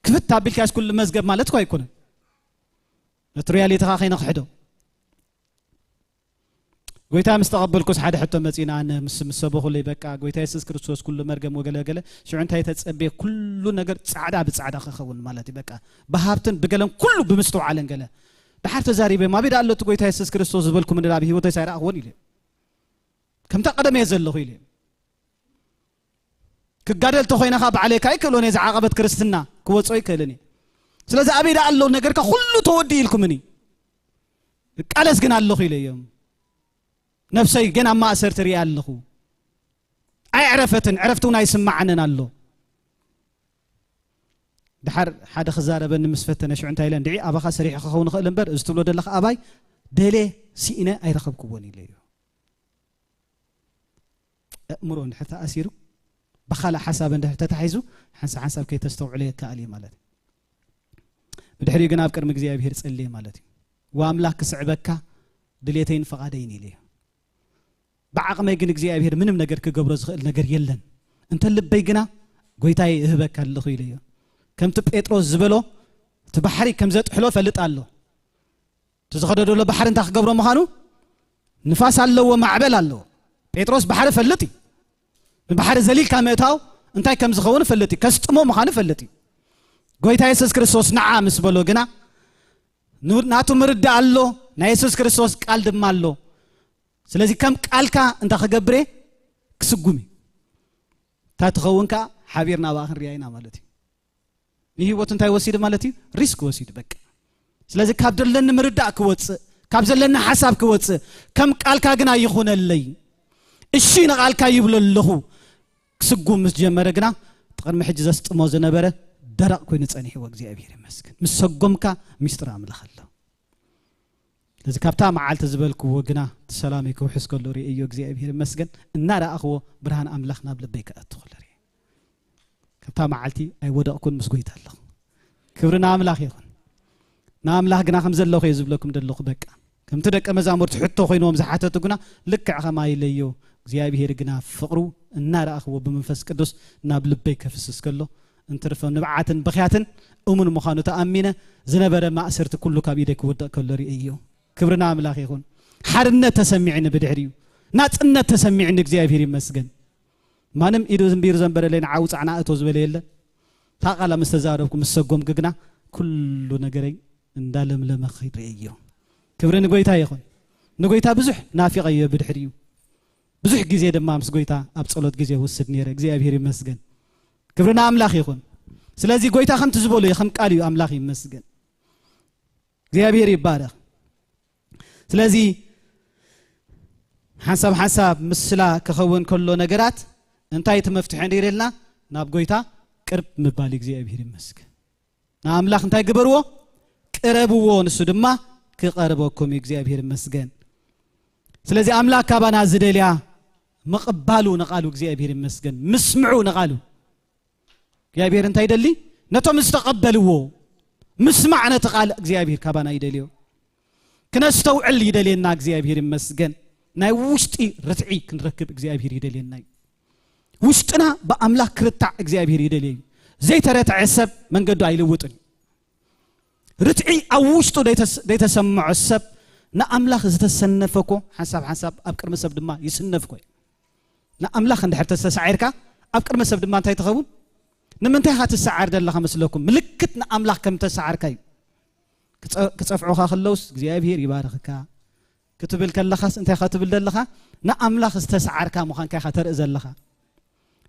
ክፍት ኣቢልካስ ኩሉ መዝገብ ማለት እኮ ኣይኮነን። ነቲ ሪያሊቲኻ ከይነኽሕዶ። ጎይታ ምስ ተቐበልኩስ ሓደ ሕቶ መጺና፣ ኣነ ምስ፣ ምስ ሰበኹለይ በቃ ጎይታ የሱስ ክርስቶስ ኩሉ መርገም ወገለ ገለ፣ ሽዑ እንታይ ተጸብየ? ኩሉ ነገር ጻዕዳ ብጻዕዳ ክኸውን ማለት እዩ። በቃ ብሃብትን ብገለን ኩሉ ብምስትውዓለን ገለ። ድሓር ተዛሪበ፣ ማቤዳ ኣሎ እቲ ጎይታ የሱስ ክርስቶስ ዝበልኩም እንደ ኣብ ህይወተይ ኣይረኣኽዎን ኢለ። ከምታ ቀደም እየ ዘለኹ ኢለ። ክጋደል ተኾይነ ኸዓ ባዕለይ ከኣ ኣይክእሎን እየ፣ ዝዓቐበት ክርስትና ክወጾ ኣይክእልን እየ። ስለዚ ኣበይ ደኣ ኣሎ ነገርካ ኩሉ ተወዲኡ ኢልኩምኒ። እቃለስ ግን ኣለኹ ኢለዮም። ነፍሰይ ገና ኣብ ማእሰርቲ ሪኣ ኣለኹ። ኣየዕረፈትን፣ ዕረፍቲ እውን ኣይስምዓንን ኣሎ። ድሓር ሓደ ክዛረበኒ ምስ ፈተነ ሽዑ እንታይ ኢለ፣ እንድዒ ኣባኻ ሰሪሐ ክኸውን ይኽእል እምበር፣ እዚ ትብሎ ዘለኻ ኣባይ ደልየ ስኢነ ኣይረኸብክዎን ኢለዮ። ኣእምሮ እንድሕር ተኣሲሩ፣ ብኻልእ ሓሳብ እንድሕር ተታሒዙ፣ ሓንሳብ ሓንሳብ ከይተስተውዕሎ የከኣል እዩ ማለት እዩ። ብድሕሪኡ ግን ኣብ ቅድሚ እግዚኣብሄር ጸልየ ማለት እዩ። ወኣምላኽ ክስዕበካ ድሌተይን ፍቓደይን ኢለዮ። ብዓቕመይ ግን እግዚኣብሄር ምንም ነገር ክገብሮ ዝኽእል ነገር የለን። እንተ ልበይ ግና ጎይታየ እህበካ ኣለኹ ኢለዮ። ከምቲ ጴጥሮስ ዝበሎ፣ እቲ ባሕሪ ከም ዘጥሕሎ እፈልጥ ኣሎ። እቲ ዝኸዶ ዘሎ ባሕሪ እንታይ ክገብሮ ምዃኑ? ንፋስ ኣለዎ፣ ማዕበል ኣለዎ። ጴጥሮስ ባሕሪ ፈልጥ እዩ። ንባሕሪ ዘሊልካ ምእታው እንታይ ከም ዝኸውን ፈልጥ እዩ። ከስጥሞ ምዃኑ ፈልጥ እዩ። ጎይታ የሱስ ክርስቶስ ንዓ ምስ በሎ ግና ን-፣ ናቱ ምርዳእ ኣሎ፣ ናይ የሱስ ክርስቶስ ቃል ድማ ኣሎ። ስለዚ ከም ቃልካ እንታይ ክገብር እየ? ክስጉም እዩ። እንታይ ትኸውን ከኣ ሓቢርና ኣብኣ ክንሪኣ ኢና ማለት እዩ። ንህይወቱ እንታይ ወሲዱ ማለት እዩ? ሪስክ ወሲዱ በቃ። ስለዚ ካብ ዘለኒ ምርዳእ ክወጽእ፣ ካብ ዘለኒ ሓሳብ ክወጽእ፣ ከም ቃልካ ግና ይኹነለይ። እሺ ንቓልካ ይብሎ ኣለኹ። ክስጉም ምስ ጀመረ ግና እቲ ቅድሚ ሕጂ ዘስጥሞ ዝነበረ ደረቕ ኮይኑ ጸኒሕዎ። እግዚኣብሔር ይመስገን። ምስ ሰጎምካ ሚስጥር ኣምላኽ ኣሎ። ስለዚ ካብታ መዓልቲ ዝበልክዎ ግና እቲ ሰላመይ ክውሕስ ከሎ ርእዮ እግዚኣብሔር ይመስገን። እናረኣኽዎ ብርሃን ኣምላኽ ናብ ልበይ ክኣቱ ከሎ ርእየ። ካብታ መዓልቲ ኣይወደቕኩን፣ ምስ ጎይታ ኣለኹ። ክብሪ ንኣምላኽ ይኹን። ንኣምላኽ ግና ከም ዘለኹ እየ ዝብለኩም ዘለኹ። በቃ ከምቲ ደቀ መዛሙርቲ ሕቶ ኮይንዎም ዝሓተቱ ግና ልክዕ ከማይ ኢለዮ። እግዚኣብሔር ግና ፍቕሩ እናረኣኽዎ ብመንፈስ ቅዱስ ናብ ልበይ ከፍስስ ከሎ እንትርፈ ንብዓትን ብኽያትን እሙን ምዃኑ ተኣሚነ ዝነበረ ማእሰርቲ ኩሉ ካብ ኢደይ ክወድቕ ከሎ ርእዮ። ክብሪ ንኣምላኽ ይኹን። ሓርነት ተሰሚዕኒ ብድሕሪኡ። ናጽነት ተሰሚዕኒ፣ እግዚኣብሔር ይመስገን። ማንም ኢዱ ዝንቢሩ ዘንበረለይ ንዓ ውጻዕና እቶ ዝበለ የለን። እታ ቃላ ምስ ተዛረብኩ ምስ ሰጎምኩ ግና ኩሉ ነገረይ እንዳለምለመ ክኸይድ ርእዮ። ክብሪ ንጎይታ ይኹን። ንጎይታ ብዙሕ ናፊቐዮ ብድሕሪኡ። ብዙሕ ግዜ ድማ ምስ ጎይታ ኣብ ጸሎት ግዜ ውስድ ነይረ። እግዚኣብሔር ይመስገን። ክብሪ ንኣምላኽ ይኹን። ስለዚ ጎይታ ከምቲ ዝበሎ እዩ፣ ከም ቃል እዩ። ኣምላኽ ይመስገን። እግዚኣብሔር ይባረኽ። ስለዚ ሓንሳብ ሓንሳብ ምስላ ክኸውን ከሎ ነገራት እንታይ እቲ መፍትሒ ንሪኢልና? ናብ ጎይታ ቅርብ ምባል። እግዚኣብሔር ይመስገን። ንኣምላኽ እንታይ ግበርዎ? ቅረብዎ፣ ንሱ ድማ ክቐርበኩም እዩ። እግዚኣብሔር ይመስገን። ስለዚ ኣምላኽ ካባና ዝደልያ ምቕባሉ ንቓሉ፣ እግዚኣብሔር ይመስገን፣ ምስምዑ ንቓሉ። እግዚኣብሔር እንታይ ይደሊ? ነቶም ዝተቐበልዎ ምስማዕ፣ ነቲ ቃል እግዚኣብሔር ካባና ይደልዮ። ክነስተውዕል ይደልየና፣ እግዚኣብሔር ይመስገን። ናይ ውሽጢ ርትዒ ክንረክብ እግዚኣብሔር ይደልየና እዩ። ውሽጥና ብኣምላኽ ክርታዕ እግዚኣብሔር ይደልዮ እዩ። ዘይተረትዐ ሰብ መንገዱ ኣይልውጥን። ርትዒ ኣብ ውሽጡ ዘይተስ-፣ ዘይተሰምዖ ሰብ ንኣምላኽ ዝተሰነፈ እኮ ሓንሳብ ሓንሳብ ኣብ ቅድሚ ሰብ ድማ ይስነፍ እኮ እዩ። ንኣምላኽ እንድሕር ተስተሳዒርካ ኣብ ቅድሚ ሰብ ድማ እንታይ ትኸውን? ንምንታይ ኢኻ ትሰዓር ዘለኻ መስለኩም? ምልክት ንኣምላኽ ከም ተሰዓርካ እዩ። ክጸ-፣ ክጸፍዑኻ ከለውስ እግዚኣብሔር ይባርኽካ ክትብል ከለኻስ እንታይ ኢኻ ትብል ዘለኻ? ንኣምላኽ ዝተሰዓርካ ምዃንካ ኢኻ ተርኢ ዘለኻ።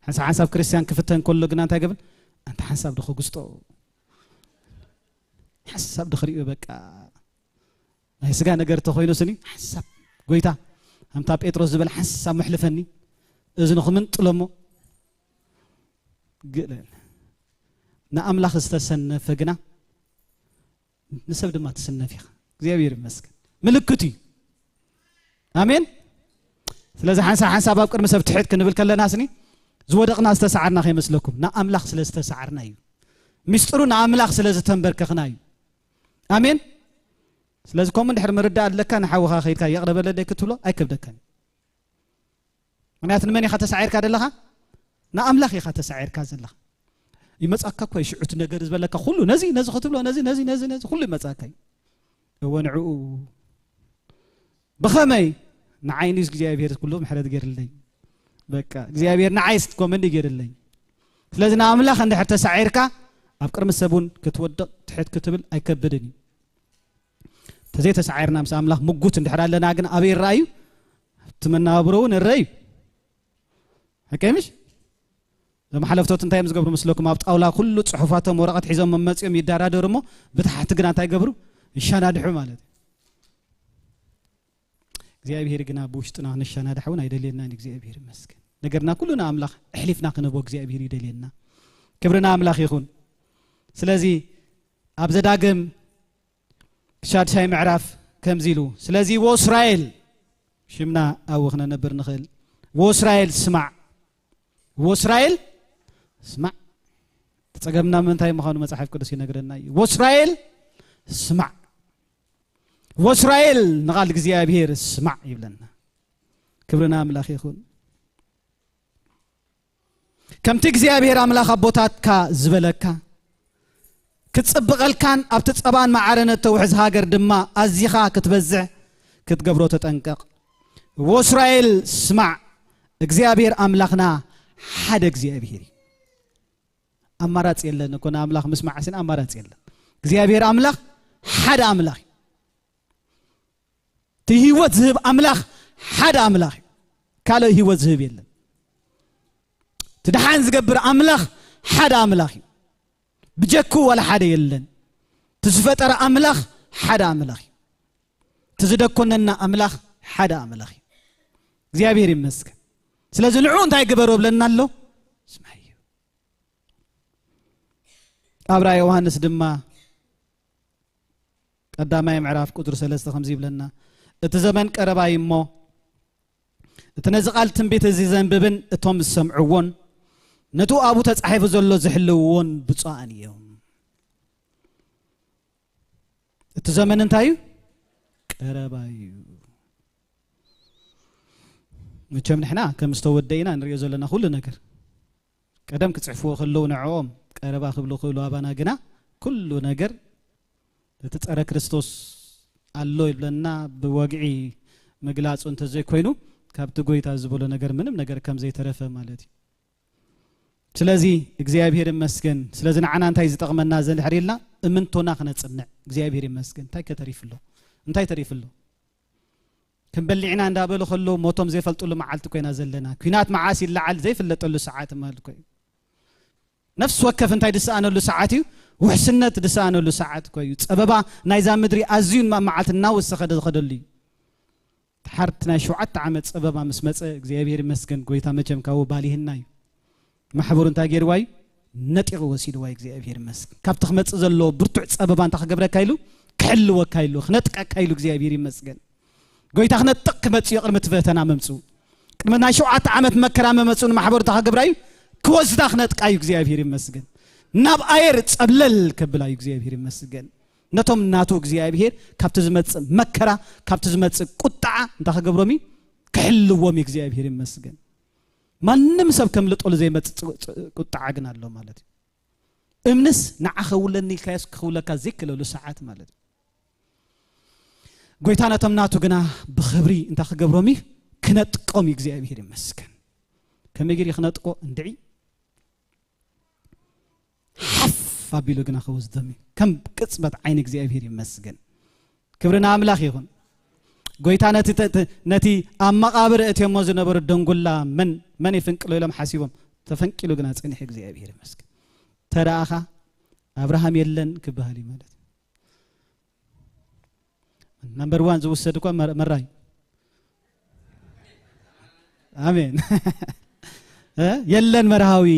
ሓንሳብ ሓንሳብ ክርስትያን ክፍተን ከሎ ግና እንታይ ገብር? ኣንታ ሓንሳብ ዶ ክግስጦ፣ ሓንሳብ ዶ ክሪኦ፣ በቃ ናይ ስጋ ነገር ተኾይኑ ስኒ ሓንሳብ ጎይታ፣ ከምታ ጴጥሮስ ዝበለ ሓንሳብ መሕልፈኒ፣ እዝኑ ክምንጥሎ እሞ ግእለል። ንኣምላኽ ዝተሰነፈ ግና ንሰብ ድማ ትስነፍ ኢኻ። እግዚኣብሔር ይመስገን። ምልክት እዩ። ኣሜን። ስለዚ ሓንሳብ ሓንሳብ ኣብ ቅድሚ ሰብ ትሕት ክንብል ከለና ስኒ ዝወደቕና ዝተሰዓርና ከይመስለኩም፣ ንኣምላኽ ስለ ዝተሰዓርና እዩ። ሚስጥሩ ንኣምላኽ ስለ ዝተንበርከኽና እዩ። ኣሜን። ስለዚ ከምኡ እንድሕር ምርዳእ ኣለካ፣ ንሓውኻ ከይድካ ይቕረ በለለይ ክትብሎ ኣይከብደካን። ምክንያቱ ንመን ኢኻ ተሳዒርካ ዘለኻ? ንኣምላኽ ኢኻ ተሳዒርካ ዘለኻ። ይመጻካ እኮ እዩ ሽዑ እቲ ነገር ዝበለካ ኩሉ፣ ነዚ፣ ነዚ ክትብሎ፣ ነዚ፣ ነዚ፣ ነዚ፣ ነዚ ኩሉ ይመጻካ እዩ። እወ ንዕኡ ብኸመይ? ንዓይ ንስ እግዚኣብሔር ኩሉ ምሕረት ገይርለይ። በቃ እግዚኣብሔር ንዓይ ስትኮመንዲ ገይርለይ። ስለዚ ንኣምላኽ እንድሕር ተሳዒርካ ኣብ ቅድሚ ሰብ እውን ክትወድቕ ትሕት ክትብል ኣይከብድን እዩ። ተዘይተሳዒርና ምስ ኣምላኽ ምጉት እንድሕር ኣለና ግን ኣበይ ይረኣዩ? ኣብቲ መናብሮ እውን እረዩ። ሕቀይ ምሽ? እዞም ሓለፍቶት እንታይ እዮም ዝገብሩ ምስለኩም? ኣብ ጣውላ ኩሉ ጽሑፋቶም ወረቐት ሒዞም መመጺኦም ይደራደሩ እሞ ብታሕቲ ግና እንታይ ይገብሩ? ይሻናድሑ ማለት እዩ። እግዚኣብሔር ግና ብውሽጥና ክንሻናዳሕ እውን ኣይደልየናን። እግዚኣብሔር ይመስገን። ነገርና ኩሉ ንኣምላኽ ኣሕሊፍና ክንህቦ እግዚኣብሔር ይደልየና። ክብሪ ንኣምላኽ ይኹን። ስለዚ ኣብ ዘዳግም ሻድሻይ ምዕራፍ ከምዚ ኢሉ፣ ስለዚ ወእስራኤል፣ ሽምና ኣብኡ ክነነብር ንኽእል። ወእስራኤል ስማዕ፣ ወእስራኤል ስማዕ። እቲ ጸገምና ምንታይ ምዃኑ መጽሓፍ ቅዱስ ይነግረና እዩ። ወእስራኤል ስማዕ፣ ወእስራኤል ንቓል እግዚኣብሔር ስማዕ ይብለና። ክብሪ ንኣምላኽ ይኹን። ከምቲ እግዚኣብሔር ኣምላኽ ኣቦታትካ ዝበለካ ክትጽብቐልካን ኣብቲ ጸባን መዓረን እተውሕዝ ሃገር ድማ ኣዚኻ ክትበዝሕ ክትገብሮ ተጠንቀቕ። ወእስራኤል ስማዕ፣ እግዚኣብሔር ኣምላኽና ሓደ እግዚኣብሔር እዩ። ኣማራጺ የለን እኮ፣ ንኣምላኽ ምስማዕ ስን ኣማራጺ የለን። እግዚኣብሔር ኣምላኽ ሓደ ኣምላኽ እዩ። እቲ ህይወት ዝህብ ኣምላኽ ሓደ ኣምላኽ እዩ። ካልእ ህይወት ዝህብ የለን። እቲ ደሓን ዝገብር ኣምላኽ ሓደ ኣምላኽ እዩ። ብጀኩ ዋላ ሓደ የለን። እቲ ዝፈጠረ ኣምላኽ ሓደ ኣምላኽ እዩ። እቲ ዝደኮነና ኣምላኽ ሓደ ኣምላኽ እዩ። እግዚኣብሔር ይመስገን። ስለዚ ንዑ እንታይ ግበሩ ብለና ኣሎ? ስማዩ። ኣብ ራእይ ዮሃንስ ድማ ቀዳማይ ምዕራፍ ቁጽሪ ሰለስተ ከምዚ ይብለና፣ እቲ ዘመን ቀረባ እዩ እሞ፣ እቲ ነዚ ቃል ትንቢት እዚ ዘንብብን እቶም ዝሰምዕዎን፣ ነቲ ኣብኡ ተጻሒፉ ዘሎ ዝሕልውዎን ብፁዓን እዮም። እቲ ዘመን እንታይ እዩ? ቀረባ እዩ። መቸም ንሕና ከም ዝተወደ ኢና ንሪኦ ዘለና ኩሉ ነገር። ቀደም ክጽሕፍዎ ከለዉ ንዕኦም ቀረባ ክብሉ ክብሉ፣ ኣባና ግና ኩሉ ነገር እቲ ጸረ ክርስቶስ ኣሎ ይብለና። ብወግዒ ምግላጹ እንተዘይኮይኑ፣ ካብቲ ጎይታ ዝበሎ ነገር ምንም ነገር ከም ዘይተረፈ ማለት እዩ። ስለዚ እግዚኣብሔር ይመስገን። ስለዚ ንዓና እንታይ ዝጠቕመና ዘንድሕር ኢልና እምንቶና ክነጽንዕ፣ እግዚኣብሔር ይመስገን። እንታይ ከተሪፍሎ? እንታይ ተሪፍሎ? ከም በሊዕና እንዳበሉ ከለዉ ሞቶም ዘይፈልጥሉ መዓልቲ ኮይና ዘለና። ኲናት መዓስ ይለዓል ዘይፍለጠሉ ሰዓት ማለት እኮ እዩ። ነፍሲ ወከፍ እንታይ ዝሰኣነሉ ሰዓት እዩ? ውሕስነት ዝሰኣነሉ ሰዓት እኮ እዩ። ጸበባ ናይዛ ምድሪ ኣዝዩ ንማብ መዓልቲ እናወሰኸ ዝኸደሉ እዩ። ድሓር እቲ ናይ ሸውዓተ ዓመት ጸበባ ምስ መጸ እግዚኣብሔር ይመስገን፣ ጎይታ መቸም ካብኡ ባሊህና እዩ። ማሕበሩ እንታይ ገይርዋ እዩ? ነጢቑ ወሲድዋ እዩ። እግዚኣብሔር ይመስገን። ካብቲ ክመጽእ ዘለዎ ብርቱዕ ጸበባ እንታይ ክገብረካ ኢሉ? ክሕልወካ ኢሉ፣ ክነጥቀካ ኢሉ እግዚኣብሔር ይመስገን። ጎይታ ክነጥቕ ክመጽእ እዩ። ቅድሚ እቲ ፈተና ምምጽኡ፣ ቅድሚ ናይ ሸውዓተ ዓመት መከራ ምመጽኡ ንማሕበሩ እንታይ ክገብራ እዩ? ክወስዳ ክነጥቃ እዩ። እግዚኣብሔር ይመስገን። ናብ ኣየር ጸብለል ከብላ እዩ። እግዚኣብሔር ይመስገን። ነቶም ናቱ እግዚኣብሔር ካብቲ ዝመጽእ መከራ፣ ካብቲ ዝመጽእ ቁጥዓ እንታይ ክገብሮም እዩ? ክሕልዎም እዩ። እግዚኣብሔር ይመስገን። ማንም ሰብ ከምልጠሉ ዘይመጽእ ጽ-፣ ጽ-፣ ቁጥዓ ግን ኣሎ ማለት እዩ። እምንስ ንዓ ከውለኒ ኢልካዮስ ክውለካ ዘይክለሉ ሰዓት ማለት እዩ። ጎይታ ነቶም ናቱ ግና ብኽብሪ እንታይ ክገብሮም እዩ? ክነጥቆም እዩ። እግዚኣብሔር ይመስገን። ከመይ ገይሩ ክነጥቆ? እንድዒ ሓፍ ኣቢሉ ግና ክወስዶም እዩ። ከም ቅጽበት ዓይኒ እግዚኣብሔር ይመስገን። ክብሪ ንኣምላኽ ይኹን። ጎይታ ነቲ ተ-፣ ተ-፣ ነቲ ኣብ መቓብር እትዮሞ ዝነበሩ ደንጉላ መን፣ መን ይፍንቅሎ ኢሎም ሓሲቦም፣ ተፈንቂሉ ግና ጸኒሑ። እግዚኣብሔር ይመስገን። ተረኣኻ ኣብርሃም የለን ክበሃል እዩ ማለት እዩ። ናምበር ዋን ዝውሰድ እኳ መር-፣ መራይ። ኣሜን። እ? የለን መርሃዊ።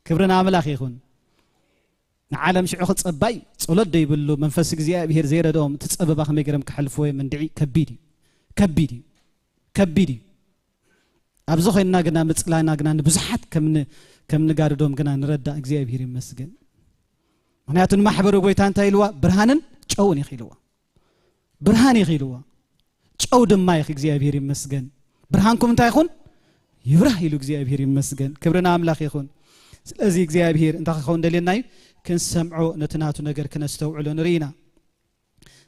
ክብሪ ንኣምላኽ ይኹን። ንዓለም ሽዑ ክጸባይ ጸሎት ደይብሉ መንፈስ እግዚኣብሔር ዘይረድኦም እቲ ጸበባ ከመይ ገይሮም ክሓልፍዎ እዮም? እንድዒ ከቢድ እዩ። ከቢድ እዩ። ከቢድ እዩ። ኣብዚ ኮይንና ግና ምጽላና ግና ንብዙሓት ከም ን-፣ ከም ንጋርዶም ግና ንረዳእ። እግዚኣብሔር ይመስገን። ምኽንያቱ ንማሕበሩ ጎይታ እንታይ ኢልዋ? ብርሃንን ጨውን ኢኺ ኢልዋ። ብርሃን ኢኺ ኢልዋ። ጨው ድማ ኢኺ። እግዚኣብሔር ይመስገን። ብርሃንኩም እንታይ ይኹን? ይብራህ ኢሉ። እግዚኣብሔር ይመስገን። ክብሪ ንኣምላኽ ይኹን። ስለዚ እግዚኣብሔር እንታይ ክኸውን ደልየና እዩ? ክንሰምዖ፣ ነቲ ናቱ ነገር ክነስተውዕሎ ንርኢ ኢና።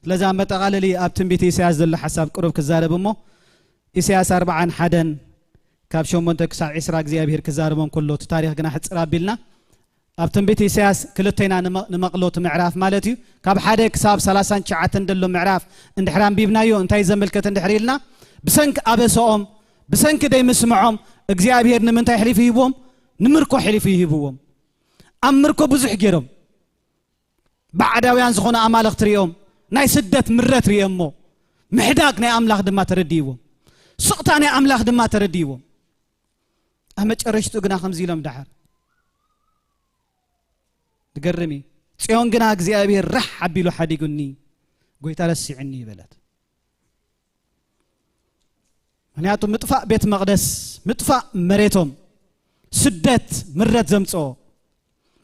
ስለዚ ኣብ መጠቓለሊ ኣብ ትንቢት ኢሳያስ ዘሎ ሓሳብ ቅሩብ ክዛረብ እሞ፣ ኢሳያስ ኣርብዓን ሓደን ካብ ሸሞንተ ክሳብ ዒስራ እግዚኣብሔር ክዛረቦም ከሎ፣ እቲ ታሪኽ ግና ሕጽር ኣቢልና ኣብ ትንቢት ኢሳያስ ክልተ ኢና ንመ-፣ ንመቕሎ እቲ ምዕራፍ ማለት እዩ። ካብ ሓደ ክሳብ ሰላሳን ትሽዓተን ዘሎ ምዕራፍ እንድሕር ኣንቢብናዮ እንታይ ዘመልከት እንድሕር ኢልና፣ ብሰንኪ ኣበሰኦም፣ ብሰንኪ ደይምስምዖም እግዚኣብሔር ንምንታይ ኣሕሊፉ ይህብዎም? ንምርኮ ኣሕሊፉ ይህብዎም። ኣብ ምርኮ ብዙሕ ገይሮም። ባዕዳውያን ዝኾኑ ኣማልኽቲ ርእዮም፣ ናይ ስደት ምረት ርእዮሞ፣ ምሕዳግ ናይ ኣምላኽ ድማ ተረዲእዎም፣ ስቕታ ናይ ኣምላኽ ድማ ተረዲእዎም። ኣብ መጨረሽትኡ ግና ከምዚ ኢሎም ደሓር፣ ዝገርም እዩ። ጽዮን ግና እግዚኣብሔር ራሕ ኣቢሉ ሓዲጉኒ፣ ጎይታ ረሲዕኒ በለት። ምኽንያቱ ምጥፋእ ቤት መቕደስ፣ ምጥፋእ መሬቶም፣ ስደት፣ ምረት ዘምጽኦ፣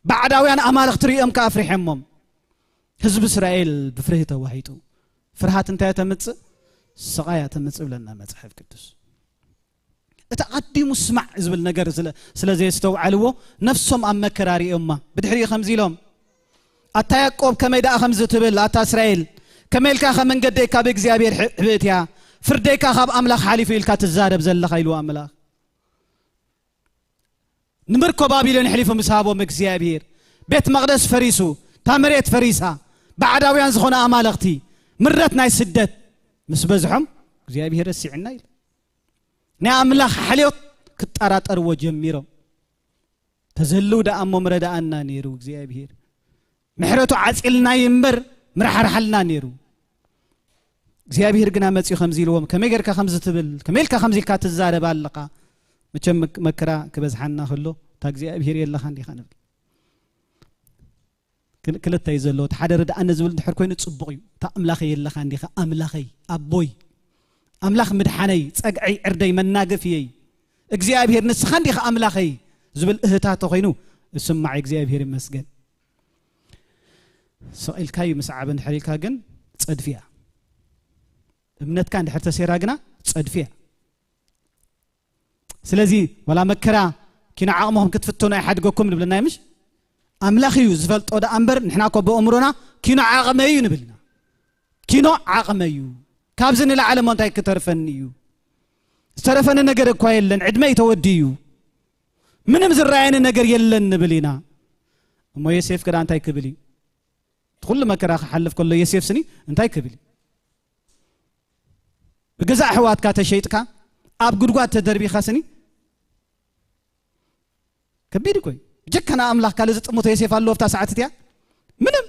ባዕዳውያን ኣማልኽቲ ርእዮም ከኣ ኣፍሪሖሞም። ህዝቢ እስራኤል ብፍርሂ ተዋሂጡ። ፍርሃት እንታይ እያ ተምጽእ? ስቓይ እያ ተምጽእ ብለና መጽሓፍ ቅዱስ። እቲ ኣቐዲሙ ስማዕ ዝብል ነገር ስለ፣ ስለ ዘየስተውዓልዎ ነፍሶም ኣብ መከራ ርእዮማ። ብድሕሪኡ ከምዚ ኢሎም፣ ኣታ ያዕቆብ ከመይ ደኣ ከምዚ ትብል? ኣታ እስራኤል ከመይ ኢልካ ከ መንገደይ ካብ እግዚኣብሔር ሕ-፣ ሕብእት እያ? ፍርደይካ ካብ ኣምላኽ ሓሊፉ ኢልካ ትዛረብ ዘለኻ ኢልዎ ኣምላኽ። ንምርኮ ባቢሎን ኣሕሊፉ ምስ ሃቦም እግዚኣብሔር፣ ቤት መቕደስ ፈሪሱ፣ እታ መሬት ፈሪሳ፣ ባዕዳውያን ዝኾነ ኣማልኽቲ፣ ምረት ናይ ስደት ምስ በዝሖም እግዚኣብሔር ረሲዕና ኢሉ። ናይ ኣምላኽ ሓልዮት ክጠራጠርዎ ጀሚሮም። ተዘህልው ደኣ እሞ ምረዳኣና ነይሩ እግዚኣብሔር። ምሕረቱ ዓጺልና ይንበር ምርሓርሓልና ነይሩ። እግዚኣብሔር ግና መጺኡ ከምዚ ኢልዎም፣ ከመይ ጌርካ ከምዚ ትብል? ከመይ ኢልካ ከምዚ ኢልካ ትዛረብ ኣለኻ? መቸም መክ-፣ መከራ ክበዝሓና ከሎ፣ እታ እግዚኣብሔር የለኻን ዲኻ ንብል። ክል-፣ ክልተ እዩ ዘለዎ። እቲ ሓደ ርድኣኒ ዝብል እንድሕር ኮይኑ ጽቡቕ እዩ። እታ ኣምላኸይ የለኻን ዲኻ? ኣምላኸይ፣ ኣቦይ፣ ኣምላኽ ምድሓነይ፣ ጸግዐይ፣ ዕርደይ፣ መናገፍየይ፣ እግዚኣብሔር ንስኻ እንዲኻ ኣምላኸይ ዝብል እህታቶ ኮይኑ፣ እስማዕ፣ እግዚኣብሔር ይመስገን። ስቕ ኢልካዩ ምስዓብ እንድሕር ኢልካ ግን ጸድፊያ። እምነትካ እንድሕር ተሴራ ግና ጸድፊያ። ስለዚ ዋላ መከራ ኪኖ ዓቕምኹም ክትፍተኑ ኣይሓድገኩም ንብለና ምሽ? ኣምላኽ እዩ ዝፈልጦ ደኣ እምበር፣ ንሕና እኮ ብእምሮና ኪኖ ዓቕመይ እዩ ንብል ኢና። ኪኖ ዓቕመይ እዩ። ካብዚ ንላዕሊ እሞ እንታይ ክተርፈኒ እዩ? ዝተረፈኒ ነገር እኳ የለን፣ ዕድመይ ተወዲኡ እዩ። ምንም ዝረኣየኒ ነገር የለን ንብል ኢና። እሞ ዮሴፍ ክዳ እንታይ ክብል እዩ? እቲ ኩሉ መከራ ክሓልፍ ከሎ ዮሴፍ ስኒ እንታይ ክብል እዩ? ገዛ ኣሕዋትካ ተሸይጥካ ኣብ ጉድጓድ ተደርቢኻ ስኒ ከቢድ እኮ እዩ። ጀካና ኣምላኽ ካልእ ዝጥምቶ የሴፍ ኣለዎ ኣብታ ሰዓት እቲኣ? ምንም።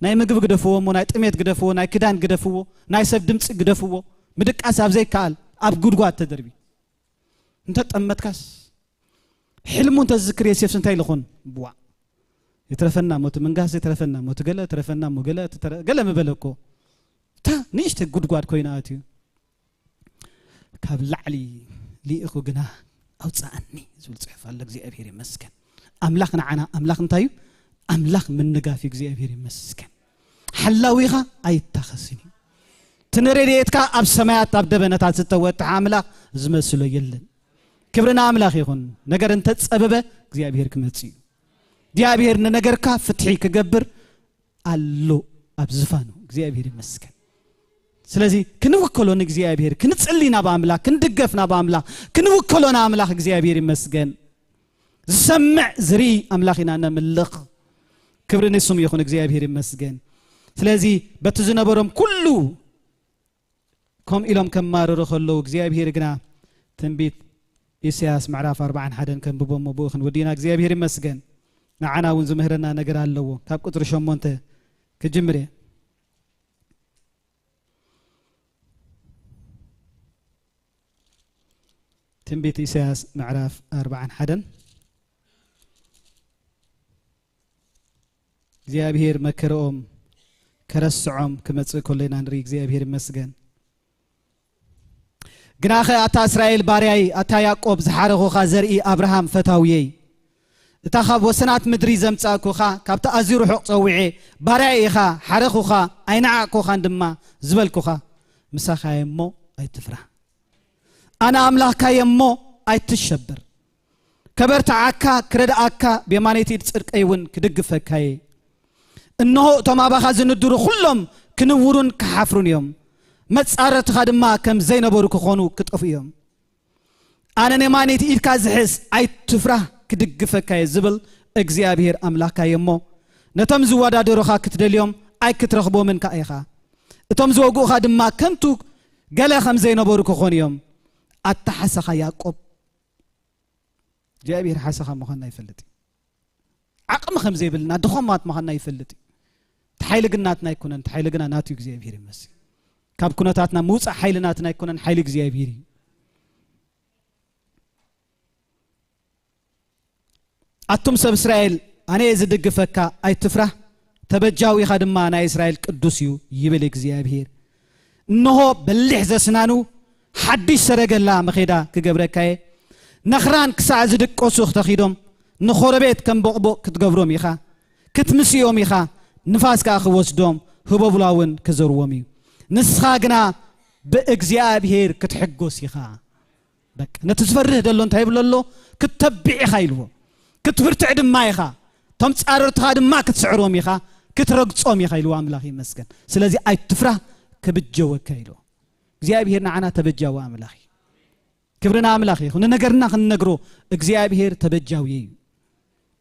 ናይ ምግቢ ግደፍዎ እሞ፣ ናይ ጥሜት ግደፍዎ፣ ናይ ክዳን ግደፍዎ፣ ናይ ሰብ ድምፂ ግደፍዎ፣ ምድቃስ ኣብ ዘይከኣል ኣብ ጉድጓድ ተደርቢ እንተጠመትካስ፣ ሕልሙ እንተዝዝክር የሴፍስ እንታይ ኢልኾን? ብዋዕ፣ ይትረፈና ሞት ምንጋስ፣ ይትረፈና ሞት ገለ፣ ትረፈና ሞ ገለ፣ ትተረ-፣ ገለ ምበለ እኮ። እታ ንእሽተ ጉድጓድ ኮይና ኣትዩ፣ ካብ ላዕሊ ልኢኹ ግና ኣውፅኣኒ ዝብል ፅሑፍ ኣሎ። እግዚኣብሔር ይመስገን። ኣምላኽ ንዓና ኣምላኽ እንታይ እዩ? ኣምላኽ ምንጋፍ እዩ። እግዚኣብሔር ይመስገን። ሓላዊኻ ኣይታኸስን እዩ። እቲ ንረድኤትካ ኣብ ሰማያት ኣብ ደበነታት ዝተወጥሐ ኣምላኽ ዝመስሎ የለን። ክብሪ ንኣምላኽ ይኹን። ነገር እንተጸበበ እግዚኣብሔር ክመጽእ እዩ። እግዚኣብሔር ንነገርካ ፍትሒ ክገብር ኣሎ ኣብ ዝፋኑ። እግዚኣብሔር ይመስገን። ስለዚ ክንውከሎ ንእግዚኣብሔር፣ ክንጽሊ ናብ ኣምላኽ፣ ክንድገፍ ናብ ኣምላኽ፣ ክንውከሎ ንኣምላኽ እግዚኣብሔር ይመስገን። ዝሰምዕ ዝርኢ ኣምላኽ ኢና ነምልኽ። ክብሪ ንስሙ ይኹን፣ እግዚኣብሔር ይመስገን። ስለዚ በቲ ዝነበሮም ኩሉ ከምኡ ኢሎም ከማርሩ ከለዉ እግዚኣብሔር ግና ትንቢት ኢሳያስ ምዕራፍ ኣርባዓን ሓደን ከንብቦ እሞ ብኡ ክንውድእና እግዚኣብሔር ይመስገን። ንዓና እውን ዝምህረና ነገር ኣለዎ። ካብ ቁጽሪ ሸሞንተ ክጅምር እየ። ትንቢት ኢሳያስ ምዕራፍ ኣርባዓን ሓደን። እግዚኣብሔር መከረኦም ከረስዖም ክመጽእ ከሎ ኢና ንርኢ። እግዚኣብሔር ይመስገን። ግናኸ ኣታ እስራኤል ባርያይ፣ ኣታ ያዕቆብ ዝሓረኹኻ ዘርኢ ኣብርሃም ፈታውየይ፣ እታ ካብ ወሰናት ምድሪ ዘምጻእኩኻ፣ ካብቲ ኣዝዩ ርሑቕ ጸዊዔ፣ ባርያይ ኢኻ፣ ሓረኹኻ፣ ኣይነዓቕኩኻን ድማ ዝበልኩኻ፣ ምሳኻ እየ እሞ ኣይትፍራህ። ኣነ ኣምላኽካ እየ እሞ ኣይትሸበር። ከበርትዓካ፣ ክረድኣካ፣ ብየማነይቲ ኢድ ጽድቀይ እውን ክድግፈካ እየ። እንሆ፣ እቶም ኣባኻ ዝንድሩ ኩሎም ክንውሩን ክሓፍሩን እዮም። መጻረርትኻ ድማ ከም ዘይነበሩ ክኾኑ ክጠፍኡ እዮም። ኣነ ንየማነይቲ ኢድካ ዝሕዝ ኣይትፍራህ፣ ክድግፈካ እየ ዝብል እግዚኣብሔር ኣምላኽካ እየ እሞ፣ ነቶም ዝወዳደሩኻ ክትደልዮም ኣይክትረኽቦምን ከኣ ኢኻ። እቶም ዝወግኡኻ ድማ ከንቱ ገለ ከም ዘይነበሩ ክኾኑ እዮም። ኣታ ሓሰኻ ያዕቆብ፣ እግዚኣብሔር ሓሰኻ ምዃንና ይፈልጥ እዩ። ዓቕሚ ከም ዘይብልና ድኾማት ምዃንና ይፈልጥ እዩ። እቲ ሓይሊ ግን ናትና ኣይኮነን፣ እቲ ሓይሊ ግና ናቱ እዩ። እግዚኣብሔር ይመስገን። ካብ ኩነታትና ምውፃእ ሓይሊ ናትና ኣይኮነን፣ ሓይሊ እግዚኣብሔር እዩ። ኣቱም ሰብ እስራኤል፣ ኣነ እየ ዝድግፈካ፣ ኣይትፍራህ፣ ተበጃዊኻ ድማ ናይ እስራኤል ቅዱስ እዩ፣ ይብል እግዚኣብሔር። እንሆ፣ በሊሕ ዘስናኑ ሓድሽ ሰረገላ መኼዳ ክገብረካ እየ። ነኽራን ክሳዕ ዝድቀሱ ክተኺዶም፣ ንኾረቤት ከም ቦቕቦቕ ክትገብሮም ኢኻ፣ ክትምስዮም ኢኻ፣ ንፋስ ከኣ ክወስዶም፣ ህቦብላ እውን ክዘርዎም እዩ። ንስኻ ግና ብእግዚኣብሔር ክትሕጎስ ኢኻ። በቃ፣ ነቲ ዝፈርህ ደሎ እንታይ ይብሎ ኣሎ? ክትተብዕ ኢኻ ኢልዎ። ክትብርትዕ ድማ ኢኻ። እቶም ጻረርትኻ ድማ ክትስዕሮም ኢኻ፣ ክትረግጾም ኢኻ ኢልዎ። ኣምላኽ ይመስገን። ስለዚ ኣይትፍራህ፣ ክብጀወካ ኢልዎ። እግዚኣብሔር ንዓና ተበጃዊ ኣምላኽ እዩ። ክብሪ ንኣምላኽ ይኹን። ንነገርና ክንነግሮ እግዚኣብሔር ተበጃዊ እዩ።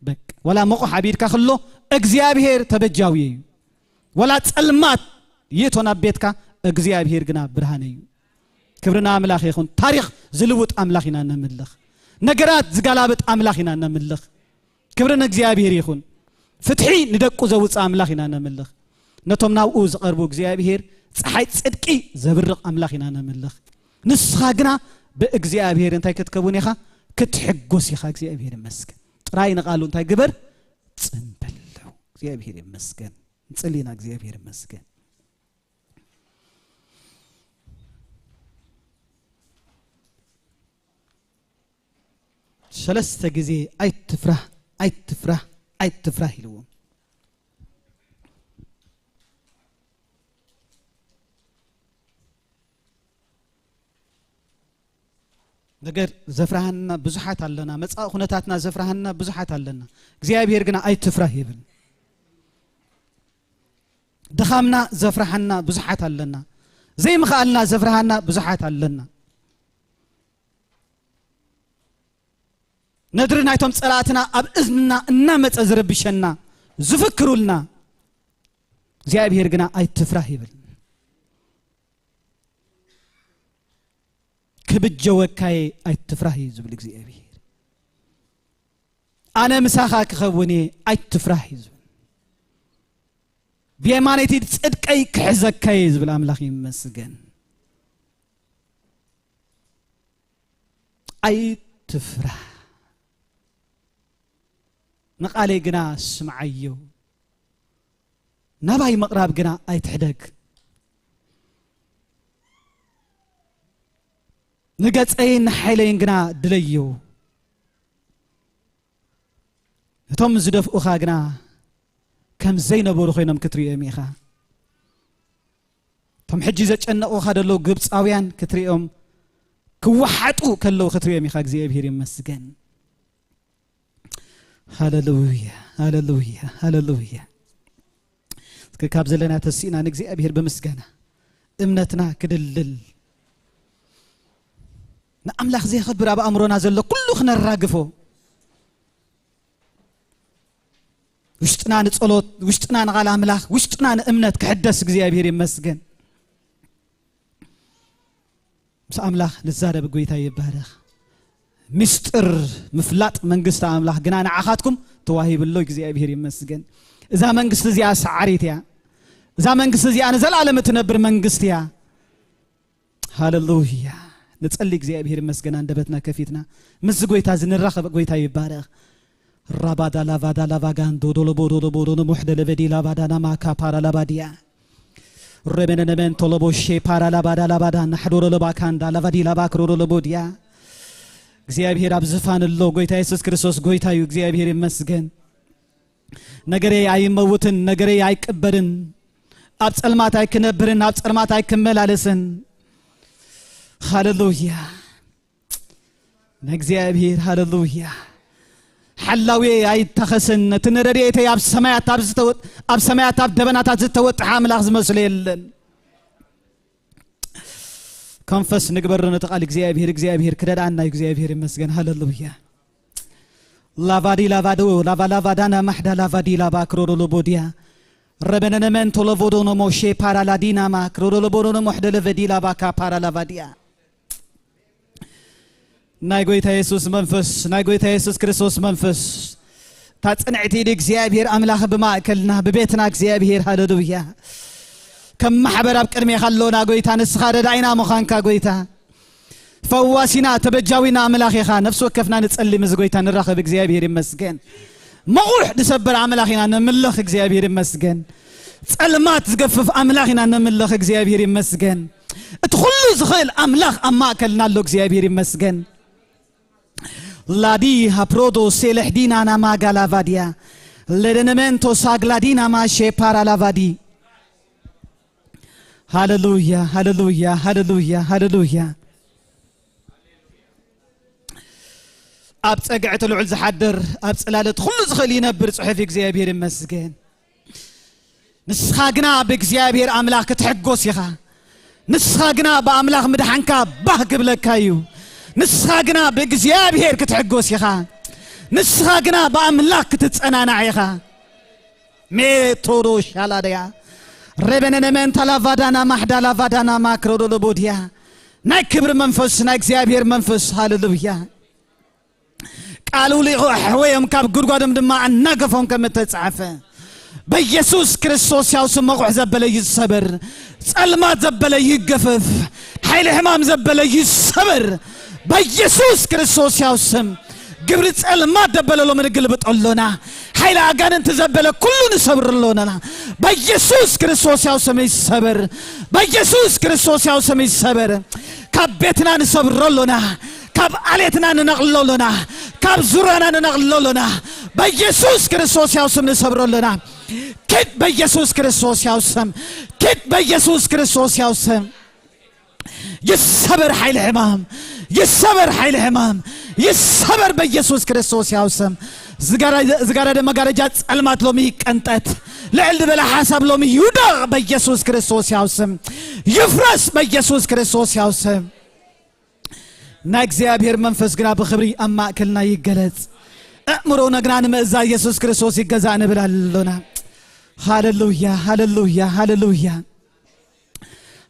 በቃ፣ ዋላ መቑሕ ኣብ ኢድካ ከሎ እግዚኣብሔር ተበጃዊ እዩ። ዋላ ጸልማት ይእቶ ናብ ቤትካ፣ እግዚኣብሔር ግና ብርሃን እዩ። ክብሪ ንኣምላኽ ይኹን። ታሪኽ ዝልውጥ ኣምላኽ ኢና ነምልኽ። ነገራት ዝገላብጥ ኣምላኽ ኢና ነምልኽ። ክብሪ ንእግዚኣብሔር ይኹን። ፍትሒ ንደቁ ዘውፅእ ኣምላኽ ኢና ነምልኽ። ነቶም ናብኡ ዝቐርቡ እግዚኣብሔር ፀሓይ ጽድቂ ዘብርቕ ኣምላኽ ኢና ነምልኽ። ንስኻ ግና ብእግዚኣብሔር እንታይ ክትከውን ኢኻ? ክትሕጎስ ኢኻ። እግዚኣብሔር ይመስገን። ጥራይ ንቓሉ እንታይ ግበር? ጽን በል። እግዚኣብሔር ይመስገን። ንጽሊ ኢና። እግዚኣብሔር ይመስገን። ሰለስተ ግዜ ኣይትፍራህ፣ ኣይትፍራህ፣ ኣይትፍራህ ኢልዎም። ነገር ዘፍርሃና ብዙሓት ኣለና፣ መጻኢ ኩነታትና ዘፍርሃና ብዙሓት ኣለና። እግዚኣብሔር ግና ኣይትፍራህ ይብል። ድኻምና ዘፍርሃና ብዙሓት ኣለና፣ ዘይምኽኣልና ዘፍርሃና ብዙሓት ኣለና። ነድሪ ናይቶም ጸላእትና ኣብ እዝንና እናመጸ ዝረብሸና፣ ዝፍክሩልና፣ እግዚኣብሔር ግና ኣይትፍራህ ይብል። ክብጀወካየ ኣይትፍራህ እዩ ዝብል እግዚኣብሔር። ኣነ ምሳኻ ክኸውን እየ ኣይትፍራህ እዩ ዝብል። ብየማነይቲ ጽድቀይ ክሕዘካየ ዝብል ኣምላኽ ይመስገን። ኣይትፍራህ። ንቓለይ ግና ስምዓዮ፣ ናባይ ምቕራብ ግና ኣይትሕደግ። ንገጸይን ንሓይለይን ግና ድለዮ። እቶም ዝደፍኡኻ ግና ከም ዘይነበሩ ኮይኖም ክትርእዮም ኢኻ። እቶም ሕጂ ዘጨነቑኻ ዘለዉ ግብፃውያን ክትርእዮም ክወሓጡ ከለዉ ክትርእዮም ኢኻ። እግዚኣብሔር ይመስገን። ሃለሉያ፣ ሃለሉያ፣ ሃለሉያ። እስከ ካብ ዘለና ተሲእና ንእግዚኣብሔር ብምስጋና እምነትና ክድልል፣ ንኣምላኽ ዘየኸብር ኣብ ኣእምሮና ዘሎ ኩሉ ክነራግፎ፣ ውሽጥና ንጸሎት፣ ውሽጥና ንቓል ኣምላኽ፣ ውሽጥና ንእምነት ክሕደስ እግዚኣብሔር ይመስገን። ምስ ኣምላኽ ንዛረብ። ጎይታ ይባረኽ። ምስጢር ምፍላጥ መንግስቲ ኣምላኽ ግና ንዓኻትኩም ተዋሂብሎ። እግዚኣብሔር ይመስገን። እዛ መንግስቲ እዚኣ ሰዓሪት እያ። እዛ መንግስቲ እዚኣ ንዘለኣለም እትነብር መንግስቲ እያ። ሃለሉያ። ንጸሊ። እግዚኣብሔር ይመስገን። ኣንደበትና ከፊትና ምስ ጎይታ ዝንራኸብ። ጎይታ ይባረኽ። ራባዳ ላቫዳ ላቫጋንዶ ዶሎቦ ዶሎቦ ዶኖ ሞሕደ ለበዲ ላቫዳ ናማካ ፓራ ላባዲያ ረበነነመን ቶሎቦ ሼ ፓራ ላባዳ ላባዳ ናሕዶ ዶሎባካንዳ ላቫዲ ላባክሮ ዶሎቦዲያ። እግዚኣብሔር ኣብ ዝፋን ኣሎ። ጎይታ የሱስ ክርስቶስ ጎይታ እዩ። እግዚኣብሔር ይመስገን። ነገረይ ኣይመውትን፣ ነገረይ ኣይቅበርን። ኣብ ጸልማት ኣይክነብርን፣ ኣብ ጸልማት ኣይክመላለስን። ሃለሉያ። ንእግዚኣብሔር ሃለሉያ። ሓላዌ ኣይታኸስን። እቲ ንረድኤተይ ኣብ ሰማያት ኣብ ዝተወጥ-፣ ኣብ ሰማያት ኣብ ደበናታት ዝተወጥሐ ኣምላኽ ዝመስሎ የለን። ኮንፈስ ንግበር ነቲ ቃል እግዚኣብሔር። እግዚኣብሔር ክረድኣና እዩ። እግዚኣብሔር ይመስገን። ሃለሉያ። ላቫዲ ላቫዶ ላቫ ላቫዳና ማሕዳ ላቫዲ ላቫ ክሮዶሎቦድያ ረበነነመን ቶሎቮዶ ነሞ ሼ ፓራላዲናማ ክሮዶሎቦዶ ነሞ ሕደለቨዲ ላቫካ ፓራላቫድያ። ናይ ጎይታ የሱስ መንፈስ፣ ናይ ጎይታ የሱስ ክርስቶስ መንፈስ፣ እታ ጽንዕቲ ኢድ እግዚኣብሔር ኣምላኽ ብማእከልና፣ ብቤትና እግዚኣብሔር፣ ሃለሉያ፣ ከም ማሕበር ኣብ ቅድሜኻ ኣሎና ጎይታ፣ ንስኻ ረዳኢና ምዃንካ ጎይታ፣ ፈዋሲና፣ ተበጃዊና ኣምላኽ ኢኻ። ነፍሲ ወከፍና ንጸሊ፣ ምስ ጎይታ ንራኸብ። እግዚኣብሔር ይመስገን። መቑሕ ዝሰብር ኣምላኽ ኢና ነምልኽ። እግዚኣብሔር ይመስገን። ጸልማት ዝገፍፍ ኣምላኽ ኢና ነምልኽ። እግዚኣብሔር ይመስገን። እቲ ኩሉ ዝኽእል ኣምላኽ ኣብ ማእከልና ኣሎ። እግዚኣብሔር ይመስገን። ላዲ ሃፕሮዶ ሴለሕዲና ናማጋ ላቫዲያ ለደነመንቶ ሳግላዲና ማሼ ፓራ ላቫዲ። ሃለሉያ፣ ሃለሉያ፣ ሃለሉያ፣ ሃለሉያ። ኣብ ጸግዒ እቲ ልዑል ዝሓድር፣ ኣብ ጽላለት ኩሉ ዝኽእል ይነብር ጽሑፍ እግዚኣብሔር ይመስገን። ንስኻ ግና ብእግዚኣብሔር ኣምላኽ ክትሕጎስ ኢኻ። ንስኻ ግና ብኣምላኽ ምድሓንካ ባህ ክብለካ እዩ። ንስኻ ግና ብእግዚኣብሔር ክትሕጎስ ኢኻ። ንስኻ ግና ብኣምላኽ ክትጸናናዕ ኢኻ። ሜቶዶ ሻላደያ ረበነነመንታ ላቫዳና ማሕዳ ላቫዳና ማክሮዶ ለቦድያ። ናይ ክብሪ መንፈስ፣ ናይ እግዚኣብሔር መንፈስ፣ ሃለሉያ። ቃሉ ሊቑ ኣሕወዮም ካብ ጉድጓዶም ድማ ኣናገፎም ከም እተጻሕፈ፣ በኢየሱስ ክርስቶስ ያው ስም መቑሕ ዘበለ ይሰበር፣ ጸልማት ዘበለ ይገፈፍ፣ ሓይሊ ሕማም ዘበለ ይሰበር። በኢየሱስ ክርስቶስ ያው ስም ግብሪ ጸልማት ዘበለ ሎሚ ንግልብጦ ኣሎና። ሓይሊ ኣጋንንቲ ዘበለ ኩሉ ንሰብር ኣሎና። በኢየሱስ ክርስቶስ ያው ስም ይሰበር። በኢየሱስ ክርስቶስ ያው ስም ይሰበር። ካብ ቤትና ንሰብሮ ኣሎና። ካብ ዓሌትና ንነቕሎ ኣሎና። ካብ ዙርያና ንነቕሎ ኣሎና። በኢየሱስ ክርስቶስ ያው ስም ንሰብሮ ኣሎና። ኪድ በኢየሱስ ክርስቶስ ያው ስም። ኪድ በኢየሱስ ክርስቶስ ያው ስም። ይሰበር ሓይሊ ሕማም፣ ይሰበር ሓይሊ ሕማም፣ ይሰበር በኢየሱስ ክርስቶስ ያው ስም። ዝጋረ-፣ ዝጋረደ መጋረጃ ጸልማት ሎሚ ይቀንጠት። ልዕል ዝበለ ሓሳብ ሎሚ ይውደቕ በኢየሱስ ክርስቶስ ያው ስም። ይፍረስ በኢየሱስ ክርስቶስ ያው ስም። ናይ እግዚኣብሔር መንፈስ ግና ብኽብሪ ኣብ ማእከልና ይገለጽ። ኣእምሮ ነግና ንምእዛ ኢየሱስ ክርስቶስ ይገዛእ ንብል ኣሎና። ሃለሉያ፣ ሃለሉያ፣ ሃለሉያ።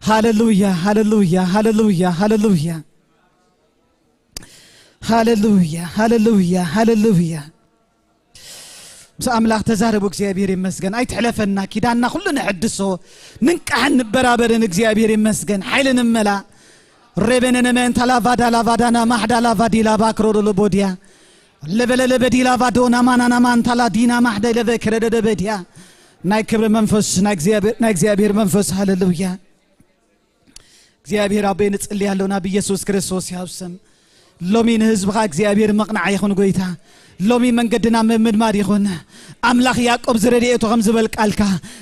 ሃለሉያ፣ ሃለሉያ፣ ሃለሉያ፣ ሃለሉያ። ሃሌሉያ፣ ሃሌሉያ፣ ሃሌሉያ። ምስ ኣምላኽ ተዛረቡ። እግዚኣብሔር ይመስገን። ኣይትሕለፈና፣ ኪዳንና ኩሉ ንሕድሶ፣ ንንቃሕን ንበራበርን። እግዚኣብሔር ይመስገን። ሓይሊ ንመላ። ሬበነነመ እንታላ ቫዳ ላቫዳና ማሕዳ ላቫዲ ላቫ ክሮዶ ለቦድያ። ለበለለበዲ ላቫዶ ናማና ናማንታላ ዲና ማሕደ ለበ ክረደደበድያ። ናይ ክብሪ መንፈስ፣ ናይ እግዚኣብሔር፣ ናይ እግዚኣብሔር መንፈስ። ሃሌሉያ። እግዚኣብሔር ኣቦይ፣ ንጽሊ ኣለና ብኢየሱስ ክርስቶስ ያው ስም። ሎሚ ንህዝብኻ እግዚኣብሔር መቕናዕ ይኹን ጎይታ። ሎሚ መንገድና ምምድማድ ይኹን። ኣምላኽ ያዕቆብ ዝረድኤቱ ከም ዝበል ቃልካ፣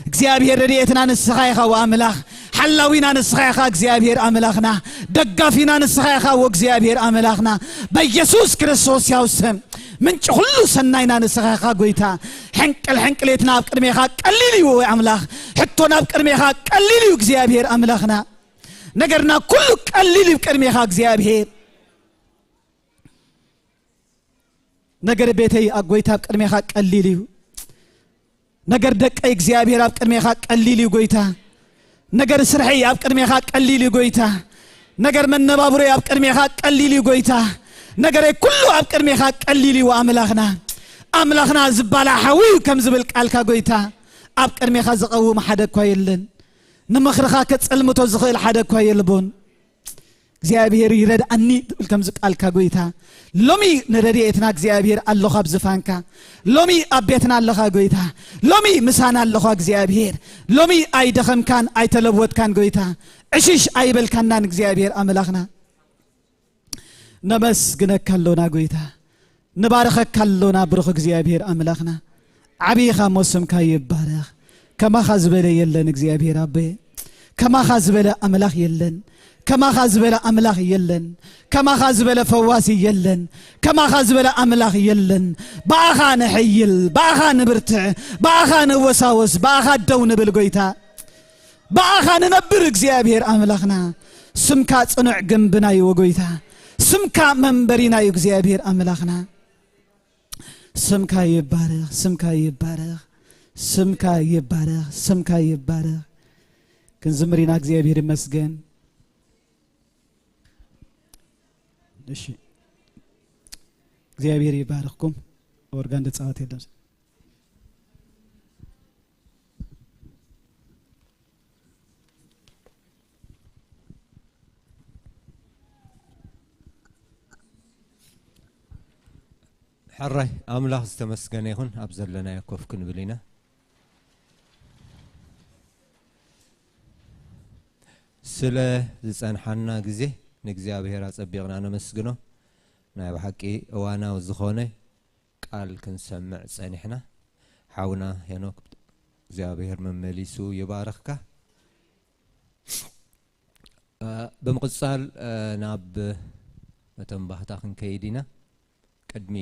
እግዚኣብሔር ረድኤትና ንስኻ ኢኻ ወኣምላኽ፣ ሓላዊና ንስኻ ኢኻ እግዚኣብሔር ኣምላኽና፣ ደጋፊና ንስኻ ኢኻ ወእግዚኣብሔር ኣምላኽና። በኢየሱስ ክርስቶስ ያው ስም ምንጪ ኩሉ ሰናይና ንስኻ ኢኻ ጎይታ። ሕንቅል ሕንቅሌትና ኣብ ቅድሜኻ ቀሊል እዩ ወይ ኣምላኽ፣ ሕቶና ኣብ ቅድሜኻ ቀሊል እዩ እግዚኣብሔር ኣምላኽና። ነገርና ኩሉ ቀሊል እዩ ቅድሜኻ እግዚኣብሔር። ነገር ቤተይ ኣብ ጎይታ ኣብ ቅድሜኻ ቀሊል እዩ። ነገር ደቀይ እግዚኣብሔር ኣብ ቅድሜኻ ቀሊል እዩ ጎይታ። ነገር ስርሐይ ኣብ ቅድሜኻ ቀሊል እዩ ጎይታ። ነገር መነባብሮይ ኣብ ቅድሜኻ ቀሊል እዩ ጎይታ። ነገረይ ኩሉ ኣብ ቅድሜኻ ቀሊል እዩ ኣምላኽና። ኣምላኽና ዝባላ ሓዊ እዩ ከም ዝብል ቃልካ ጎይታ። ኣብ ቅድሜኻ ዝቐውም ሓደ እኳ የለን። ንምኽርኻ ከጸልምቶ ዝኽእል ሓደ እኳ የልቦን። እግዚኣብሔር ይረድኣኒ ትብል ከምዚ ቃልካ ጎይታ። ሎሚ ንረድኤትና እግዚኣብሔር ኣለኻ ኣብ ዝፋንካ። ሎሚ ኣብ ቤትና ኣለኻ ጎይታ። ሎሚ ምሳና ኣለኻ እግዚኣብሔር። ሎሚ ኣይደኸምካን ኣይተለወጥካን ጎይታ። ዕሽሽ ኣይበልካናን እግዚኣብሔር ኣምላኽና። ነመስግነካ ኣሎና ጎይታ። ንባርኸካ ኣሎና ብሩኽ እግዚኣብሔር ኣምላኽና። ዓብይኻ እሞ ስምካ ይባረኽ። ከማኻ ዝበለ የለን እግዚኣብሔር ኣቦየ። ከማኻ ዝበለ ኣምላኽ የለን። ከማኻ ዝበለ ኣምላኽ የለን። ከማኻ ዝበለ ፈዋሲ የለን። ከማኻ ዝበለ ኣምላኽ የለን። ብኣኻ ንሕይል፣ ብኣኻ ንብርትዕ፣ ብኣኻ ንወሳወስ፣ ብኣኻ ደው ንብል ጎይታ። ብኣኻ ንነብር እግዚኣብሔር ኣምላኽና። ስምካ ጽኑዕ ግንብና እዩ ጎይታ። ስምካ መንበሪና እዩ እግዚኣብሔር ኣምላኽና። ስምካ ይባረኽ፣ ስምካ ይባረኽ፣ ስምካ ይባረኽ፣ ስምካ ይባረኽ። ክንዝምር ኢና። እግዚኣብሔር ይመስገን። እሺ፣ እግዚኣብሔር ይባርኽኩም። ኦርጋን ዝጻወት የለን። ሕራይ ኣምላኽ ዝተመስገነ ይኹን። ኣብ ዘለናዮ ኮፍ ክንብል ኢና። ስለ ዝጸንሓና ግዜ ንእግዚኣብሔር ኣጸቢቕና ነመስግኖ። ናይ ብሓቂ እዋናዊ ዝኾነ ቃል ክንሰምዕ ጸኒሕና። ሓውና ሄኖክ እግዚኣብሔር መመሊሱ ይባርኽካ። እ፣ ብምቕጻል፣ እ፣ ናብ መተንባህታ ክንከይድ ኢና። ቅድሚ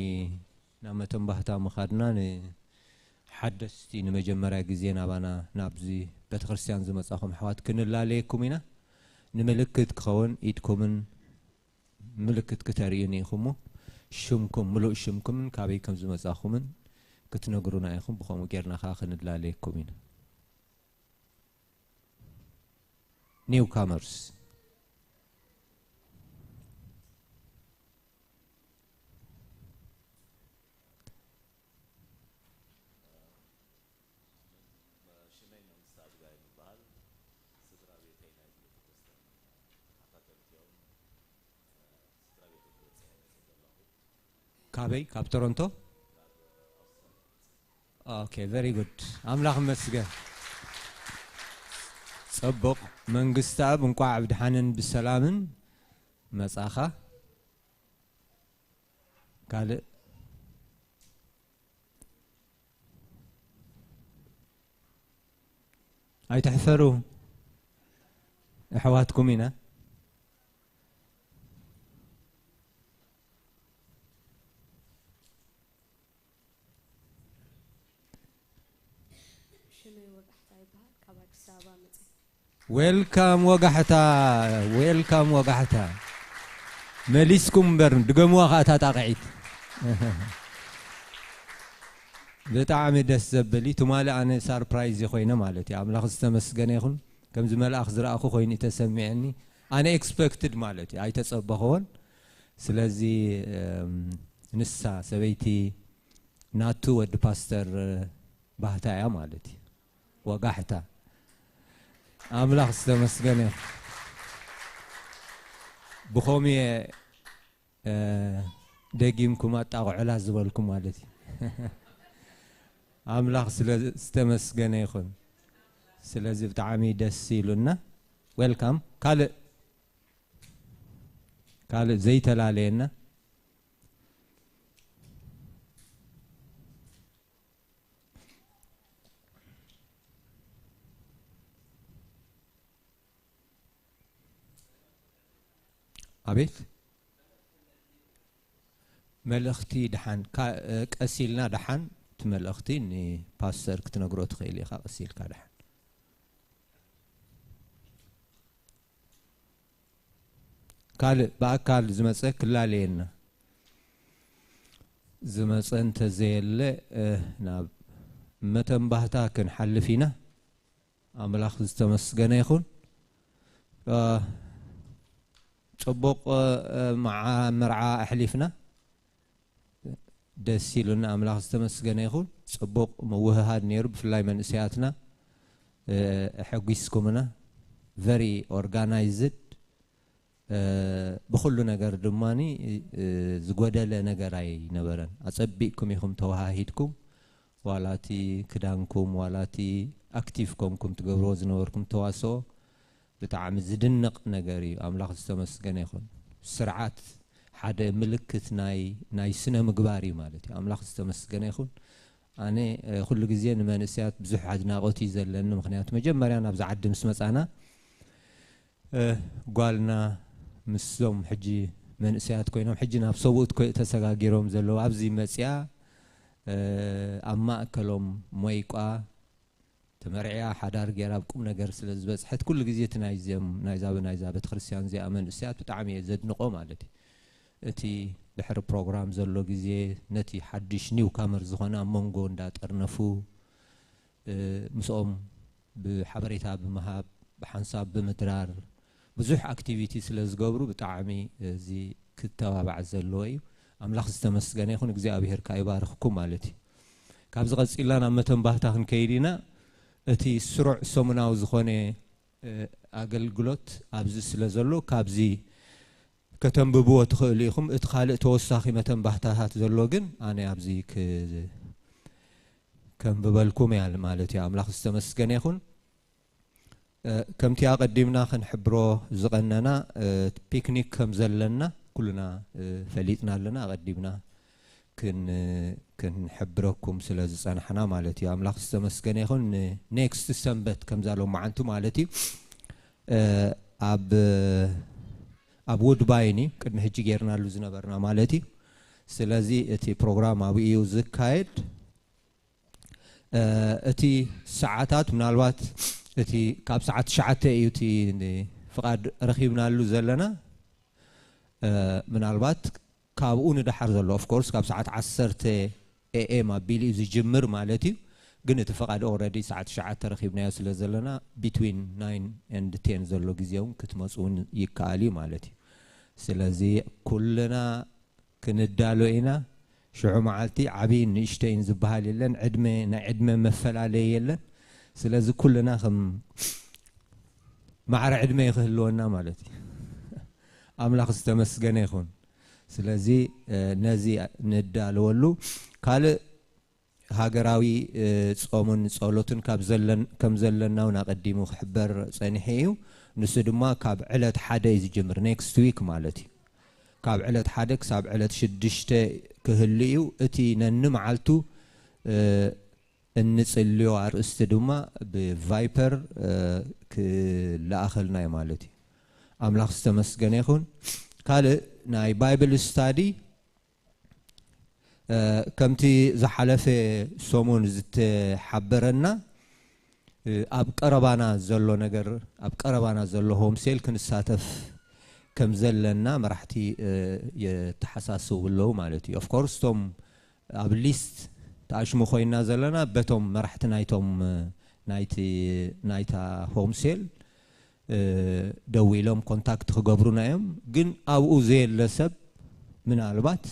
ናብ መተንባህታ ምኻድና ንሓደስቲ ንመጀመርያ ግዜ ናባና ናብዚ ቤተክርስትያን ዝመጻኹም ኣሕዋት ክንላለየኩም ኢና። ንምልክት ክኸውን ኢድኩምን ምልክት ክተርእዩኒ ኢኹም እሞ፣ ሽምኩም፣ ምሉእ ሽምኩምን ካበይ ከም ዝመጻኹምን ክትነግሩና ኢኹም። ብኸምኡ ጌርና ከኣ ክንላለየኩም ኢና። ኒው ካመርስ። ሽመይ መንግስቲ ኣድጋ ይበሃል። ስድራ ቤተይ ናይ ቤተክርስትያን ተኸተልቲ እዮም። ስድራ ቤተይ ክበጽሕ እየ መጽእ ዘለኹ። ካበይ? ካብ ቶሮንቶ? ኦኬ፣ ቨሪ ጉድ። ኣምላኽ ይመስገን። ጽቡቕ። መንግስቲ ኣብ እንቋዕ ብድሓንን ብሰላምን መጻኻ። ካልእ? ኣይትሕፈሩ፣ ኣሕዋትኩም ኢና። ሽመይ ወጋሕታ ይበሃል፣ ካብ ኣዲስ ኣበባ መፅእ። ዌልካም ወጋሕታ፣ ዌልካም ወጋሕታ። መሊስኩም እምበር፣ ድገምዋ ኸዓ እታ ጣቕዒት። ብጣዕሚ ደስ ዘብል እዩ። ትማሊ ኣነ ሳርፕራይዝ ኮይነ ማለት እዩ። ኣምላኽ ዝተመስገነ ይኹን። ከምዚ መልኣኽ ዝረኣኹ ኮይኑ እዩ ተሰሚዐኒ። ኣነ ኤክስፐክትድ ማለት እዩ። ኣይተጸበኽዎን። ስለዚ እም፣ ንሳ ሰበይቲ ናቱ ወዲ ፓስተር ባህታ እያ ማለት እዩ። ወጋሕታ። ኣምላኽ ዝተመስገነ ይኹን። ብኸምኡ እየ፣ እ፣ ደጊምኩም ኣጣቕዑላ ዝበልኩም ማለት እዩ። ኣምላኽ ስለ ዝተመስገነ ይኹን። ስለዚ ብጣዕሚ ደስ ኢሉና። ዌልካም። ካልእ ካልእ ዘይተላለየና። ኣቤት። መልእኽቲ ደሓን ካ-፣ ቀስ ኢልና ደሓን እቲ መልእኽቲ ንፓስተር ክትነግሮ ትኽእል ኢኻ፣ ቀስ ኢልካ ደሓን። ካልእ ብኣካል ዝመጸ ክላለየና። ዝመጸ እንተዘየለ፣ እ፣ ናብ መተንባህታ ክንሓልፍ ኢና። ኣምላኽ ዝተመስገነ ይኹን። እ፣ ጽቡቕ፣ እ፣ መዓ-፣ መርዓ ኣሕሊፍና። ደስ ኢሉና፣ ኣምላኽ ዝተመስገነ ይኹን። ጽቡቕ ምውህሃድ ነይሩ፣ ብፍላይ መንእሰያትና፣ እ፣ ኣሐጒስኩምና። ቨሪ ኦርጋናይዝድ፣ እ፣ ብኹሉ ነገር ድማኒ፣ እ፣ ዝጎደለ ነገር ኣይነበረን። ኣጸቢቕኩም ኢኹም ተወሃሂድኩም። ዋላ እቲ ክዳንኩም፣ ዋላ እቲ ኣክቲቭ ኮንኩም ትገብርዎ ዝነበርኩም ተዋስኦ ብጣዕሚ ዝድነቕ ነገር እዩ። ኣምላኽ ዝተመስገነ ይኹን። ስርዓት ሓደ ምልክት ናይ፣ ናይ ስነ ምግባር እዩ ማለት እዩ። ኣምላኽ ዝተመስገነ ይኹን። ኣነ፣ እ፣ ኩሉ ግዜ ንመንእሰያት ብዙሕ ኣድናቖት እዩ ዘለኒ። ምኽንያቱ መጀመርያ ናብዚ ዓዲ ምስ መጻና፣ እ፣ ጓልና ምስዞም ሕጂ መንእሰያት ኮይኖም፣ ሕጂ ናብ ሰብኡት ኮ-፣ ተሰጋጊሮም ዘለዉ ኣብዚ መጽያ፣ እ፣ ኣብ ማእከሎም ሞይቋ ተመርዕያ ሓዳር ገይራ ኣብ ቁም ነገር ስለ ዝበጽሐት፣ ኩሉ ግዜ እቲ ናይዚኦም፣ ናይዛ ብ-፣ ናይዛ ቤተክርስትያን እዚኣ መንእሰያት ብጣዕሚ እየ ዘድንቖ ማለት እዩ። እቲ ድሕሪ ፕሮግራም ዘሎ ግዜ ነቲ ሓድሽ ኒው ካመር ዝኾነ ኣብ መንጎ እንዳጠርነፉ፣ እ፣ ምስኦም ብሓበሬታ ብምሃብ፣ ብሓንሳብ ብምድራር፣ ብዙሕ ኣክቲቪቲ ስለ ዝገብሩ ብጣዕሚ እዚ ክተባባዕ ዘለዎ እዩ። ኣምላኽ ዝተመስገነ ይኹን፣ እግዚኣብሄር ከኣ ይባርኽኩም ማለት እዩ። ካብዚ ቀጺልና ናብ መተንባህታ ክንከይድ ኢና። እቲ ስሩዕ ሰሙናዊ ዝኾነ፣ እ፣ ኣገልግሎት ኣብዚ ስለ ዘሎ፣ ካብዚ ከተንብብዎ ትኽእሉ ኢኹም። እቲ ካልእ ተወሳኺ መተንባህታታት ዘሎ ግን ኣነ ኣብዚ ክ-፣ ከንብበልኩም እያ ማለት እዩ። ኣምላኽ ዝተመስገነ ይኹን። እ፣ ከምቲ ኣቐዲምና ክንሕብሮ ዝቐነና፣ እ፣ ፒክኒክ ከም ዘለና ኩልና፣ እ፣ ፈሊጥና ኣለና። ኣቐዲምና ክን-፣ ክንሕብረኩም ስለ ዝጸናሕና ማለት እዩ። ኣምላኽ ዝተመስገነ ይኹን። ን-፣ ኔክስት ሰንበት ከምዛ ሎማዓንቲ ማለት እዩ። እ፣ ኣብ፣ ኣብ ውድባይን እዩ ቅድሚ ሕጂ ጌርናሉ ዝነበርና ማለት እዩ። ስለዚ እቲ ፕሮግራም ኣብኡ እዩ ዝካየድ። እ፣ እቲ ሰዓታት ምናልባት እቲ ካብ ሰዓት ትሽዓተ እዩ እቲ ን-፣ ፍቓድ ረኺብናሉ ዘለና። እ፣ ምናልባት ካብኡ ንደሓር ዘሎ፣ ኦፍ ኮርስ፣ ካብ ሰዓት ዓሰርተ ኤ ኤም ኣቢሉ እዩ ዝጅምር ማለት እዩ። ግን እቲ ፍቓድ ኦልረዲ ሰዓት ትሽዓተ ረኺብናዮ ስለ ዘለና፣ ቢትዊን ናይን ኤንድ ቴን ዘሎ ግዜ እውን ክትመጹ እውን ይከኣል እዩ ማለት እዩ። ስለዚ ኩልና ክንዳሎ ኢና። ሽዑ መዓልቲ ዓብይን ንእሽተይን ዝበሃል የለን፣ ዕድመ፣ ናይ ዕድመ መፈላለየ የለን። ስለዚ ኩልና ከም ማዕረ ዕድመ ክህልወና ማለት እዩ። ኣምላኽ ዝተመስገነ ይኹን። ስለዚ፣ እ፣ ነዚ ንዳለወሉ። ካልእ ሃገራዊ፣ እ፣ ጾምን ጸሎትን ካብ ዘለን-፣ ከም ዘለና እውን ኣቐዲሙ ክሕበር ጸኒሑ እዩ። ንሱ ድማ ካብ ዕለት ሓደ እዩ ዝጅምር፣ ኔክስት ዊክ ማለት እዩ። ካብ ዕለት ሓደ ክሳብ ዕለት ሽዱሽተ ክህሉ እዩ። እቲ ነንመዓልቱ፣ እ፣ እንጽልዮ ኣርእስቲ ድማ ብቫይፐር፣ እ፣ ክለኣኸልና እዩ ማለት እዩ። ኣምላኽ ዝተመስገነ ይኹን። ካልእ ናይ ባይብል ስታዲ፣ እ፣ ከምቲ ዝሓለፈ ሰሙን ዝተሓበረና፣ እ፣ ኣብ ቀረባና ዘሎ ነገር፣ ኣብ ቀረባና ዘሎ ሆም ሴል ክንሳተፍ ከም ዘለና መራሕቲ፣ እ፣ የተሓሳስቡ ኣለዉ ማለት እዩ። ኦፍ ኮርስ እቶም ኣብ ሊስት ተኣሽሙ ኮይና ዘለና በቶም መራሕቲ ናይቶም፣ እ፣ ናይቲ፣ ናይታ ሆም ሴል፣ እ፣ ደዊሎም ኮንታክት ክገብሩና እዮም። ግን ኣብኡ ዘየለ ሰብ ምናልባት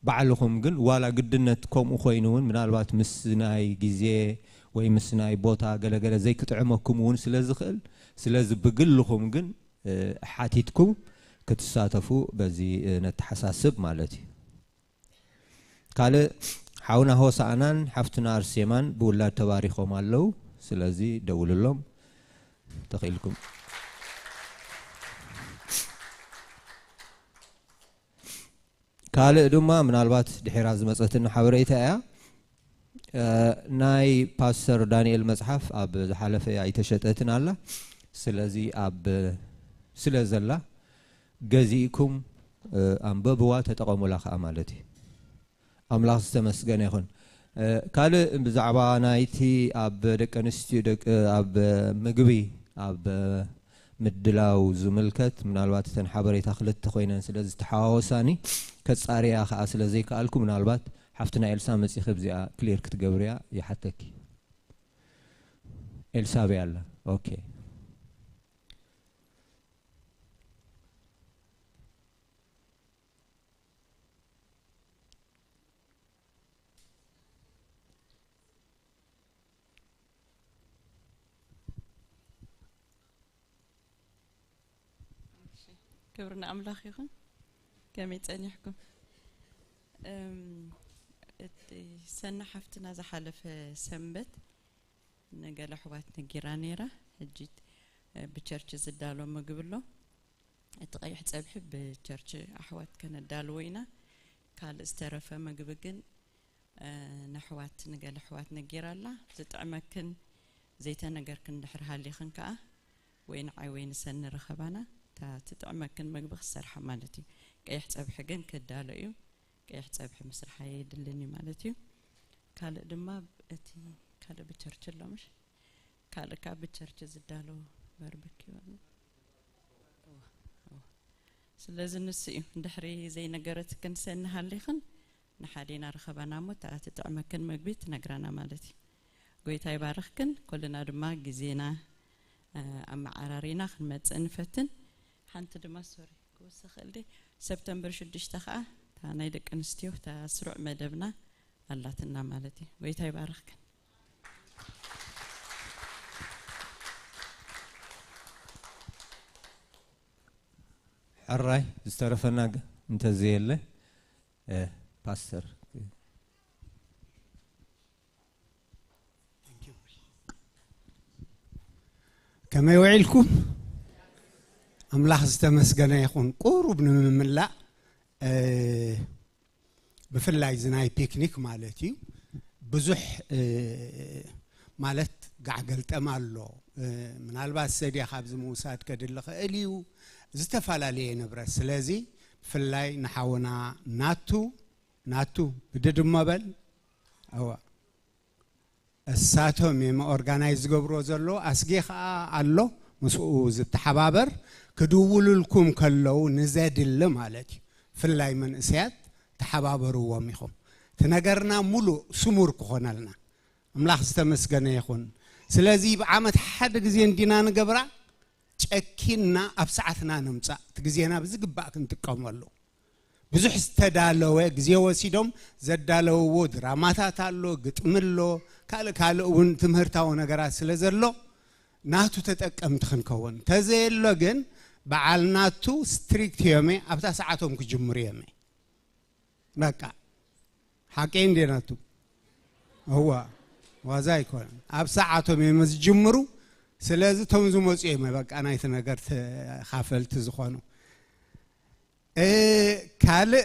ባዕልኹም ግን ዋላ ግድነት ከምኡ ኮይኑ እውን ምናልባት ምስ ናይ ግዜ ወይ ምስ ናይ ቦታ ገለገለ ዘይክጥዕመኩም እውን ስለ ዝኽእል፣ ስለዚ ብግልኹም ግን፣ እ፣ ሓቲትኩም ክትሳተፉ በዚ፣ እ፣ ነተሓሳስብ ማለት እዩ። ካልእ ሓውና ሆሳእናን ሓፍትና ኣርሴማን ብውላድ ተባሪኾም ኣለዉ። ስለዚ ደውልሎም ተኽኢልኩም። ካልእ ድማ ምናልባት ድሒራ ዝመጸትና ሓበሬታ እያ። እ፣ ናይ ፓስተር ዳንኤል መጽሓፍ ኣብ ዝሓለፈ ኣይተሸጠትን ኣላ። ስለዚ ኣብ፣ ስለ ዘላ ገዚእኩም፣ እ፣ ኣንበብዋ፣ ተጠቐሙላ ከኣ ማለት እዩ። ኣምላኽ ዝተመስገነ ይኹን። እ፣ ካልእ ብዛዕባ ናይቲ ኣብ ደቂ ኣንስትዮ ደቂ፣ ኣብ ምግቢ፣ ኣብ ምድላው ዝምልከት ምናልባት እተን ሓበሬታ ክልተ ኮይነን ስለ ዝተሓዋወሳኒ ከጻርያ ከኣ ስለ ዘይከኣልኩ ምናልባት ሓፍትና ኤልሳ መጺኺ ብዚኣ ክሊር ክትገብርያ ይሓተኪ። ኤልሳ ኣበይ ኣላ? ኦኬ። እሺ፣ ክብሪ ንኣምላኽ ይኹን። ከመይ ጸኒሕኩም? እም፣ እቲ ሰና ሓፍትና ዝሓለፈ ሰንበት ንገለ ኣሕዋት ነጊራ ነይራ። ሕጂ፣ እ፣ ብቸርች ዝዳሎ ምግቢ ኣሎ። እቲ ቀይሕ ጸብሒ ብቸርች ኣሕዋት ከነዳልዎ ኢና። ካልእ ዝተረፈ ምግቢ ግን፣ እ፣ ንኣሕዋት፣ ንገለ ኣሕዋት ነጊራ ኣላ። ዝጥዕመክን ዘይተነገርክን እንድሕር ሃሊኽን ከኣ ወይ ንዓይ ወይ ንሰኒ ርኸባና፣ እታ ትጥዕመክን ምግቢ ክሰርሓ ማለት እዩ። ቀይሕ ጸብሒ ግን ክዳሎ እዩ። ቀይሕ ጸብሒ ምስራሕ ኣየድልን እዩ ማለት እዩ። ካልእ ድማ እቲ ካልእ ብቸርች ኣሎ ምሽ? ካልእ ካብ ብቸርች ዝዳሎ ባርበኪው ኣሎ። እዋ፣ እዋ። ስለዚ ንሱ እዩ። እንድሕሪ ዘይነገረትክን ሰኒ ሃሊኽን ንሓዴና ርኸባና እሞ እታ ትጥዕመክን ምግቢ ትነግራና ማለት እዩ። ጎይታ ይባርኽክን። ኩልና ድማ ግዜና፣ እ፣ ኣመዓራሪና ክንመጽእ ንፈትን። ሓንቲ ድማ፣ ሶሪ፣ ክውስኽ እልዲ፣ ሰፕተምበር ሽዱሽተ ኸኣ እታ ናይ ደቂ ኣንስትዮ እታ ስሩዕ መደብና ኣላትና ማለት እዩ። ጎይታ ይባርኽክን። ሕራይ ዝተረፈና ግ-፣ እንተዘየለ፣ እ፣ ፓስተር። ከመይ ውዒልኩም? ኣምላኽ ዝተመስገነ ይኹን። ቁሩብ ንምምላእ፣ እ፣ ብፍላይ እዚ ናይ ፒክኒክ ማለት እዩ። ብዙሕ፣ እ፣ ማለት ጋዕ ገልጠም ኣሎ። እ፣ ምናልባት ሰድያ ካብዚ ምውሳድ ከድሊ ኽእል እዩ። ዝተፈላለየ ንብረት። ስለዚ ብፍላይ ንሓውና ናቱ፣ ናቱ፣ ብድድ እሞ በል። እዋ። እሳቶም እዮም ኦርጋናይዝ ዝገብርዎ ዘለዉ። ኣስጌ ኸኣ ኣሎ ምስኡ ዝተሓባበር። ክድውሉልኩም ከለዉ ንዘድሊ ማለት እዩ። ብፍላይ መንእሰያት ተሓባበርዎም ኢኹም። እቲ ነገርና ሙሉእ ስሙር ክኾነልና። ኣምላኽ ዝተመስገነ ይኹን። ስለዚ ብዓመት ሓደ ግዜ እንዲና ንገብራ፣ ጨኪንና ኣብ ሰዓትና ንምጻእ፣ እቲ ግዜና ብዝግባእ ክንጥቀመሉ። ብዙሕ ዝተዳለወ ግዜ ወሲዶም ዘዳለውዎ ድራማታት ኣሎ፣ ግጥሚ ኣሎ፣ ካልእ ካልእ እውን ትምህርታዊ ነገራት ስለ ዘሎ ናቱ ተጠቀምቲ ክንከውን። ተዘየሎ ግን በዓል ናቱ ስትሪክት እዮም፣ ኣብታ ሰዓቶም ክጅምሩ እዮም። በቃ ሓቂ እንዴ ናቱ? እዋ፣ ዋዛ ኣይኮነን። ኣብ ሰዓቶም እዮም ዝጅምሩ። ስለዚ እቶም ዝመፁ እዮም በቃ ናይቲ ነገር ተኻፈልቲ ዝኾኑ። እ፣ ካልእ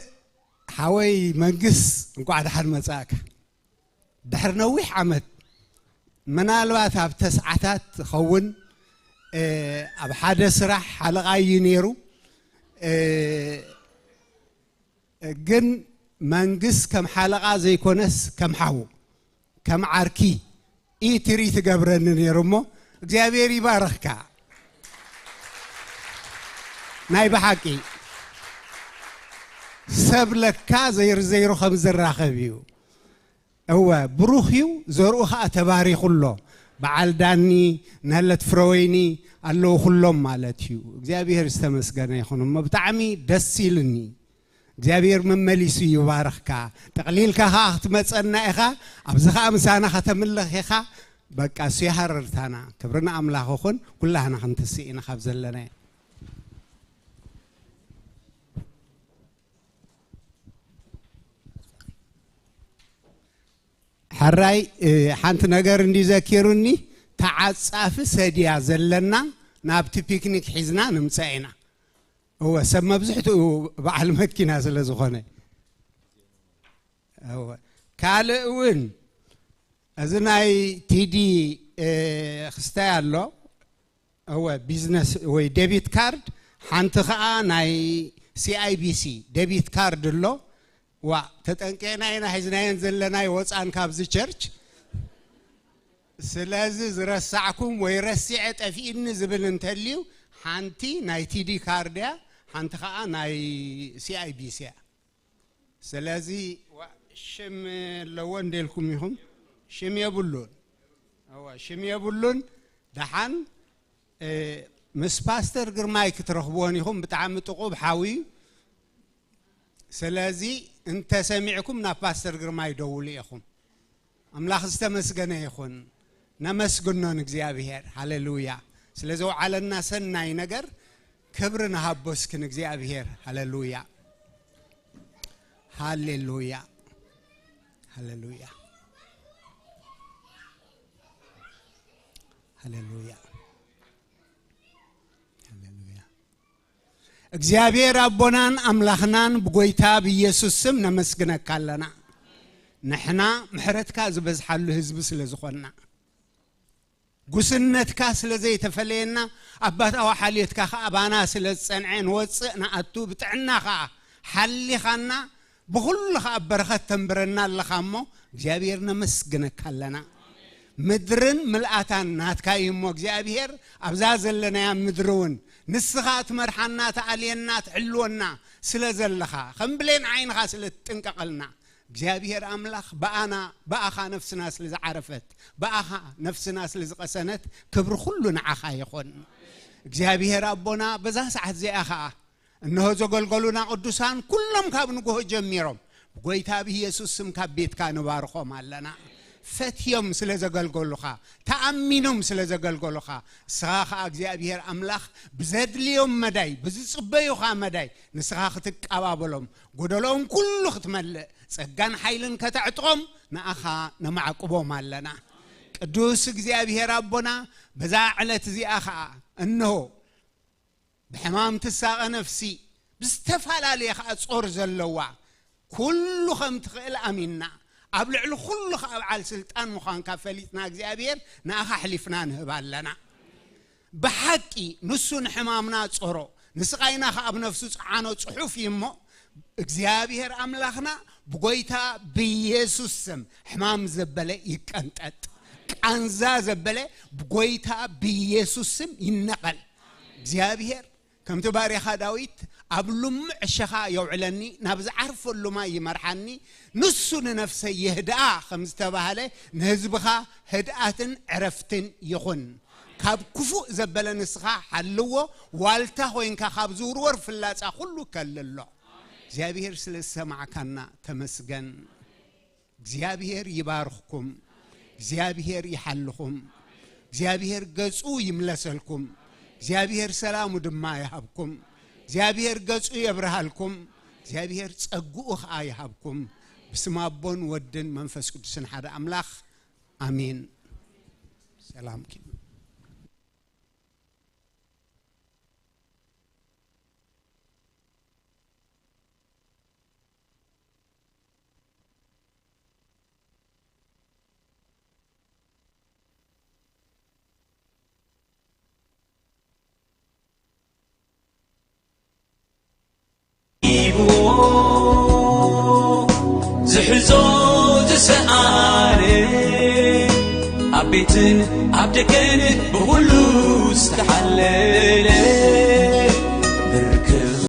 ሓወይ መንግስ፣ እንኳዕ ደሓን መጻእካ። ድሕሪ ነዊሕ ዓመት፣ ምናልባት ኣብ ተስዓታት ዝኸውን፣ እ፣ ኣብ ሓደ ስራሕ ሓለቓ እዩ ነይሩ። እ፣ ግን መንግስ ከም ሓለቓ ዘይኮነስ ከም ሓዉ፣ ከም ዓርኪ እዩ ትሪት ትገብረኒ ነይሩ እሞ እግዚኣብሔር ይባርኽካ። ናይ ብሓቂ ሰብ ለካ ዘይሩ ዘይሩ ከም ዝራኸብ እዩ። እወ፣ ብሩኽ እዩ፣ ዘርኡ ኸኣ ተባሪኹ ኣሎ። በዓል ዳኒ፣ ነለት ፍረወይኒ ኣለዉ ኩሎም ማለት እዩ። እግዚኣብሔር ዝተመስገነ ይኹን እሞ ብጣዕሚ ደስ ኢልኒ። እግዚኣብሔር መመሊሱ ይባርኽካ። ጠቕሊልካ ኸዓ ክትመጸና ኢኻ፣ ኣብዚ ኸዓ ምሳና ከተምልኽ ኢኻ። በቃ እሱ ይሃረርታና። ክብሪ ንኣምላኽ ይኹን። ኩላህና ክንትስእ ኢና ካብ ዘለናዮ። ሕራይ ሓንቲ ነገር እንዲ ዘኪሩኒ፣ ተዓጻፊ ሰድያ ዘለና ናብቲ ፒክኒክ ሒዝና ንምጻእ ኢና። እወ ሰብ መብዝሕትኡ በዓል መኪና ስለ ዝኾነ። እወ ካልእ እውን እዚ ናይ ቲዲ ክስታይ ኣሎ። እወ ቢዝነስ ወይ ዴቢት ካርድ፣ ሓንቲ ኸዓ ናይ ሲኣይቢሲ ዴቢት ካርድ ኣሎ። ዋ ተጠንቀና ኢና ሒዝናየን ዘለና ይወፃን ካብዚ ቸርች። ስለዚ ዝረሳዕኩም ወይ ረሲዐ ጠፊእኒ ዝብል እንተልዩ ሓንቲ ናይ ቲዲ ካርድ እያ፣ ሓንቲ ኸዓ ናይ ሲኣይቢሲ እያ። ስለዚ ሽም ኣለዎ እንዴልኩም ኢኹም? ሽም የብሉን። ሽም የብሉን። ደሓን ምስ ፓስተር ግርማይ ክትረኽብዎን ኢኹም። ብጣዕሚ ጥቁብ ሓዊ እዩ። ስለዚ እንተሰሚዕኩም ናብ ፓስተር ግርማይ ደውሉ ኢኹም። ኣምላኽ ዝተመስገነ ይኹን። ነመስግኖ ንእግዚኣብሔር። ሃሌሉያ። ስለ ዘውዓለና ሰናይ ነገር ክብሪ ንሃቦ እስኪ ንእግዚኣብሔር። ሃሌሉያ። ሃሌሉያ። ሃሌሉያ። ሃሌሉያ። ሃሌሉያ። እግዚኣብሔር ኣቦናን ኣምላኽናን ብጎይታ ብኢየሱስ ስም ነመስግነካ ኣለና። ንሕና ምሕረትካ ዝበዝሓሉ ህዝቢ ስለ ዝኾንና፣ ጉስነትካ ስለ ዘይተፈለየና፣ ኣባታዊ ሓልዮትካ ኸዓ ኣባና ስለ ዝጸንዐ፣ ንወጽእ ንኣቱ ብጥዕና ኸዓ ሓሊኻና፣ ብኹሉ ኸዓ በረኸት ተንብረና ኣለኻ እሞ እግዚኣብሔር ነመስግነካ ኣለና። ምድርን ምልኣታን ናትካ እዩ እሞ እግዚኣብሔር ኣብዛ ዘለናያ ምድሪ እውን ንስኻ ትመርሓና፣ ትኣልየና፣ ትሕልወና ስለ ዘለኻ፣ ከም ብሌን ዓይንኻ ስለ ትጥንቀቐልና እግዚኣብሔር ኣምላኽ ብኣና ብኣኻ ነፍስና ስለ ዝዓረፈት፣ ብኣኻ ነፍስና ስለ ዝቐሰነት ክብሪ ኩሉ ንዓኻ ይኹን። እግዚኣብሔር ኣቦና በዛ ሰዓት እዚኣ ኸዓ እንሆ ዘገልገሉና ቅዱሳን ኩሎም ካብ ንጎሆ ጀሚሮም ብጎይታ ብኢየሱስ ስም ካብ ቤትካ ንባርኾም ኣለና። ፈትዮም ስለ ዘገልገሉኻ፣ ተኣሚኖም ስለ ዘገልገሉኻ፣ ንስኻ ኸዓ እግዚኣብሔር ኣምላኽ ብዘድልዮም መዳይ፣ ብዝጽበዩኻ መዳይ ንስኻ ክትቀባበሎም፣ ጎደሎም ኩሉ ክትመልእ፣ ጸጋን ሓይልን ከተዕጥቖም ንኣኻ ነማዕቁቦም ኣለና። ቅዱስ እግዚኣብሔር ኣቦና በዛ ዕለት እዚኣ ኸዓ እንሆ ብሕማም ትሳቐ ነፍሲ፣ ብዝተፈላለየ ኸዓ ጾር ዘለዋ፣ ኩሉ ከም ትኽእል ኣሚንና፣ ኣብ ልዕሊ ኩሉ ኸዓ በዓል ስልጣን ምዃንካ ፈሊጥና፣ እግዚኣብሔር ንኣኻ ኣሕሊፍና ንህብ ኣለና። ብሓቂ ንሱ ንሕማምና ጾሮ፣ ንስቓይና ኸዓ ኣብ ነፍሱ ጸዓኖ ጽሑፍ እዩ እሞ፣ እግዚኣብሔር ኣምላኽና ብጎይታ ብኢየሱስ ስም ሕማም ዘበለ ይቀንጠጥ፣ ቃንዛ ዘበለ ብጎይታ ብኢየሱስ ስም ይነቐል። እግዚኣብሔር ከምቲ ባሪያኻ ዳዊት ኣብ ልሙዕ ዕሸኻ የውዕለኒ፣ ናብ ዝዓርፈሉ ማይ ይመርሓኒ፣ ንሱ ንነፍሰይ የህድኣ ከም ዝተባህለ ንህዝብኻ ህድኣትን ዕረፍትን ይኹን። ካብ ክፉእ ዘበለ ንስኻ ሓልዎ፣ ዋልታ ኮይንካ ካብ ዝውርወር ፍላጻ ኩሉ ከልሎ። እግዚኣብሔር ስለ ዝሰማዕካና ተመስገን። እግዚኣብሔር ይባርኽኩም፣ እግዚኣብሔር ይሓልኹም፣ እግዚኣብሔር ገጹ ይምለሰልኩም፣ እግዚኣብሔር ሰላሙ ድማ ይሃብኩም፣ እግዚኣብሔር ገጹ የብርሃልኩም፣ እግዚኣብሔር ጸግኡ ኸኣ ይሃብኩም። ብስም ኣቦን ወድን መንፈስ ቅዱስን ሓደ ኣምላኽ ኣሜን። ሰላምኪ። ሂብዎ ዝሕዞ ዝሰኣነ ኣብ ቤትን ኣብ ደገን ብኹሉ ዝተሓለለ